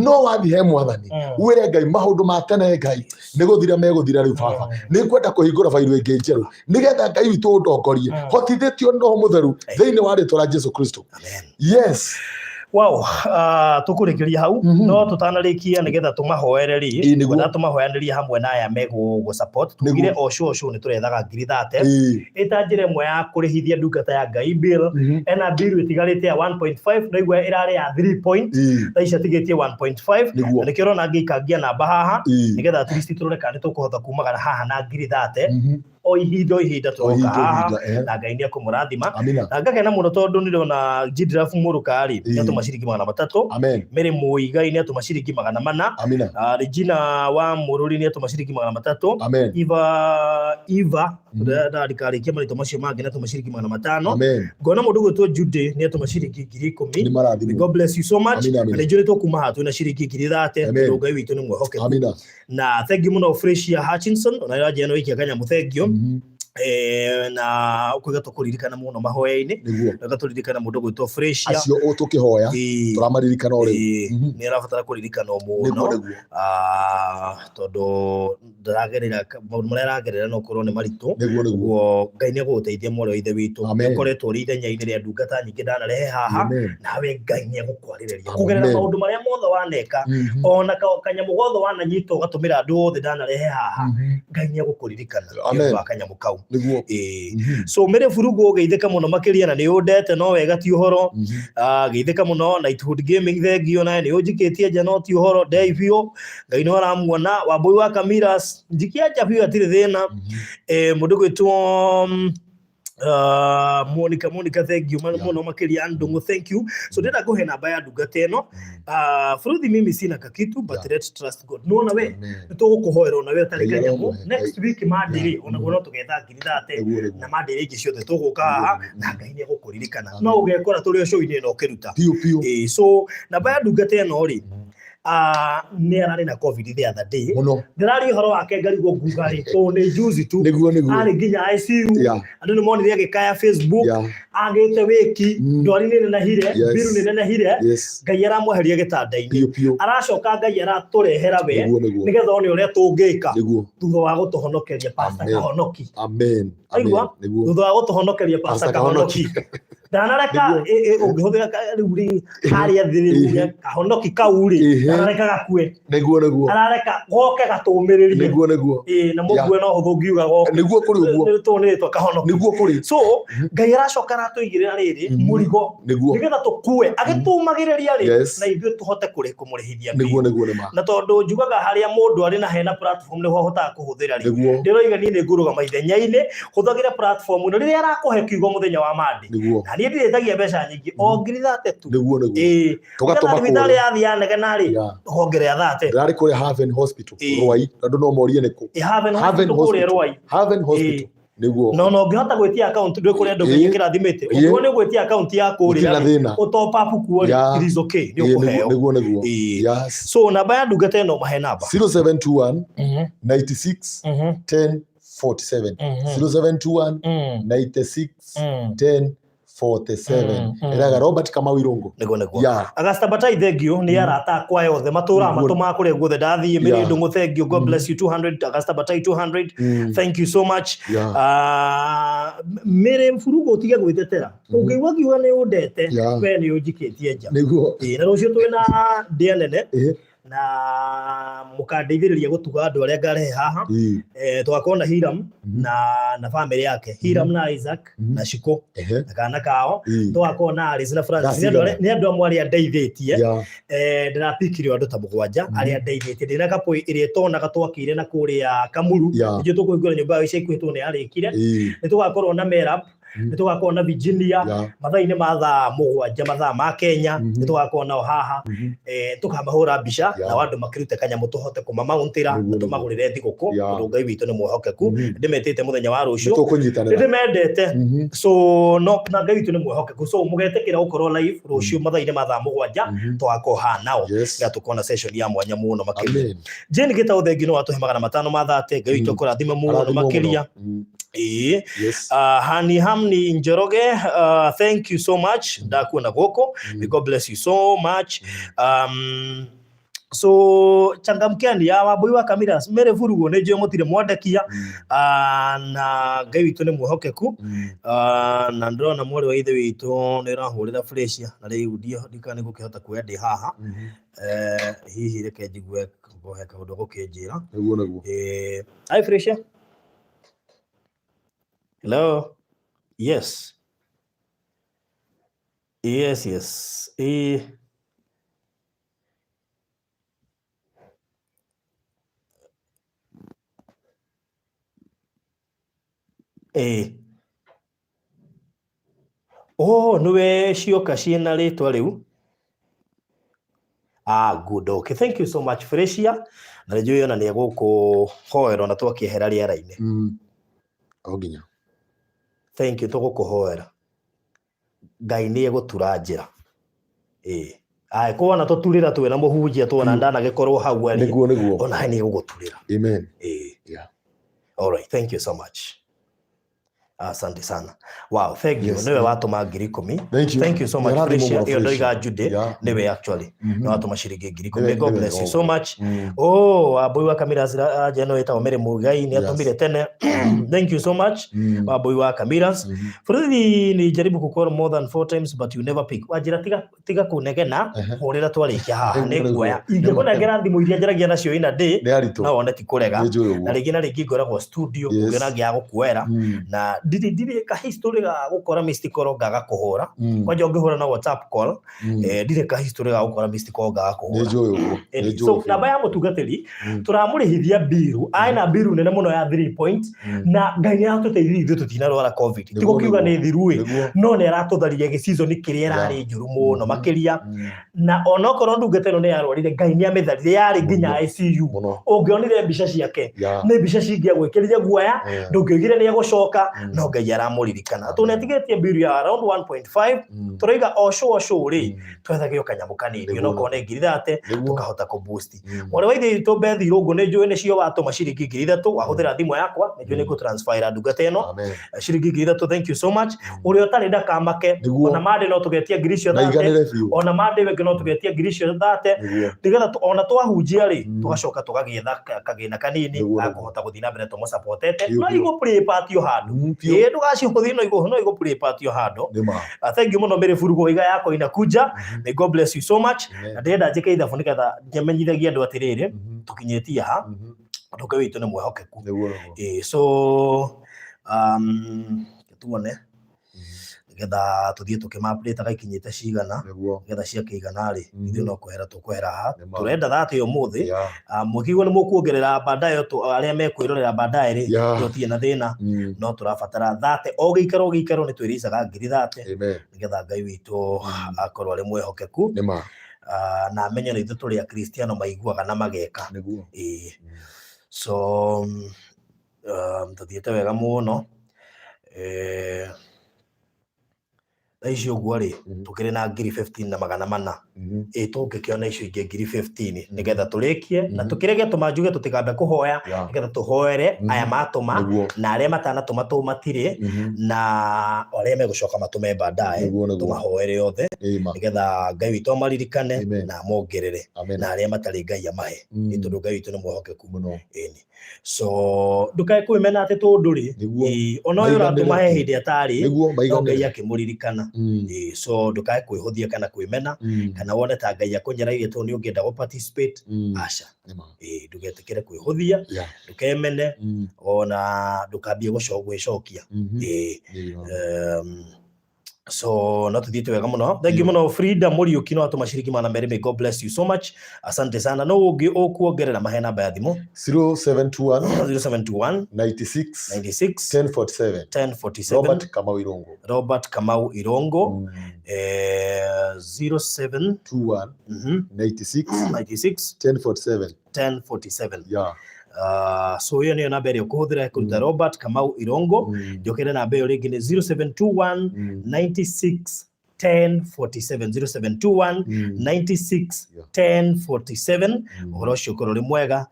S2: No wathiĩ he Mwathani, wĩre Ngai maũndũ ma tene, Ngai, nĩ gũthira megũthira rĩu. Baba, nĩ ngwenda kũhingũra bairũ ĩngĩ njerũ, nĩgetha Ngai witũ ũndongorie, hotithĩtio nĩ Roho Mũtheru thĩinĩ wa rĩtwa rĩa Jesu Kristo.
S1: Amen.
S2: Yes.
S1: Wow, tũkũrĩkĩria hau, no tũtanarĩkia, nĩgetha tũmahoere rĩ,
S2: Ĩĩ, nĩguo.
S1: na tũmahoyanĩrie hamwe na aya megũ support, tugire o show show nĩ tũrethaga 30,000 ĩta njĩra ĩmwe ya kũrĩhithia ndungata ya Ngai bill. Ena bill ĩtigarĩte ya 1.5, no igua ĩrarĩ ya 3 point, thaa ici atigĩtie 1.5. Na nĩkĩo ũrona ngĩikangia namba haha, nĩgetha at least tũrore kana nĩ tũkũhota kumagara haha na 30,000 o ihinda o ihinda
S2: O
S1: tũroka
S2: ihinda, o
S1: haha.
S2: ihinda, eh.
S1: Na Ngai nĩ ekũmũrathima.
S2: Amina.
S1: Na ngakena mũno tondũ nĩndĩrona Jidraf Mũrũka rĩ, nĩatũma ciringi 300.
S2: Amen.
S1: Mary Mũigai nĩatũma ciringi 400.
S2: Amina.
S1: Regina wa Mũrũri nĩatũma ciringi 300.
S2: Amen.
S1: Eva Eva, ndarikarĩkia marĩtwa macio mangĩ, nĩatũma ciringi 500.
S2: Amen.
S1: Ngona mũndũ gwĩtwo Jude nĩatũma ciringi 10,000.
S2: Nĩ marathimwo.
S1: God bless you so much.
S2: Amina, amina.
S1: Na nĩ njũrĩtwo kuma haha twĩna ciringi 30,000,
S2: Amen.
S1: tondũ Ngai witũ nĩ mwĩhokeku.
S2: Amina.
S1: Na thank you mũno Fresia Hutchinson, ona ĩranjia no ikia kanyamũ, thank you. Na ũkũiga tũkũririkana mũno mahoya-inĩ. Reka tũririkana mũndũ gwĩtwo Fresia.
S2: Acio o tũkĩhoya, tũramaririkana o rĩu.
S1: Nĩ arabatara kũririkanwo mũno.
S2: Nĩguo, nĩguo.
S1: Tondũ ndaragerera maũndũ marĩa aragerera no korwo nĩ maritũ.
S2: Nĩguo, nĩguo.
S1: Ũguo Ngai nĩ egũgũteithia, mwarĩ wa ithe witũ.
S2: Amen.
S1: Nĩ ũkoretwo ũrĩ ithenya-inĩ rĩa ndungata nyingĩ ndanarehe haha.
S2: Amen.
S1: Nawe Ngai nĩ egũkwarĩrĩria
S2: Amen.
S1: kũgerera maũndũ marĩa mothe waneka, ona kanyamũ gothe wananyita ũgatũmĩra andũ othe ndanarehe haha. Ngai nĩ egũkũririkana nĩ
S2: Amen.
S1: ũndũ wa kanyamũ kau. So Mary Burugu, ũgeithĩka mũno makĩria, na nĩ ũndete no wega ti ũhoro. Geithĩka mũno. Nighthood Gaming, thengio, nawe nĩ ũnjikĩtie nja no ti ũhoro, ndei biũ, Ngai nĩ aramuona. Wambui wa Kamiras, njikia nja biũ, hatirĩ thĩna. Mũndũ gwĩtwo Monica, Monica, thank you mũno makĩria. Ndũng'ũ, thank you. So ndĩrenda ngũhe namba ya ndungata ĩno. Fruthi, mimi sina kakitu, but let's trust God. Nona we nĩ tũgũkũhoera ona we ũtarĩ
S2: Ngai
S1: kanyamũ.
S2: aromũhe.
S1: Next week Monday rĩ, onaguo no tũgetha 30,000.
S2: Nĩguo, nĩguo.
S1: Na Monday rĩngĩ ciothe tũgũka haha na Ngai nĩ egũkũririkana, no ũgekora tũrĩ o show-inĩ ĩno ũkĩruta.
S2: Piũ piũ.
S1: So namba ya ndungata ĩno rĩ, Ah, nĩ ararĩ na covid the other day
S2: Mũno.
S1: Ndĩraria ũhoro wake ngarigwo nguga rĩ tondũ nĩ juzi tu
S2: Nĩguo nĩguo.
S1: Arĩ nginya ICU. Andũ nĩ monire agĩkaya Facebook. Agĩte wĩki. Ndwari nĩ nenehire. Mbiru nĩ nenehire. Ngai aramweheria gĩtanda-inĩ.
S2: Biũ biũ.
S1: Aracoka Ngai aratũrehera we
S2: Nĩguo nĩguo.
S1: nĩgetha one ũrĩa tũngĩka
S2: Nĩguo.
S1: Thutha wa gũtũhonokeria Pastor
S2: Amen.
S1: Kahonoki.
S2: Amen.
S1: Aigua?
S2: Amen. Nĩguo.
S1: Thutha wa gũtũhonokeria Pastor
S2: Pastor Kahonoki.
S1: Kahonoki ndanareka.
S2: Nĩguo.
S1: Ũngĩhũthĩra rĩu rĩ harĩa thĩ rĩu kahonoki kau rĩ ndanareka gakue.
S2: Nĩguo nĩguo.
S1: Arareka goke gatũmĩrĩrie.
S2: Nĩguo nĩguo.
S1: Ĩĩ, na mũkue no hũthũ ngiuga goke.
S2: Nĩguo kũrĩ ũguo.
S1: Nĩ tondũ nĩ rĩtwa Kahonoki.
S2: Nĩguo kũrĩ.
S1: So Ngai aracoka aratũigĩrĩra rĩrĩ mũrigo nĩgetha tũkue agĩtũmagĩrĩria rĩ na ithuĩ tũhote kũrĩ kũmũrĩhithia
S2: Nĩguo
S1: biũ.
S2: nĩguo nĩma.
S1: Na tondũ njugaga harĩa mũndũ arĩ na hena platform nĩho ahotaga kũhũthĩra rĩ, ndĩroiga niĩ nĩ ngũrũgama ithenya-inĩ hũthagĩre platform ĩno rĩrĩa arakũhe kiugo mũthenya wa Monday. Na niĩ ndirĩtagia mbeca nyingĩ, o 30,000 tu.
S2: Nĩguo nĩguo.
S1: Ĩĩ.
S2: Tũgatũma
S1: Nĩgetha thibitarĩ
S2: kũrĩa.
S1: yathiĩ yanegena rĩ, ũkongerera 30.
S2: Ndĩrarĩ kũrĩa Haven Hospital, Rwai. Andũ no morie nĩ kũ.
S1: Ĩ, Haven
S2: Haven
S1: Hospital kũrĩa
S2: Hospital.
S1: Rwai.
S2: Haven Hospital. Nĩguo.
S1: No no ũngĩhota gwĩtia account ndwĩ kũrĩa andũ Ngai kĩrathimĩte. Ũngĩkorwo nĩ ũgwĩtia account ya kũrĩa
S2: Gũtirĩ na
S1: rĩ,
S2: thĩna.
S1: ũ top up kuo rĩ, it is okay, nĩ ũkũheo.
S2: Nĩguo nĩguo.
S1: So namba ya ndungata ĩno, mahe namba.
S2: 0721 96 10 47. 0721 96 10 47. Ĩraga Robert Kamau Irũngũ.
S1: Nĩguo nĩguo. Agasta Batai, thank you, nĩ arata akwa yothe matũraga matũmaga kũrĩa guothe ndathiĩ. Mĩrĩ Ndũng'ũ, thank you, God bless you, 200. Agasta Batai 200. Thank you so much. Ah, Mĩrĩ Burugu, ũtige gwĩtetera. Ũngĩigua ngiuga nĩ ũndete, we nĩ ũnjikĩtie nja. Ĩĩ, na rũciũ twĩna ndĩa nene na mũkandeithĩrĩria gũtuga andũ arĩa ngarehe haha. Tũgakorwo na Hiram na famĩlĩ yake, Hiram na Isaac na Shiko na kana kao. Tũgakorwo na Alice na Francis. Nĩ andũ nĩ andũ amwe arĩa ndeithĩtie. Ndĩrapikire andũ ta 7 arĩa ndeithĩtie. Ndĩna kapũ ĩrĩa ĩtonaga twakĩire na kũrĩa Kamuru. Nĩkĩo tũkũhingũra nyũmba yao ica ikuhĩ tondũ nĩ yarĩkire. Nĩ tũgakorwo na Merab, nĩ tũgakorwo na Virginia mathaa-inĩ ma thaa 7 mathaa ma Kenya. Nĩ tũgakorwo nao haha. Tũkamahũra mbica nao andũ makĩrute kanyamũ tũhote kũmamauntĩra na tũmagũrĩre thigũkũ tondũ Ngai witũ nĩ mwĩhokeku. Ndĩmetĩte mũthenya wa rũciũ.
S2: Nĩtũkũnyitanĩra.
S1: Nĩndĩmendete. So no na Ngai witũ nĩ mwĩhokeku, so mũgetĩkĩra gũkorwo live rũciũ mathaa-inĩ ma thaa 7. Tũgakorwo haha nao na tũkona session ya mwanya mũno makĩria.
S2: Amen.
S1: Jane Gĩtaũ, thank you, nĩ watũhe 530. Ngai witũ akũrathime mũno
S2: Arathimwo mũno.
S1: makĩria. Ĩĩ. Hani Hamni Njoroge, thank you so much. Ndakuona gũkũ. May God bless you so much. So changamkeni ya Wambui wa Kamiras Mary Burugu, nĩ njũĩ mũtirĩ mwandekia. Na Ngai witũ nĩ mwĩhokeku. Na ndĩrona mwarĩ wa ithe witũ nĩ ũrahũrĩra Fresia na rĩu ndikana nĩ ngũkĩhota kuoya ndĩ haha. Hihi reke njigue he kaũndũ gũkĩnjĩra.
S2: Nĩguo nĩguo.
S1: Hi Fresia. Hello. Yes. Yes. Oh, nĩwe cioka ciĩna rĩtwa rĩu. Ah, good. Okay, thank you so much Fresia. Na nĩ njũĩ ona nĩ egũkũhoera ona twakĩehera rĩera-inĩ.
S2: O nginya.
S1: Thank you, tũgũkũhoera. Ngai nĩ egũtura njĩra. Ĩĩ. Angĩkorwo ona tũturĩra twĩna mũhunjia tuona ndanagĩkorwo hau arĩ.
S2: Nĩguo nĩguo.
S1: Ona nĩ egũgũturĩra.
S2: Amen.
S1: Ĩĩ. All right, thank you so much. Asante sana. Wow, thank you. Nĩwe watũma 10,000.
S2: Thank you.
S1: Thank you so much
S2: Nĩarathimwo
S1: Fresia.
S2: mũno,
S1: Ĩyo ndoiga
S2: Fresia.
S1: Jude. Nĩwe actually. Nĩ watũma ciringi 10,000.
S2: Nĩwe
S1: God
S2: nĩwe
S1: bless you so
S2: ũguo.
S1: much. Oh, Wambui wa Kamiras aja no ĩtagwo Mary Muigai nĩ atũmire tene. Thank you so much. Wambui wa Kamiras. Bũrũri ni jaribu kucall more than four times but you never pick. Wanjĩra tiga tiga kũnegena hũrĩra twarĩkia haha
S2: Nĩguo,
S1: nĩ
S2: nĩguo.
S1: nguoya. Ingĩkũnengera thimũ iria njaragia nacio ina day
S2: Nĩ aritũ.
S1: no wone ti kũrega.
S2: Nĩ njũĩ ũguo.
S1: Na rĩngĩ na rĩngĩ ngoragwo studio ũngĩona ngĩaga gũkuoera na ndirĩ ka history ga gũkora missed call ngaga kũhũra. Kwanja ũngĩhũra na WhatsApp call ndirĩ ka history ga gũkora missed call ngaga
S2: Nĩ
S1: kũhũra.
S2: njũĩ ũguo. Nĩ njũĩ
S1: So
S2: biũ.
S1: namba ya mũtungatĩri tũramũrĩhithia mbiru aĩ na mbiru nene mũno ya 3 point na Ngai nĩ aratũteithirie ithuĩ tũtinarwara COVID. Ti gũkiuga nĩ thiru ĩ, no nĩ aratũtharirie gĩseason kĩrĩa ĩrarĩ njũru mũno makĩria. Na onokorwo ndungata ĩno nĩ yarwarire, Ngai nĩ amĩtharire, yarĩ nginya ICU.
S2: Mũno.
S1: Ũngĩonire mbica ciake, nĩ mbica cingĩagwĩkĩrire guoya. Ndũngĩoigire nĩ egũcoka. No Ngai aramũririkana tondũ nĩatigĩtie bill ya around 1.5. Tũraiga o show o show rĩ, twethage o kanyamũ kanini, onokorwo nĩ 30,000, tũkahota kũ boost. Mwarĩ wa ithe witũ Beth Irũngũ, nĩ njũĩ nĩcio watũma ciringi 3000 wahũthĩra thimũ yakwa, nĩ njũĩ nĩ ngũ transfer ndungata ĩno ciringi 3000. Thank you so much. Ũrĩa ũtarĩ ndakamake. Ona Monday no tũgetia ngiri icio 30.
S2: Maiganĩre biũ.
S1: Ona Monday ĩngĩ no tũgetia ngiri icio 30, nĩgetha ona twahunjia rĩ, tũgacoka tũgagĩetha kagĩna kanini ga kũhota gũthiĩ na mbere tũmũsupportete. No igũ play part o handũ. Ĩĩ, ndũgacihũthie, no igũ play part o handũ.
S2: Nĩ ma.
S1: Thank you mũno Mary Burugu, iga yako inakuja. May God bless you so much. Na ndĩrenda njĩke ithabu nĩgetha menyithagie andũ atĩrĩrĩ, tũkinyĩtie ha. Ũndũ Ngai witũ nĩ mwĩhokeku.
S2: Nĩguo nĩguo.
S1: Ĩĩ, so tuone nĩgetha tũthiĩ tũkĩmapĩtaga ikinyĩte cigana, nĩgetha ciakĩigana rĩ, ithuĩ no kwehera tũkwehera haha. Tũrenda 30 ũmũthĩ. Mũkĩigua nĩ mũkuongerera baadaye, arĩa mekwĩrorera baadaye rĩ, tũtirĩ na thĩna. No tũrabatara 30 o gĩikaro o gĩikaro, nĩ twĩrĩcaga 30,000, nĩgetha Ngai witũ akorwo arĩ mwĩhokeku
S2: Nĩ ma.
S1: Na amenye na ithuĩ tũrĩ Akristiano maiguaga na mageka. Ĩĩ. So tũthiĩte wega mũno. Thaa ici ũguo rĩ, tũkĩrĩ na 15,400. Ĩ tũngĩkĩona icio ingĩ 15,000 nĩgetha tũrĩkie na tũkĩrege tũma njuge tũtikambe kũhoya, nĩgetha tũhoere aya matũma na arĩa matanatũma tũmatirĩ, na arĩa megũcoka matũme baadaye,
S2: Nĩguo, nĩguo.
S1: tũmahoere othe,
S2: Ĩĩ ma.
S1: nĩgetha Ngai witũ amaririkane
S2: Amen.
S1: na amongerere,
S2: Amen.
S1: na arĩa matarĩ Ngai amahe, nĩ tondũ Ngai witũ nĩ mwĩhokeku.
S2: Mũno.
S1: Ĩni, so ndũkae kwĩmena atĩ tondũ rĩ, ĩĩ, ona ũyũ
S2: Maiganĩre
S1: ũratũma he
S2: biũ.
S1: hĩndĩ atarĩ, no Ngai akĩmũririkana. Ĩĩ, so ndũkae kwĩhũthia kana kwĩmena, kana wone ta Ngai akũnyereirie tondũ nĩ ũngĩenda gũ participate. Aca.
S2: Nĩ ma.
S1: Ĩĩ, ndũgetĩkĩre kwĩhũthia, ndũkemene, ona ndũkambie gwĩcokia. Ĩĩ. So no tuthiĩte wega mũno. Thank you mũno Frida Mũriũki, no atũma ciringi 200. May God bless you so much, asante sana. No ũngĩ ũkuongerera, mahe namba ya thimũ.
S2: 0721
S1: 0721
S2: 96
S1: 96
S2: 1047.
S1: 1047.
S2: Robert Kamau Irungu.
S1: Robert Kamau Irongo. 07
S2: 21 96
S1: 96
S2: 1047.
S1: 1047. So ĩyo nĩyo namba ĩrĩa ũkũhũthĩra kũruta Robert Kamau Irongo. Njokere namba ĩyo rĩngĩ, nĩ 0721 96 1047, 0721 96 1047. Ũhoro ũcio ũkorwo ũrĩ mwega.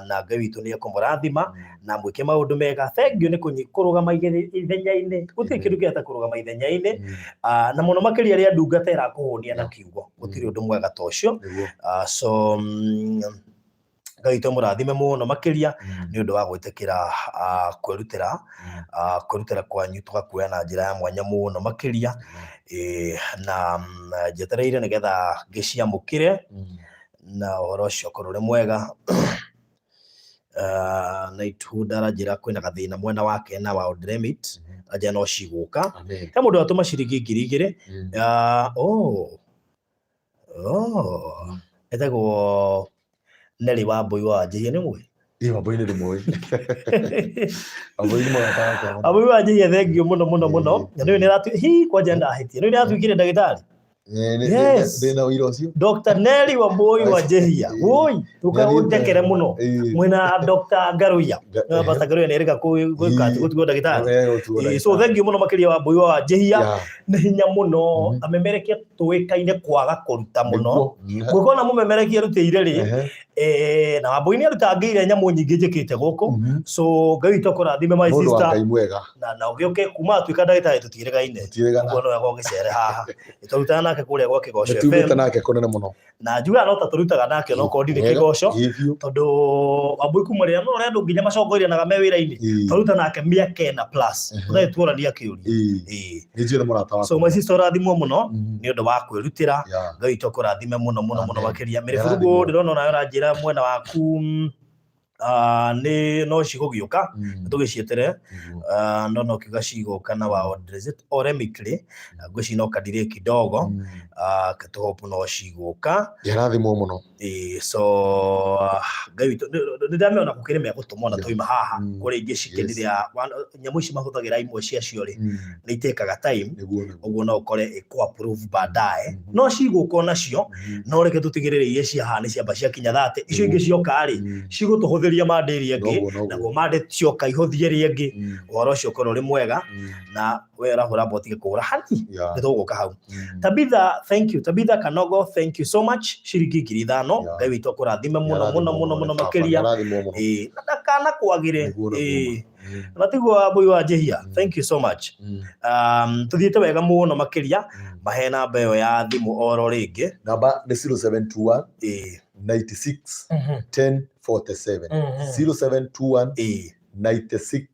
S1: Na Ngai witũ nĩ ekũmũrathima na mwĩke maũndũ mega. Thank you nĩ kũrũgama ithenya-inĩ. Gũtirĩ kĩndũ kĩega ta kũrũgama ithenya-inĩ. Na mũno makĩria rĩa ndungata ĩrakũhũnia na kiugo, gũtirĩ ũndũ mwega ta ũcio. So Ngai witũ amũrathime mũno makĩria nĩ ũndũ wa gwĩtĩkĩra kwĩrutĩra. Kwĩrutĩra kwanyu tũgakuoya na njĩra ya mwanya mũno makĩria. Ĩĩ, na njetereire nĩgetha ngĩciamũkĩre, na ũhoro ũcio ũkorwo ũrĩ mwega. Nighthood aranjĩra kwĩna gathĩna mwena wake na wa Remit, aranjĩra no cigũka.
S2: Amen.
S1: He mũndũ watũma ciringi 2000. Oh, etagwo Nelly Wambui wa Wanjihia, nĩ mũĩ?
S2: Ĩĩ, Wambui nĩ ndĩmũĩ. Wambui nĩ mũrata wakwa mũno.
S1: Wambui wa Wanjihia, thank you mũno mũno mũno. Na nĩ nĩ hi kwanja ndahĩtia, nĩ nĩratuĩkire ndagĩtarĩ.
S2: Ndĩ na ũira ũcio.
S1: Dr. Nelly Wambui wa Njehia, woi, ndũkaũndekere mũno. Mwĩna Dr. Ngaruiya. Pastor Ngaruiya nĩ erĩga gwĩka atĩ gũtuo ndagĩtarĩ. So thank you mũno makĩria Wambui wa Njehia. Nĩ hinya mũno amemerekia tũĩkaine kwaga kũruta mũno. Ngũkona mũmemerekia arutĩire rĩ, na Wambui nĩ arutangĩire nyamũ nyingĩ njĩkĩte gũkũ. So Ngai witũ akũrathime, my
S2: Mũndũ wa
S1: sister.
S2: Ngai mwega.
S1: Na ũgĩũke kuma atuĩka ndagĩtarĩ tũtiĩrĩgaine.
S2: Tũtiĩrĩgana.
S1: Ũguo no wega ũgĩcere haha. Tũrutana nake kũrĩa gwa Kĩgoco
S2: Nĩ tumĩte
S1: FM.
S2: nake kũnene mũno.
S1: Na njugaga no ta tũrutaga nake onokorwo ndirĩ
S2: Wega.
S1: Kĩgoco.
S2: Ĩĩ biũ.
S1: Tondũ Wambui kuma rĩrĩa no ũrĩa andũ nginya macongoiranaga me wĩra-inĩ. Twaruta nake mĩaka 4 plus. Ũtarĩ tuorania kĩũria. Ĩĩ.
S2: Nĩ njũĩ nĩ mũrata wakwa.
S1: So my sister, ũrathimwo mũno nĩ ũndũ wa kwĩrutĩra. Ngai witũ akũrathime mũno mũno mũno
S2: Amen.
S1: makĩria. Mĩrĩ
S2: Nĩarathimwo.
S1: Burugu, ndĩrona onawe ũranjĩra mwena waku nĩ no cigũgĩũka. Tũgĩcietere. No no kiuga cigũka na wa Oremically, ngwĩciria no kadire kidogo. Tũhope no cigũka.
S2: Nĩarathimwo mũno.
S1: Ĩĩ, so Ngai witũ nĩ ndamĩona gũkĩrĩ megũtũma ona twauma haha kũrĩ ingĩ cikenire nyamũ ici mahũthagĩra imwe ciacio rĩ nĩ itĩkaga time ũguo no ũkore ĩkũ approve baadaye no cigũka onacio no reke tũtigĩrĩre iria cia haha nĩ ciamba ciakinya 30 icio ingĩ cioka rĩ cigũtũhũthĩria mande ĩrĩa ĩngĩ naguo mande cioka ihũthie ĩrĩa ĩngĩ ũhoro ũcio ũkorwo ũrĩ mwega na we ũrahũra mbo ũtige kũhũra hani nĩ tũgũka hau. Tabitha, thank you. Tabitha Kanogo, thank you so much. Ciringi 5,000. Ngai witũ akũrathime mũno mũno mũno mũno makĩria. Ĩĩ, na ndakana kwagĩre. Ĩĩ. Na tiguo Wambũi wa Njĩhia. Thank you so much. Tũthiĩte wega mũno makĩria. Mahe namba ĩyo ya thimũ oro rĩngĩ.
S2: Namba nĩ 0721 96 10 47. 0721 96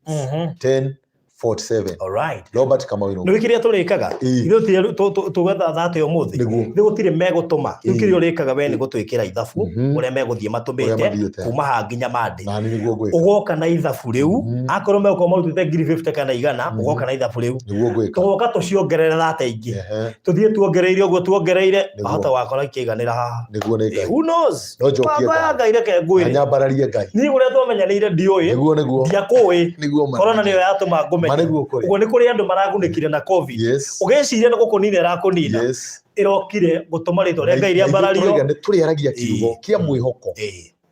S2: 10 47.
S1: Alright.
S2: Robert Kamau Irũngũ.
S1: Nĩ kĩrĩa tũrĩkaga
S2: Ĩĩ.
S1: ithuĩ tũgetha thate ũmũthĩ
S2: Nĩguo.
S1: nĩ gũtirĩ megũtũma rĩu
S2: Ĩĩ.
S1: kĩrĩa ũrĩkaga we nĩ gũtwĩkĩra ithabu ũrĩa megũthiĩ
S2: Ũrĩa
S1: matũmĩte
S2: mathiĩte.
S1: kuma haha nginya Monday.
S2: Nani nĩguo ngwĩka.
S1: Ũgoka na ithabu rĩu akorwo megũkorwo marutĩte 50,000 kana 100 ũgoka na ithabu rĩu
S2: Nĩguo ngwĩka.
S1: Tũgoka tũciongerere thate ingĩ
S2: Ehe.
S1: Tũthiĩ tuongereire ũguo tuongereire
S2: Nĩguo.
S1: wahota wakora ikĩiganĩra haha.
S2: Nĩguo nĩ Ngai.
S1: Who knows?
S2: No njokie
S1: Baba ya
S2: ngatho.
S1: Ngai reke
S2: Na
S1: ngwĩre.
S2: nyambararie Ngai.
S1: Niĩ ũrĩa twamenyanĩire ndiũĩ.
S2: Nĩguo nĩguo.
S1: Ndiakũĩ.
S2: Nĩguo ma.
S1: Corona nĩyo yatũma ngũmenye.
S2: Ma nĩguo kũrĩ.
S1: Ũguo nĩ kũrĩ andũ maragunĩkire na Covid. Ũgĩciria nĩ gũkũnina ĩrakũnina. Ĩrokire gũtũma rĩtwa rĩa Ngai rĩambarario.
S2: Tũroiga nĩ tũrĩaragia kiugo kĩa mwĩhoko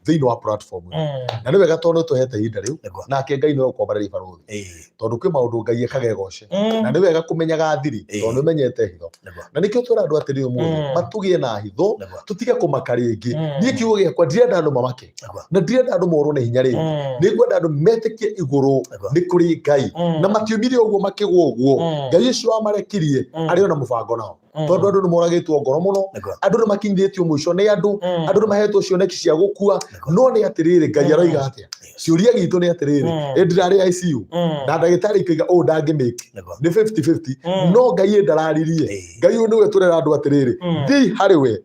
S2: thĩinĩ wa platform ĩno. Na nĩ wega tondũ nĩtũhete ihinda rĩu nake Ngai nĩwe ũkwambararia barũthi tondũ kwĩ maũndũ Ngai ekaga egoce na nĩ wega kũmenyaga thiri tondũ nĩ ũmenyete hitho na nĩkĩo twĩra andũ atĩrĩ ũmũthĩ matũgĩe na hitho tũtige kũmaka rĩngĩ. Niĩ kiugo gĩakwa ndirenda andũ mamake na ndirenda andũ morwo nĩ hinya rĩngĩ, nĩ ngwenda andũ metĩkie igũrũ nĩ kũrĩ Ngai na matiumire ũguo makĩgwa ũguo. Ngai ũcio wamarekirie arĩ ona mũbango nao tondũ andũ nĩ moragĩtwo ngoro mũno, andũ nĩ makinyithĩtio mũico nĩ andũ, andũ nĩ mahetwo cioneki cia gũkua, no nĩ atĩrĩrĩ Ngai aroiga atĩa? Ciũria gitũ nĩ atĩrĩrĩ, ĩ ndirarĩ ICU na ndagĩtarĩ ikauga ũũ ndangĩmĩki nĩ 50-50, no Ngai ĩ ndararirie. Ngai ũyũ nĩwe tũrera andũ atĩrĩrĩ, thiĩi harĩ we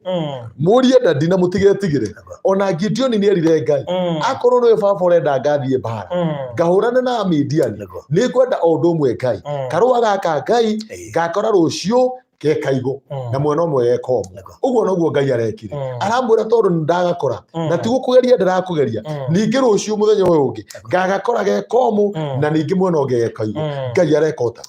S2: mũrie ndadi na mũtigetigĩre. Ona Gideoni nĩ erire Ngai, akorwo nĩwe baba ũrenda ngathiĩ mbara ngahũrane na Amidiani, nĩ ngwenda o ũndũ ũmwe Ngai, karũa gaka Ngai ngakora rũciũ ke kaigũ na mwena ũmwe ge komũ. Ũguo noguo Ngai arekire, aramwĩra tondũ nĩ ndagakora na ti gũkũgeria ndĩrakũgeria, ningĩ rũciũ mũthenya ũyũ ũngĩ ngagakora ge komũ na ningĩ mwena ũngĩ ge kaigũ. Ngai areka ũta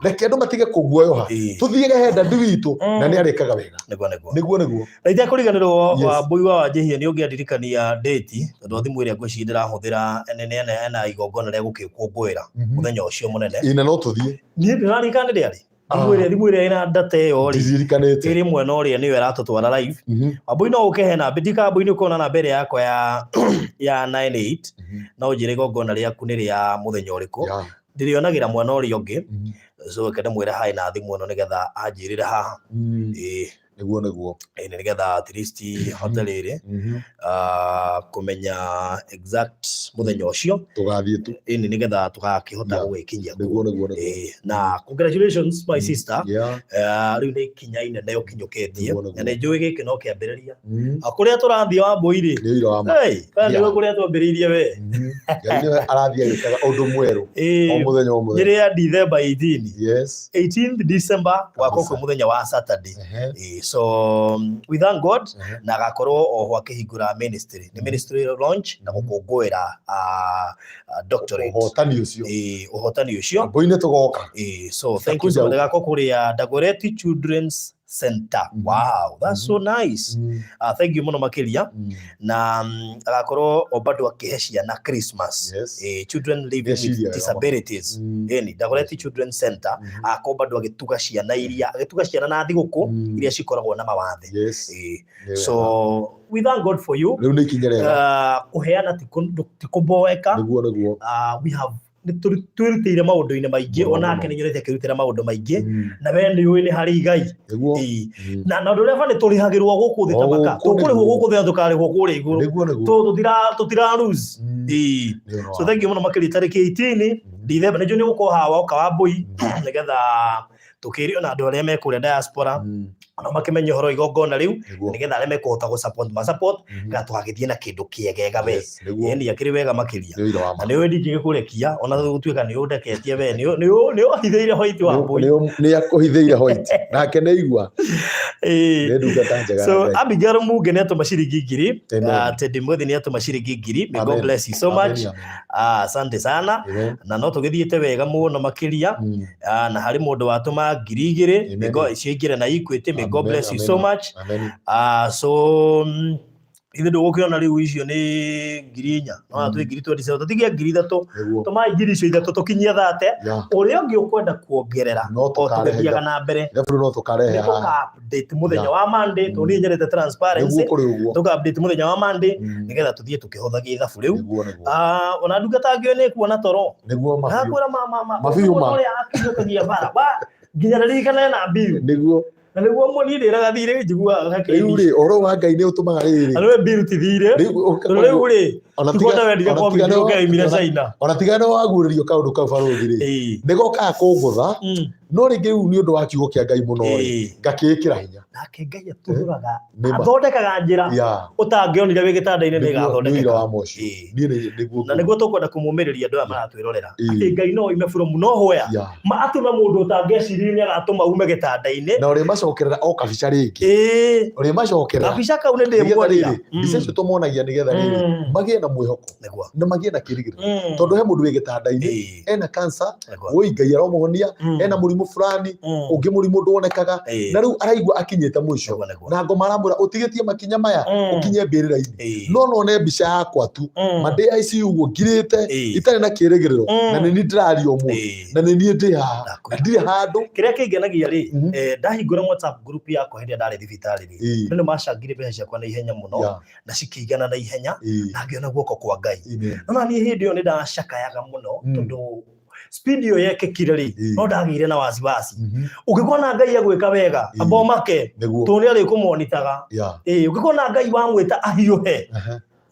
S2: reke andũ matige kũguoyoha, tũthiĩge he ndadi witũ na nĩ arĩkaga wega.
S1: Nĩguo nĩguo.
S2: Nĩguo nĩguo.
S1: Na itekũriganĩrwo
S2: Yes.
S1: Wambũi wa Wanjĩhia nĩ ũngĩandirikania date tondũ thimũ ĩrĩa ngwĩciria ndĩrahũthĩra nĩ ena igongona rĩa gũgĩkũngũĩra mũthenya ũcio mũnene.
S2: Ĩ na no tũthiĩ.
S1: Niĩ ndĩraririkana nĩ rĩarĩ thimũ ĩrĩa ĩna data ĩyo rĩ
S2: Ndirikanĩte.
S1: Ĩrĩ mwena ũrĩa nĩyo ĩratũtwara live. Wambũi no ũke he namba ndika Wambũi nĩ ũkona namba ĩrĩa yakwa ya 98 no ũnjĩre igongona rĩaku nĩ rĩa mũthenya ũrĩkũ. Ndĩrĩonagĩra mwena ũrĩa ũngĩ so reke ndĩmwĩre haĩ na thimũ ĩno nĩgetha anjĩrĩre haha. Ĩĩ.
S2: Nĩguo nĩguo.
S1: Ĩĩ nĩ nĩgetha at least hote rĩrĩ kũmenya exact mũthenya ũcio.
S2: Tũgathiĩ tu.
S1: Ĩĩ nĩ nĩgetha tũgakĩhota gũgĩkinyia kuo.
S2: Nĩguo nĩguo nĩguo.
S1: Ĩĩ, na congratulations my sister. Rĩu nĩ ikinya inene ũkinyũkĩtie na nĩ njũĩ gĩkĩ no kĩambĩrĩria. Kũrĩa tũrathiĩ Wambũi rĩ,
S2: Nĩ ũira wa ma.
S1: Hey, we nĩwe kũrĩa twambĩrĩirie we.
S2: Ngai nĩwe arathiĩ agĩkaga ũndũ mwerũ o mũthenya o mũthenya.
S1: Nĩ rĩa December 18.
S2: Yes.
S1: 18th December gwakorwo kwĩ mũthenya wa Saturday. So we thank God na agakorwo oho akĩhingũra ministry. Nĩ ministry launch na gũkũngũĩra doctorate.
S2: Ũhotani ũcio.
S1: Ĩĩ, ũhotani ũcio.
S2: Mbũi-inĩ tũgoka.
S1: Ĩĩ, so thank you so much. Gagakorwo kũrĩa Dagoretti Children's Center. Wow, that's so nice. Thank you mũno makĩria. Na agakorwo o bado akĩhe ciana Christmas. Children living with
S2: Ngeciria wega.
S1: disabilities. Ĩni, Dagoretti Children's Center. Agakorwo bado agĩtuga ciana iria, agĩtuga ciana na thigũkũ iria cikoragwo na mawathe.
S2: Nĩ wega.
S1: So we thank God for you.
S2: Rĩu nĩ ikinya rĩega.
S1: Kũheana ti kũboeka.
S2: Nĩguo nĩguo.
S1: We have nĩ twĩrutĩire maũndũ-inĩ maingĩ,
S2: Mũno,
S1: onake
S2: mũno.
S1: nĩ nyonete akĩrutĩra maũndũ maingĩ na we nĩ ũĩ nĩ harĩ igai.
S2: Nĩguo.
S1: Ĩĩ. Na ũndũ ũrĩa bani tũrĩhagĩrwo gũkũ thĩ
S2: O
S1: ta maka
S2: gũkũ
S1: tũkũrĩhwo
S2: nĩguo.
S1: gũkũ thĩ na tũkarĩhwo kũrĩa igũrũ.
S2: Nĩguo nĩguo.
S1: Tũtira lose. Ĩĩ.
S2: Nĩ ũhoro
S1: So
S2: wa
S1: thank you mũno makĩria tarĩki 18 December nĩnjũĩ nĩ gũkorwo haha woka Wambũi nĩgetha tũkĩrio na andũ arĩa me kũrĩa diaspora. Ona makĩmenya ũhoro wa igongona rĩu, nĩgetha arĩa mekũhota gũ support ma support, kana tũgagĩthiĩ na kĩndũ kĩegega we.
S2: Yes, nĩguo.
S1: Ĩni akĩrĩ wega makĩria.
S2: Nĩ ũira wa ma.
S1: Na nĩ ũĩ ndingĩgĩkũrekia ona gũtuĩka nĩ ũndeketie we, nĩ ũhithĩire white wa mbũi.
S2: Nĩ akũhithĩire white nake nĩ igua.
S1: Ĩĩ.
S2: Nĩ ndungata njega ya
S1: So
S2: Ngai.
S1: Abigail Munge nĩ atũma ciringi 1000.
S2: Amen.
S1: Teddy Mwethi nĩ atũma ciringi 1000. May God
S2: Amen.
S1: bless you so
S2: Amen,
S1: much.
S2: amen.
S1: Asante sana.
S2: Amen.
S1: Na no tũgĩthiĩte wega mũno makĩria. Na harĩ mũndũ watũma 2000.
S2: Amen.
S1: May God ciingĩre na Equity. May God
S2: Amen,
S1: bless you
S2: amen.
S1: so much.
S2: Amen.
S1: So ithuĩ ndũgũkĩona rĩu icio nĩ 4000, no twĩ 20,000, tũtigie 3000.
S2: Nĩguo.
S1: Tũmai 30,000 tũkinyie 30. Ũrĩa ũngĩ ũkwenda kuongerera,
S2: No
S1: o
S2: tũkarehe
S1: tũgĩthiaga na mbere.
S2: Ithabu no tũkarehe
S1: Nĩ
S2: haha.
S1: tũka update mũthenya wa Monday, tondũ niĩ nyendete transparency.
S2: Nĩguo kũrĩ ũguo.
S1: Tũka update mũthenya wa Monday, nĩgetha tũthiĩ tũkĩhũthagia ithabu rĩu.
S2: Nĩguo, nĩguo.
S1: Ona ndungata ngĩũĩ nĩ kuona toro.
S2: Nĩguo mabiũ.
S1: Nakwĩra ma ma ma.
S2: Mabiũ ma.
S1: Ũrĩa akinyũkagia bara. Wa nginya ririkane na mbiu.
S2: Nĩguo.
S1: Na nĩguo mũniĩ ndĩraga thirĩ njiguaga gakĩini.
S2: Rĩu rĩ, ũhoro wa Ngai nĩ ũtũmaga rĩrĩ.
S1: Na nĩwe mbiru ti thirĩ.
S2: Rĩu
S1: Tondũ rĩu rĩ,
S2: ona
S1: tiguo
S2: tiga-
S1: ndawendire
S2: ona
S1: kwa
S2: tiga
S1: mbiru
S2: nĩ-
S1: ũkeimire China.
S2: Ona tiga nĩ waguũrĩrio kaũndũ kau barũthi rĩ, nĩ gokaga kũngũtha, no rĩngĩ rĩu nĩ ũndũ wa kiugo kĩa Ngai mũno rĩ, ngakĩĩkĩra hinya.
S1: Nake Ngai atũthũraga,
S2: Nĩ ma.
S1: athondekaga njĩra ũtangĩonire wĩ gĩtanda-inĩ nĩ
S2: Nĩguo- nĩ
S1: ĩgathondekeka.
S2: ũira wa ma ũcio. Niĩ nĩguo
S1: Na nĩguo tũkwenda kũmũmĩrĩria andũ aya maratwĩrorera, atĩ Ngai no oime from nowhere, ma atũme mũndũ ũtangĩeciririe nĩ agatũma ume gĩtanda-inĩ.
S2: Na ũrĩmacokerera o kabica rĩngĩ. Ũrĩmacokerera.
S1: Kabica kau nĩ
S2: Nĩgetha
S1: ndĩmuonia.
S2: rĩrĩ, mbica icio tũmonagia nĩgetha rĩrĩ, magĩe na mwĩhoko na magĩe na kĩrĩgĩrĩro. Tondũ he mũndũ wĩ gĩtanda-inĩ, ena cancer, woi Ngai aromuhonia, ena mũrimũ fulani, ũngĩ mũrimũ ndwonekaga, na rĩu araigua akinyĩte mũico.
S1: Nĩguo, nĩguo.
S2: Na ngoma aramwĩra ũtigĩtie makinya maya, ũkinye mbĩrĩra-inĩ. No none mbica yakwa tu, ma ndĩ ICU ũguo ngirĩte, itarĩ na kĩrĩgĩrĩro, na nĩ niĩ ndĩraria ũmũthĩ, na nĩ niĩ ndĩ haha, na ndirĩ handũ.
S1: Kĩrĩa kĩngenagia rĩ, ndahingũra WhatsApp group yakwa hĩndĩ ĩrĩa ndarĩ thibitarĩ rĩ, andũ nĩ macangire mbeca ciakwa na ihenya mũno, na cikĩigana na ihenya, na ngĩona guoko kwa Ngai. No na niĩ hĩndĩ ĩyo nĩ ndacakayaga mũno, tondũ speed ĩyo yekĩkire rĩ, no ndagĩire na wasiwasi. Ũngĩkona Ngai agwĩka wega, amba ũmake, tondũ nĩ arĩkũmonitaga. Ũngĩkona Ngai wamwĩta ahiũhe,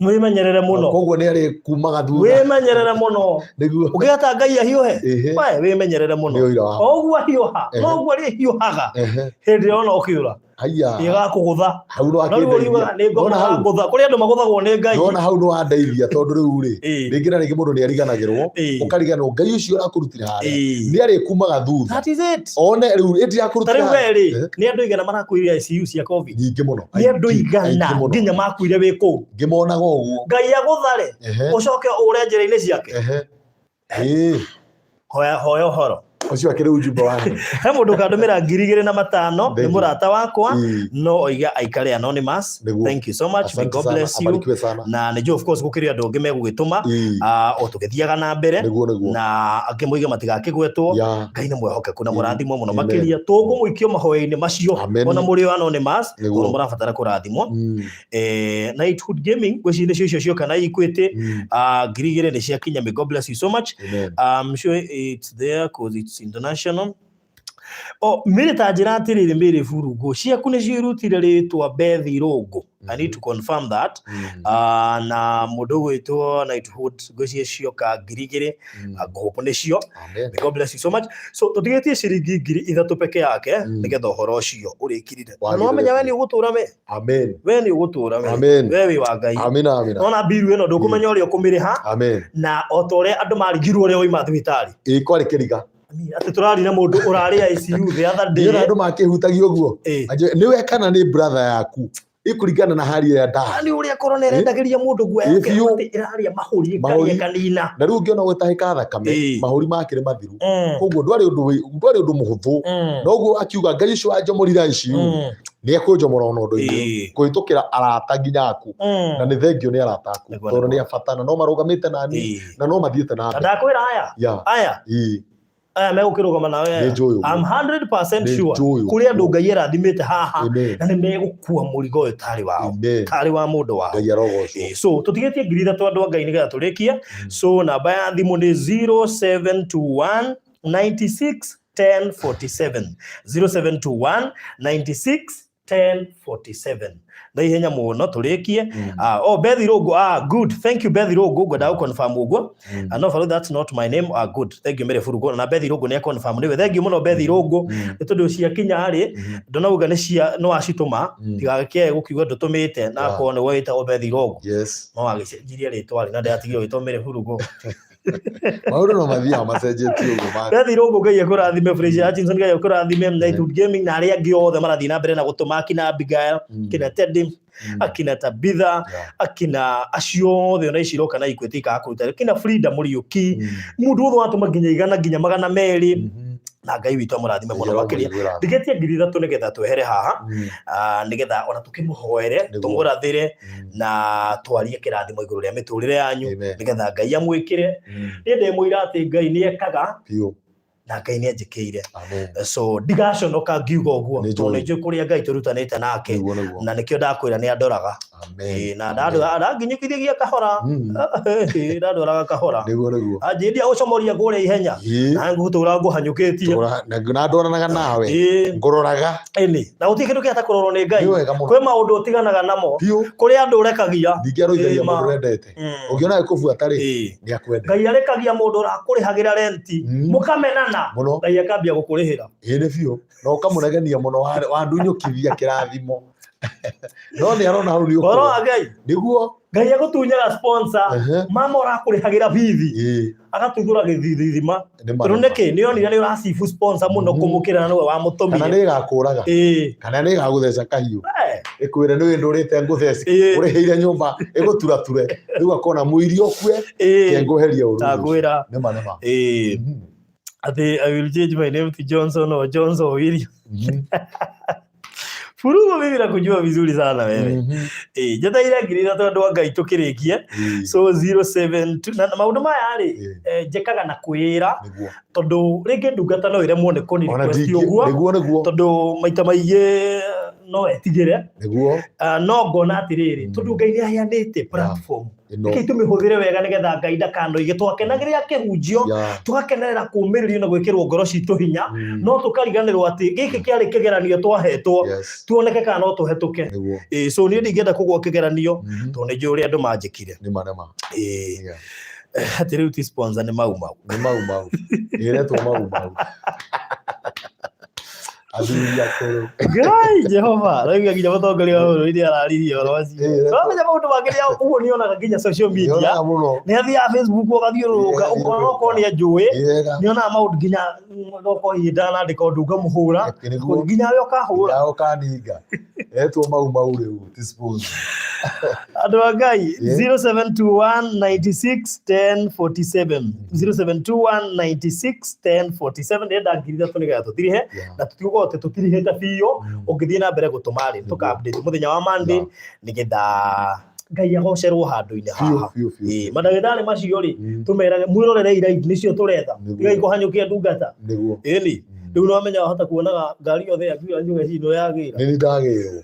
S1: mwĩmenyerere mũno.
S2: Koguo nĩ arĩ kumaga thutha.
S1: Wĩmenyerere mũno.
S2: Nĩguo.
S1: Ũngĩgata Ngai ahiũhe, we wĩmenyerere mũno.
S2: Nĩ ũira wa.
S1: O ũguo ahiũha, no ũguo arĩhiũhaga. Hĩndĩ ĩrĩa ona ũkĩũra.
S2: Haiya.
S1: Ĩgakũgũtha.
S2: Hau no
S1: No rĩu
S2: akĩndeithia.
S1: ũriugaga nĩ ngoma
S2: Nona hau.
S1: gũtha. Kũrĩ andũ magũthagwo nĩ Ngai.
S2: Nona hau no wandeithia tondũ rĩu rĩ, rĩngĩ na rĩngĩ mũndũ nĩ ariganagĩrwo, ũkariganĩrwo Ngai ũcio ũrakũrutire harĩa, nĩ arĩkumaga thutha.
S1: That is it.
S2: One rĩu ĩndĩ
S1: Ta
S2: yakũrutire
S1: rĩu we rĩ,
S2: Eh.
S1: nĩ andũ igana marakuire ICU cia COVID.
S2: Nyingĩ mũno.
S1: Nĩ andũ
S2: Aingĩ,
S1: igana
S2: aingĩ mũno.
S1: nginya makuire wĩ kũu.
S2: Ngĩmonaga ũguo.
S1: Ngai agũthare, ũcoke ũre njĩra-inĩ ciake. Hoya hoya ũhoro.
S2: Ũcio akĩrĩ ujumbe wa
S1: he mũndũ ũkandũmĩra 2500, nĩ
S2: Thank you.
S1: mũrata wakwa, no oiga aikare anonymous.
S2: Nĩguo.
S1: Thank you so much. May
S2: Asante
S1: God
S2: sana,
S1: bless you.
S2: abarikiwe sana.
S1: Na nĩ njũĩ of course gũkĩrĩ andũ angĩ megũgĩtũma, o tũgĩthiaga na mbere.
S2: Nĩguo, nĩguo.
S1: Na angĩ moige matigakĩgwetwo. Ngai nĩ mwehokeku na mũrathimwo mũno makĩria. Tũkũmũikio mahoya-inĩ macio.
S2: Amen.
S1: Ona mũrĩ o anonymous,
S2: Nĩguo.
S1: tondũ mũrabatara kũrathimwo. Knighthood Gaming ngwĩciria nĩcio icio cioka na Equity. 2000 nĩ ciakinya. May God bless you so much.
S2: Amen.
S1: I'm sure it's there cause it's international. Oh, Mary ta njĩra atĩrĩrĩ, Mary Burungu, ciaku nĩcio irutire rĩtwa Beth Irũngũ. I need to confirm that. Na mũndũ ũgwĩtwo Knighthood ngwĩciria cioka 2000, ngũhũpũ nĩcio.
S2: Amen.
S1: May God bless you so much. So tũtigĩtie ciringi 3000 peke yake, nĩgetha ũhoro ũcio ũrĩkirire. Na
S2: Wagĩrĩre
S1: no wamenya we nĩ ũgũtũra we.
S2: Amen.
S1: We nĩ ũgũtũra we.
S2: Amen.
S1: We wĩ wa Ngai.
S2: Amina, amina.
S1: Nona mbiru ĩno ndũkũmenya ũrĩa ũkũmĩrĩha.
S2: Amen.
S1: Na o ta ũrĩa andũ marigirwo ũrĩa wauma thibitarĩ.
S2: Ĩ kwarĩ kĩriga.
S1: Atĩ tũrari na mũndũ ũrarĩ ICU the other day.
S2: Nĩ andũ makĩhutagia ũguo.
S1: Ĩ.
S2: Nĩwe kana nĩ brother yaku. Ĩkũringana na hali ĩrĩa ndarĩ.
S1: Nĩ ũrĩa korona ĩrendagĩria mũndũ guoya
S2: Ĩ,
S1: yake,
S2: biũ.
S1: atĩ ĩrarĩa mahũri, ĩkarĩa
S2: Mahũri.
S1: ĩkanina.
S2: Na rĩu ũngĩona gwĩtahĩka thakame, mahũri makĩrĩ mathiru. Koguo ndwarĩ ũndũ ndwarĩ ũndũ mũhũthũ. Noguo akiuga Ngai ũcio wanjomorire ICU, nĩ ekũnjomora ona ũndũ-inĩ ũyũ. Kũhĩtũkĩra arata nginya aku. Na nĩ thengio nĩ arata aku.
S1: Nĩguo,
S2: Tondũ
S1: nĩguo.
S2: nĩ a bata na no marũgamĩte na niĩ, na no mathiĩte na
S1: Na
S2: mbere.
S1: ndakwĩra aya. Aya. Aya megũkĩrũgama nawe aya.
S2: Nĩ njũĩ ũguo.
S1: I'm 100%
S2: Nĩ
S1: sure.
S2: njũĩ ũguo.
S1: Kũrĩ andũ Ngai arathimĩte haha.
S2: Amen.
S1: Na nĩ megũkua mũrigo ũyũ tarĩ wao.
S2: Amen.
S1: Tarĩ wa mũndũ wao.
S2: Ngai arogocwo.
S1: So tũtigĩtie 3000 andũ a Ngai nĩgetha tũrĩkie. So namba ya thimũ nĩ 0721 96 10 47. 0721 96 1047 na ihenya mũno tũrĩkie. Oh, Beth Irũngũ, ah, good, thank you Beth Irũngũ, ngwendaga gũ-confirm ũguo. Ah, no Faru, that's not my name. Ah, good, thank you Mary Furugo na Beth Irũngũ nĩ confirm nĩwe. Thank you mũno Beth Irũngũ. Nĩ tondũ ciakinya rĩ, ndonauga nĩ cia no wacitũma, tigagĩkĩae gũkiuga ndũtũmĩte na akorwo nĩwe wĩtagwo Beth Irũngũ. No wagĩcenjirie rĩtwa rĩ na ndĩratigire wĩtwo Mary Furugo.
S2: Maũndũ no mathiaga macenjetie ũguo
S1: Beth Irũngũ, Ngai akũrathime. Fraser Hutchinson, Ngai akũrathime. Nightwood Gaming na arĩa angĩ othe marathiĩ na mbere na gũtũma, akina Abigail, akina Teddy, akina Tabitha, akina acio othe ona ici iroka na Equity ikaga kũruta, akina Frida Mũriũki, mũndũ wothe watũma nginya 100 nginya 200, na Ngai witũ amũrathime mũno makĩria. Ndigĩtie 3000 nĩgetha twehere haha, nĩgetha ona tũkĩmũhoere, tũmũrathĩre na twarie kĩrathimo igũrũ rĩa mĩtũrĩre yanyu,
S2: Amen.
S1: nĩgetha Ngai amwĩkĩre. Niĩ ndĩ mũira atĩ Ngai nĩ ekaga
S2: Biũ.
S1: na Ngai nĩ anjĩkĩire.
S2: Amen.
S1: So ndigaconoka ngiuga ũguo,
S2: Nĩ
S1: tondũ
S2: njũĩ.
S1: nĩ njũĩ kũrĩa Ngai tũrutanĩte nake,
S2: Nĩguo nĩguo.
S1: na nĩkĩo ndakwĩra nĩ andoraga.
S2: Amen.
S1: Ĩĩ, na ndanginyũkithagia kahora. Ndandwaraga kahora.
S2: Nĩguo nĩguo.
S1: Anjĩndia gũcomoria kũrĩa ihenya na ngũtũra ngũhanyũkĩtie.
S2: Na ndwaranaga nawe. Ngũroraga.
S1: Ĩni na gũtirĩ kĩndũ kĩhota kũrorwo nĩ Ngai.
S2: Nĩ wega mũno.
S1: Kwĩ maũndũ ũtiganaga namo,
S2: Biũ.
S1: kũrĩ andũ ũrekagia.
S2: Ningĩ arũithagia
S1: Ĩĩ, ma.
S2: mũndũ ũrendete. Ũngĩona agĩkũbuata rĩ, nĩ akwendete.
S1: Ngai arekagia mũndũ ũrakũrĩhagĩra renti, mũkamenana,
S2: Mũno.
S1: Ngai akambia gũkũrĩhĩra.
S2: Ĩĩ nĩ biũ. Na ũkamũnegenia mũno wandunyũkithia kĩrathimo. No nĩ arona hau nĩ
S1: Ũhoro
S2: ũkũrũ.
S1: wa Ngai.
S2: Nĩguo.
S1: Ngai agũtunyaga sponsor, mama ũrakũrĩhagĩra bithi, agatuthũra gĩthithima.
S2: Nĩ ma.
S1: Tondũ nĩkĩ nĩ onire nĩ ũracibu sponsor mũno kũmũkĩra na nĩwe
S2: Kana
S1: wamũtũmire.
S2: nĩ ĩgakũraga. Kana nĩ ĩgagũtheca kahiũ. Ĩkwĩre nĩ ndũrĩte ngũtheci. Ũrĩhĩire nyũmba ĩgũturature. Rĩu akona mũiri ũkue kengũheria ũru.
S1: Ndagwĩra.
S2: Nĩ ma nĩ ma.
S1: Atĩ I will change my name to Johnson or Johnson or William. Furugo, mimi nakujua vizuri sana wewe. Njeteire 3000 andũ a Ngai tũkĩrĩkie. So 072 na maũndũ maya rĩ, njĩkaga na kwĩra, tondũ rĩngĩ ndungata no ĩremwo nĩ kũni
S2: Ona
S1: request
S2: ndingĩ
S1: ũguo,
S2: nĩguo nĩguo.
S1: Tondũ maita maingĩ no etigĩre. No ngona atĩrĩrĩ, tondũ Ngai nĩ aheanĩte platform,
S2: Ĩno.
S1: Reke tũmĩhũthĩre wega nĩgetha Ngai ndakanoige twakenagĩrĩra kĩhunjio, tũgakenerera kũũmĩrĩrio na gwĩkĩrwo ngoro citũ hinya, no tũkariganĩrwo atĩ gĩkĩ kĩarĩ kĩgeranio twahetwo, tuoneke kana no tũhetũke. Ĩĩ, so niĩ ndingĩenda kũgwa kĩgeranio, tondũ nĩ njũĩ ũrĩa andũ manjĩkire.
S2: Nĩ ma nĩ ma.
S1: Ĩĩ. Atĩ rĩu ti sponsor, nĩ mau mau.
S2: Nĩ mau mau. Ĩretwo mau mau. Athuri akũrũ.
S1: Ngai Jehova, raiga nginya mũtongoria wa bũrũri nĩ araririe ũhoro ũcio. Ũramenya maũndũ mangĩ nĩ ũguo nĩonaga nginya social media.
S2: Nĩonaga mũno.
S1: Nĩ athiaga Facebook ũgathiũrũrũka, ũkona okorwo nĩ anjũĩ,
S2: Wega.
S1: nĩonaga maũndũ nginya okorwo hihi ndanandĩka ũndũ ngamũhũra,
S2: Nĩguo.
S1: nginya we ũkahũra.
S2: Nginya ũkaninga. Etwo mau mau rĩu ti sponsor.
S1: Andũ a Ngai, 0721 96 10 47, 0721 96 10 47, ndĩrenda 3000 nĩgetha tũtirihe, na tũtigũkorwo atĩ tũtirihĩte biũ. Ũngĩthiĩ na mbere gũtũma rĩ, tũka update mũthenya wa Monday, nĩgetha Ngai agocerwo handũ-inĩ
S2: Biũ,
S1: haha.
S2: biũ, biũ.
S1: Ĩĩ, mandagĩtarĩ macio rĩ, tũmerage mwĩrorere live, nĩcio tũretha. Tigai kũhanyũkia ndungata. Ĩni rĩu nĩwamenya wahota kuonaga ngari yothe ya ambulance ũgeciria nĩyo yagĩra.
S2: Nĩ ndagĩrwo.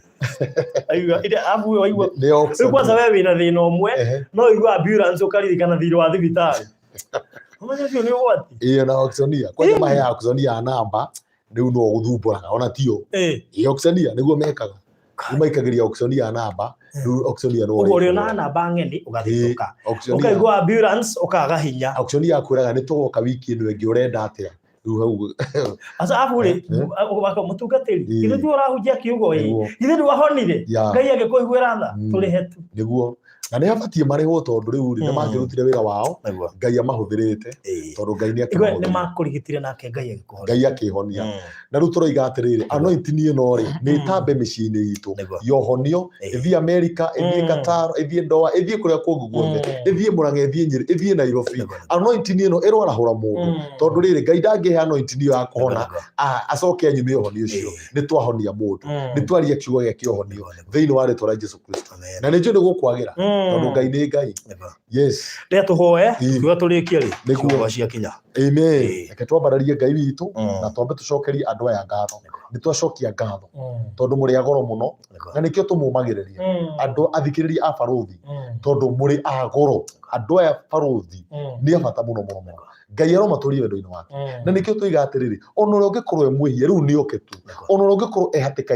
S1: Aigua ide abu waigua.
S2: Nĩ auction.
S1: Rĩu kwanza we wĩna thĩna ũmwe, no ũigua ambulance ũkaririkana thirĩ wa thibitarĩ. Ũmenye ũcio nĩ ũgwati.
S2: Ĩyo na auctioneer. Kwanja maheaga auctioneer namba rĩu no gũthumbũraga ona tio. Ĩ auctioneer nĩguo mekaga. Nĩ maikagĩria auctioneer namba, rĩu auctioneer no
S1: Ũguo ũrĩonaga namba ng'eni ũgathitũka. Ũkaigua ambulance ũkaga hinya.
S2: Auctioneer akwĩraga nĩ tũgoka wiki ĩno ĩngĩ, ũrenda atĩa? Rĩu hau
S1: Asa abu rĩ, mũtungatĩri, githĩ ti ũrahunjia kiugo ĩ? Githĩ ndwahonire? Ngai agĩkũiguĩra tha, tũrĩhe tu.
S2: Nĩguo. Na nĩ habatiĩ marĩhwo tondũ rĩu rĩ, nĩ mangĩrutire wĩra wao, Ngai amahũthĩrĩte, tondũ Ngai nĩ
S1: Igwe nĩ makũrigitire nake Ngai agĩkũhonia.
S2: Ngai akĩhonia. Na rĩu tũroiga atĩrĩrĩ, anointing ĩno rĩ, nĩ ĩtambe mĩciĩ-inĩ itũ, yohonio, ĩthiĩ America, ĩthiĩ Qatar, ĩthiĩ Doha, ĩthiĩ kũrĩa kũngĩ guothe, ĩthiĩ Murang'a, ĩthiĩ Nyĩrĩ, ĩthiĩ Nairobi. Anointing ĩno ĩroarahũra mũndũ, tondũ rĩrĩ, Ngai ndangĩhe anointing ĩyo ya kũhona, acoke anyume ũhonio ũcio. Nĩ twahonia mũndũ, nĩ twaria kiugo gĩa kĩhonio thĩinĩ wa rĩtwa rĩa Jesu Kristo. Na nĩ njũĩ nĩ gũkwagĩra, tondũ Ngai nĩ Ngai. Yes.
S1: Rĩrĩa tũhoe, kiuga tũrĩkie rĩ, ciugo ciakinya.
S2: Amen. Reke twambararie Ngai witũ na twambe tũcokerie andũ aya ngatho. Nĩ twacokia ngatho tondũ mũrĩ a goro mũno, na nĩkĩo tũmũmagĩrĩria andũ athikĩrĩria a Barũthi, tondũ mũrĩ a goro. Andũ aya Barũthi nĩ a bata mũno mũno mũno. Ngai aromatũria wendo-inĩ wake. Na nĩkĩo tũiga atĩrĩrĩ, ona ũrĩa ũngĩkorwo e mwĩhia rĩu nĩ oke tu, ona ũrĩa ũngĩkorwo e hatĩka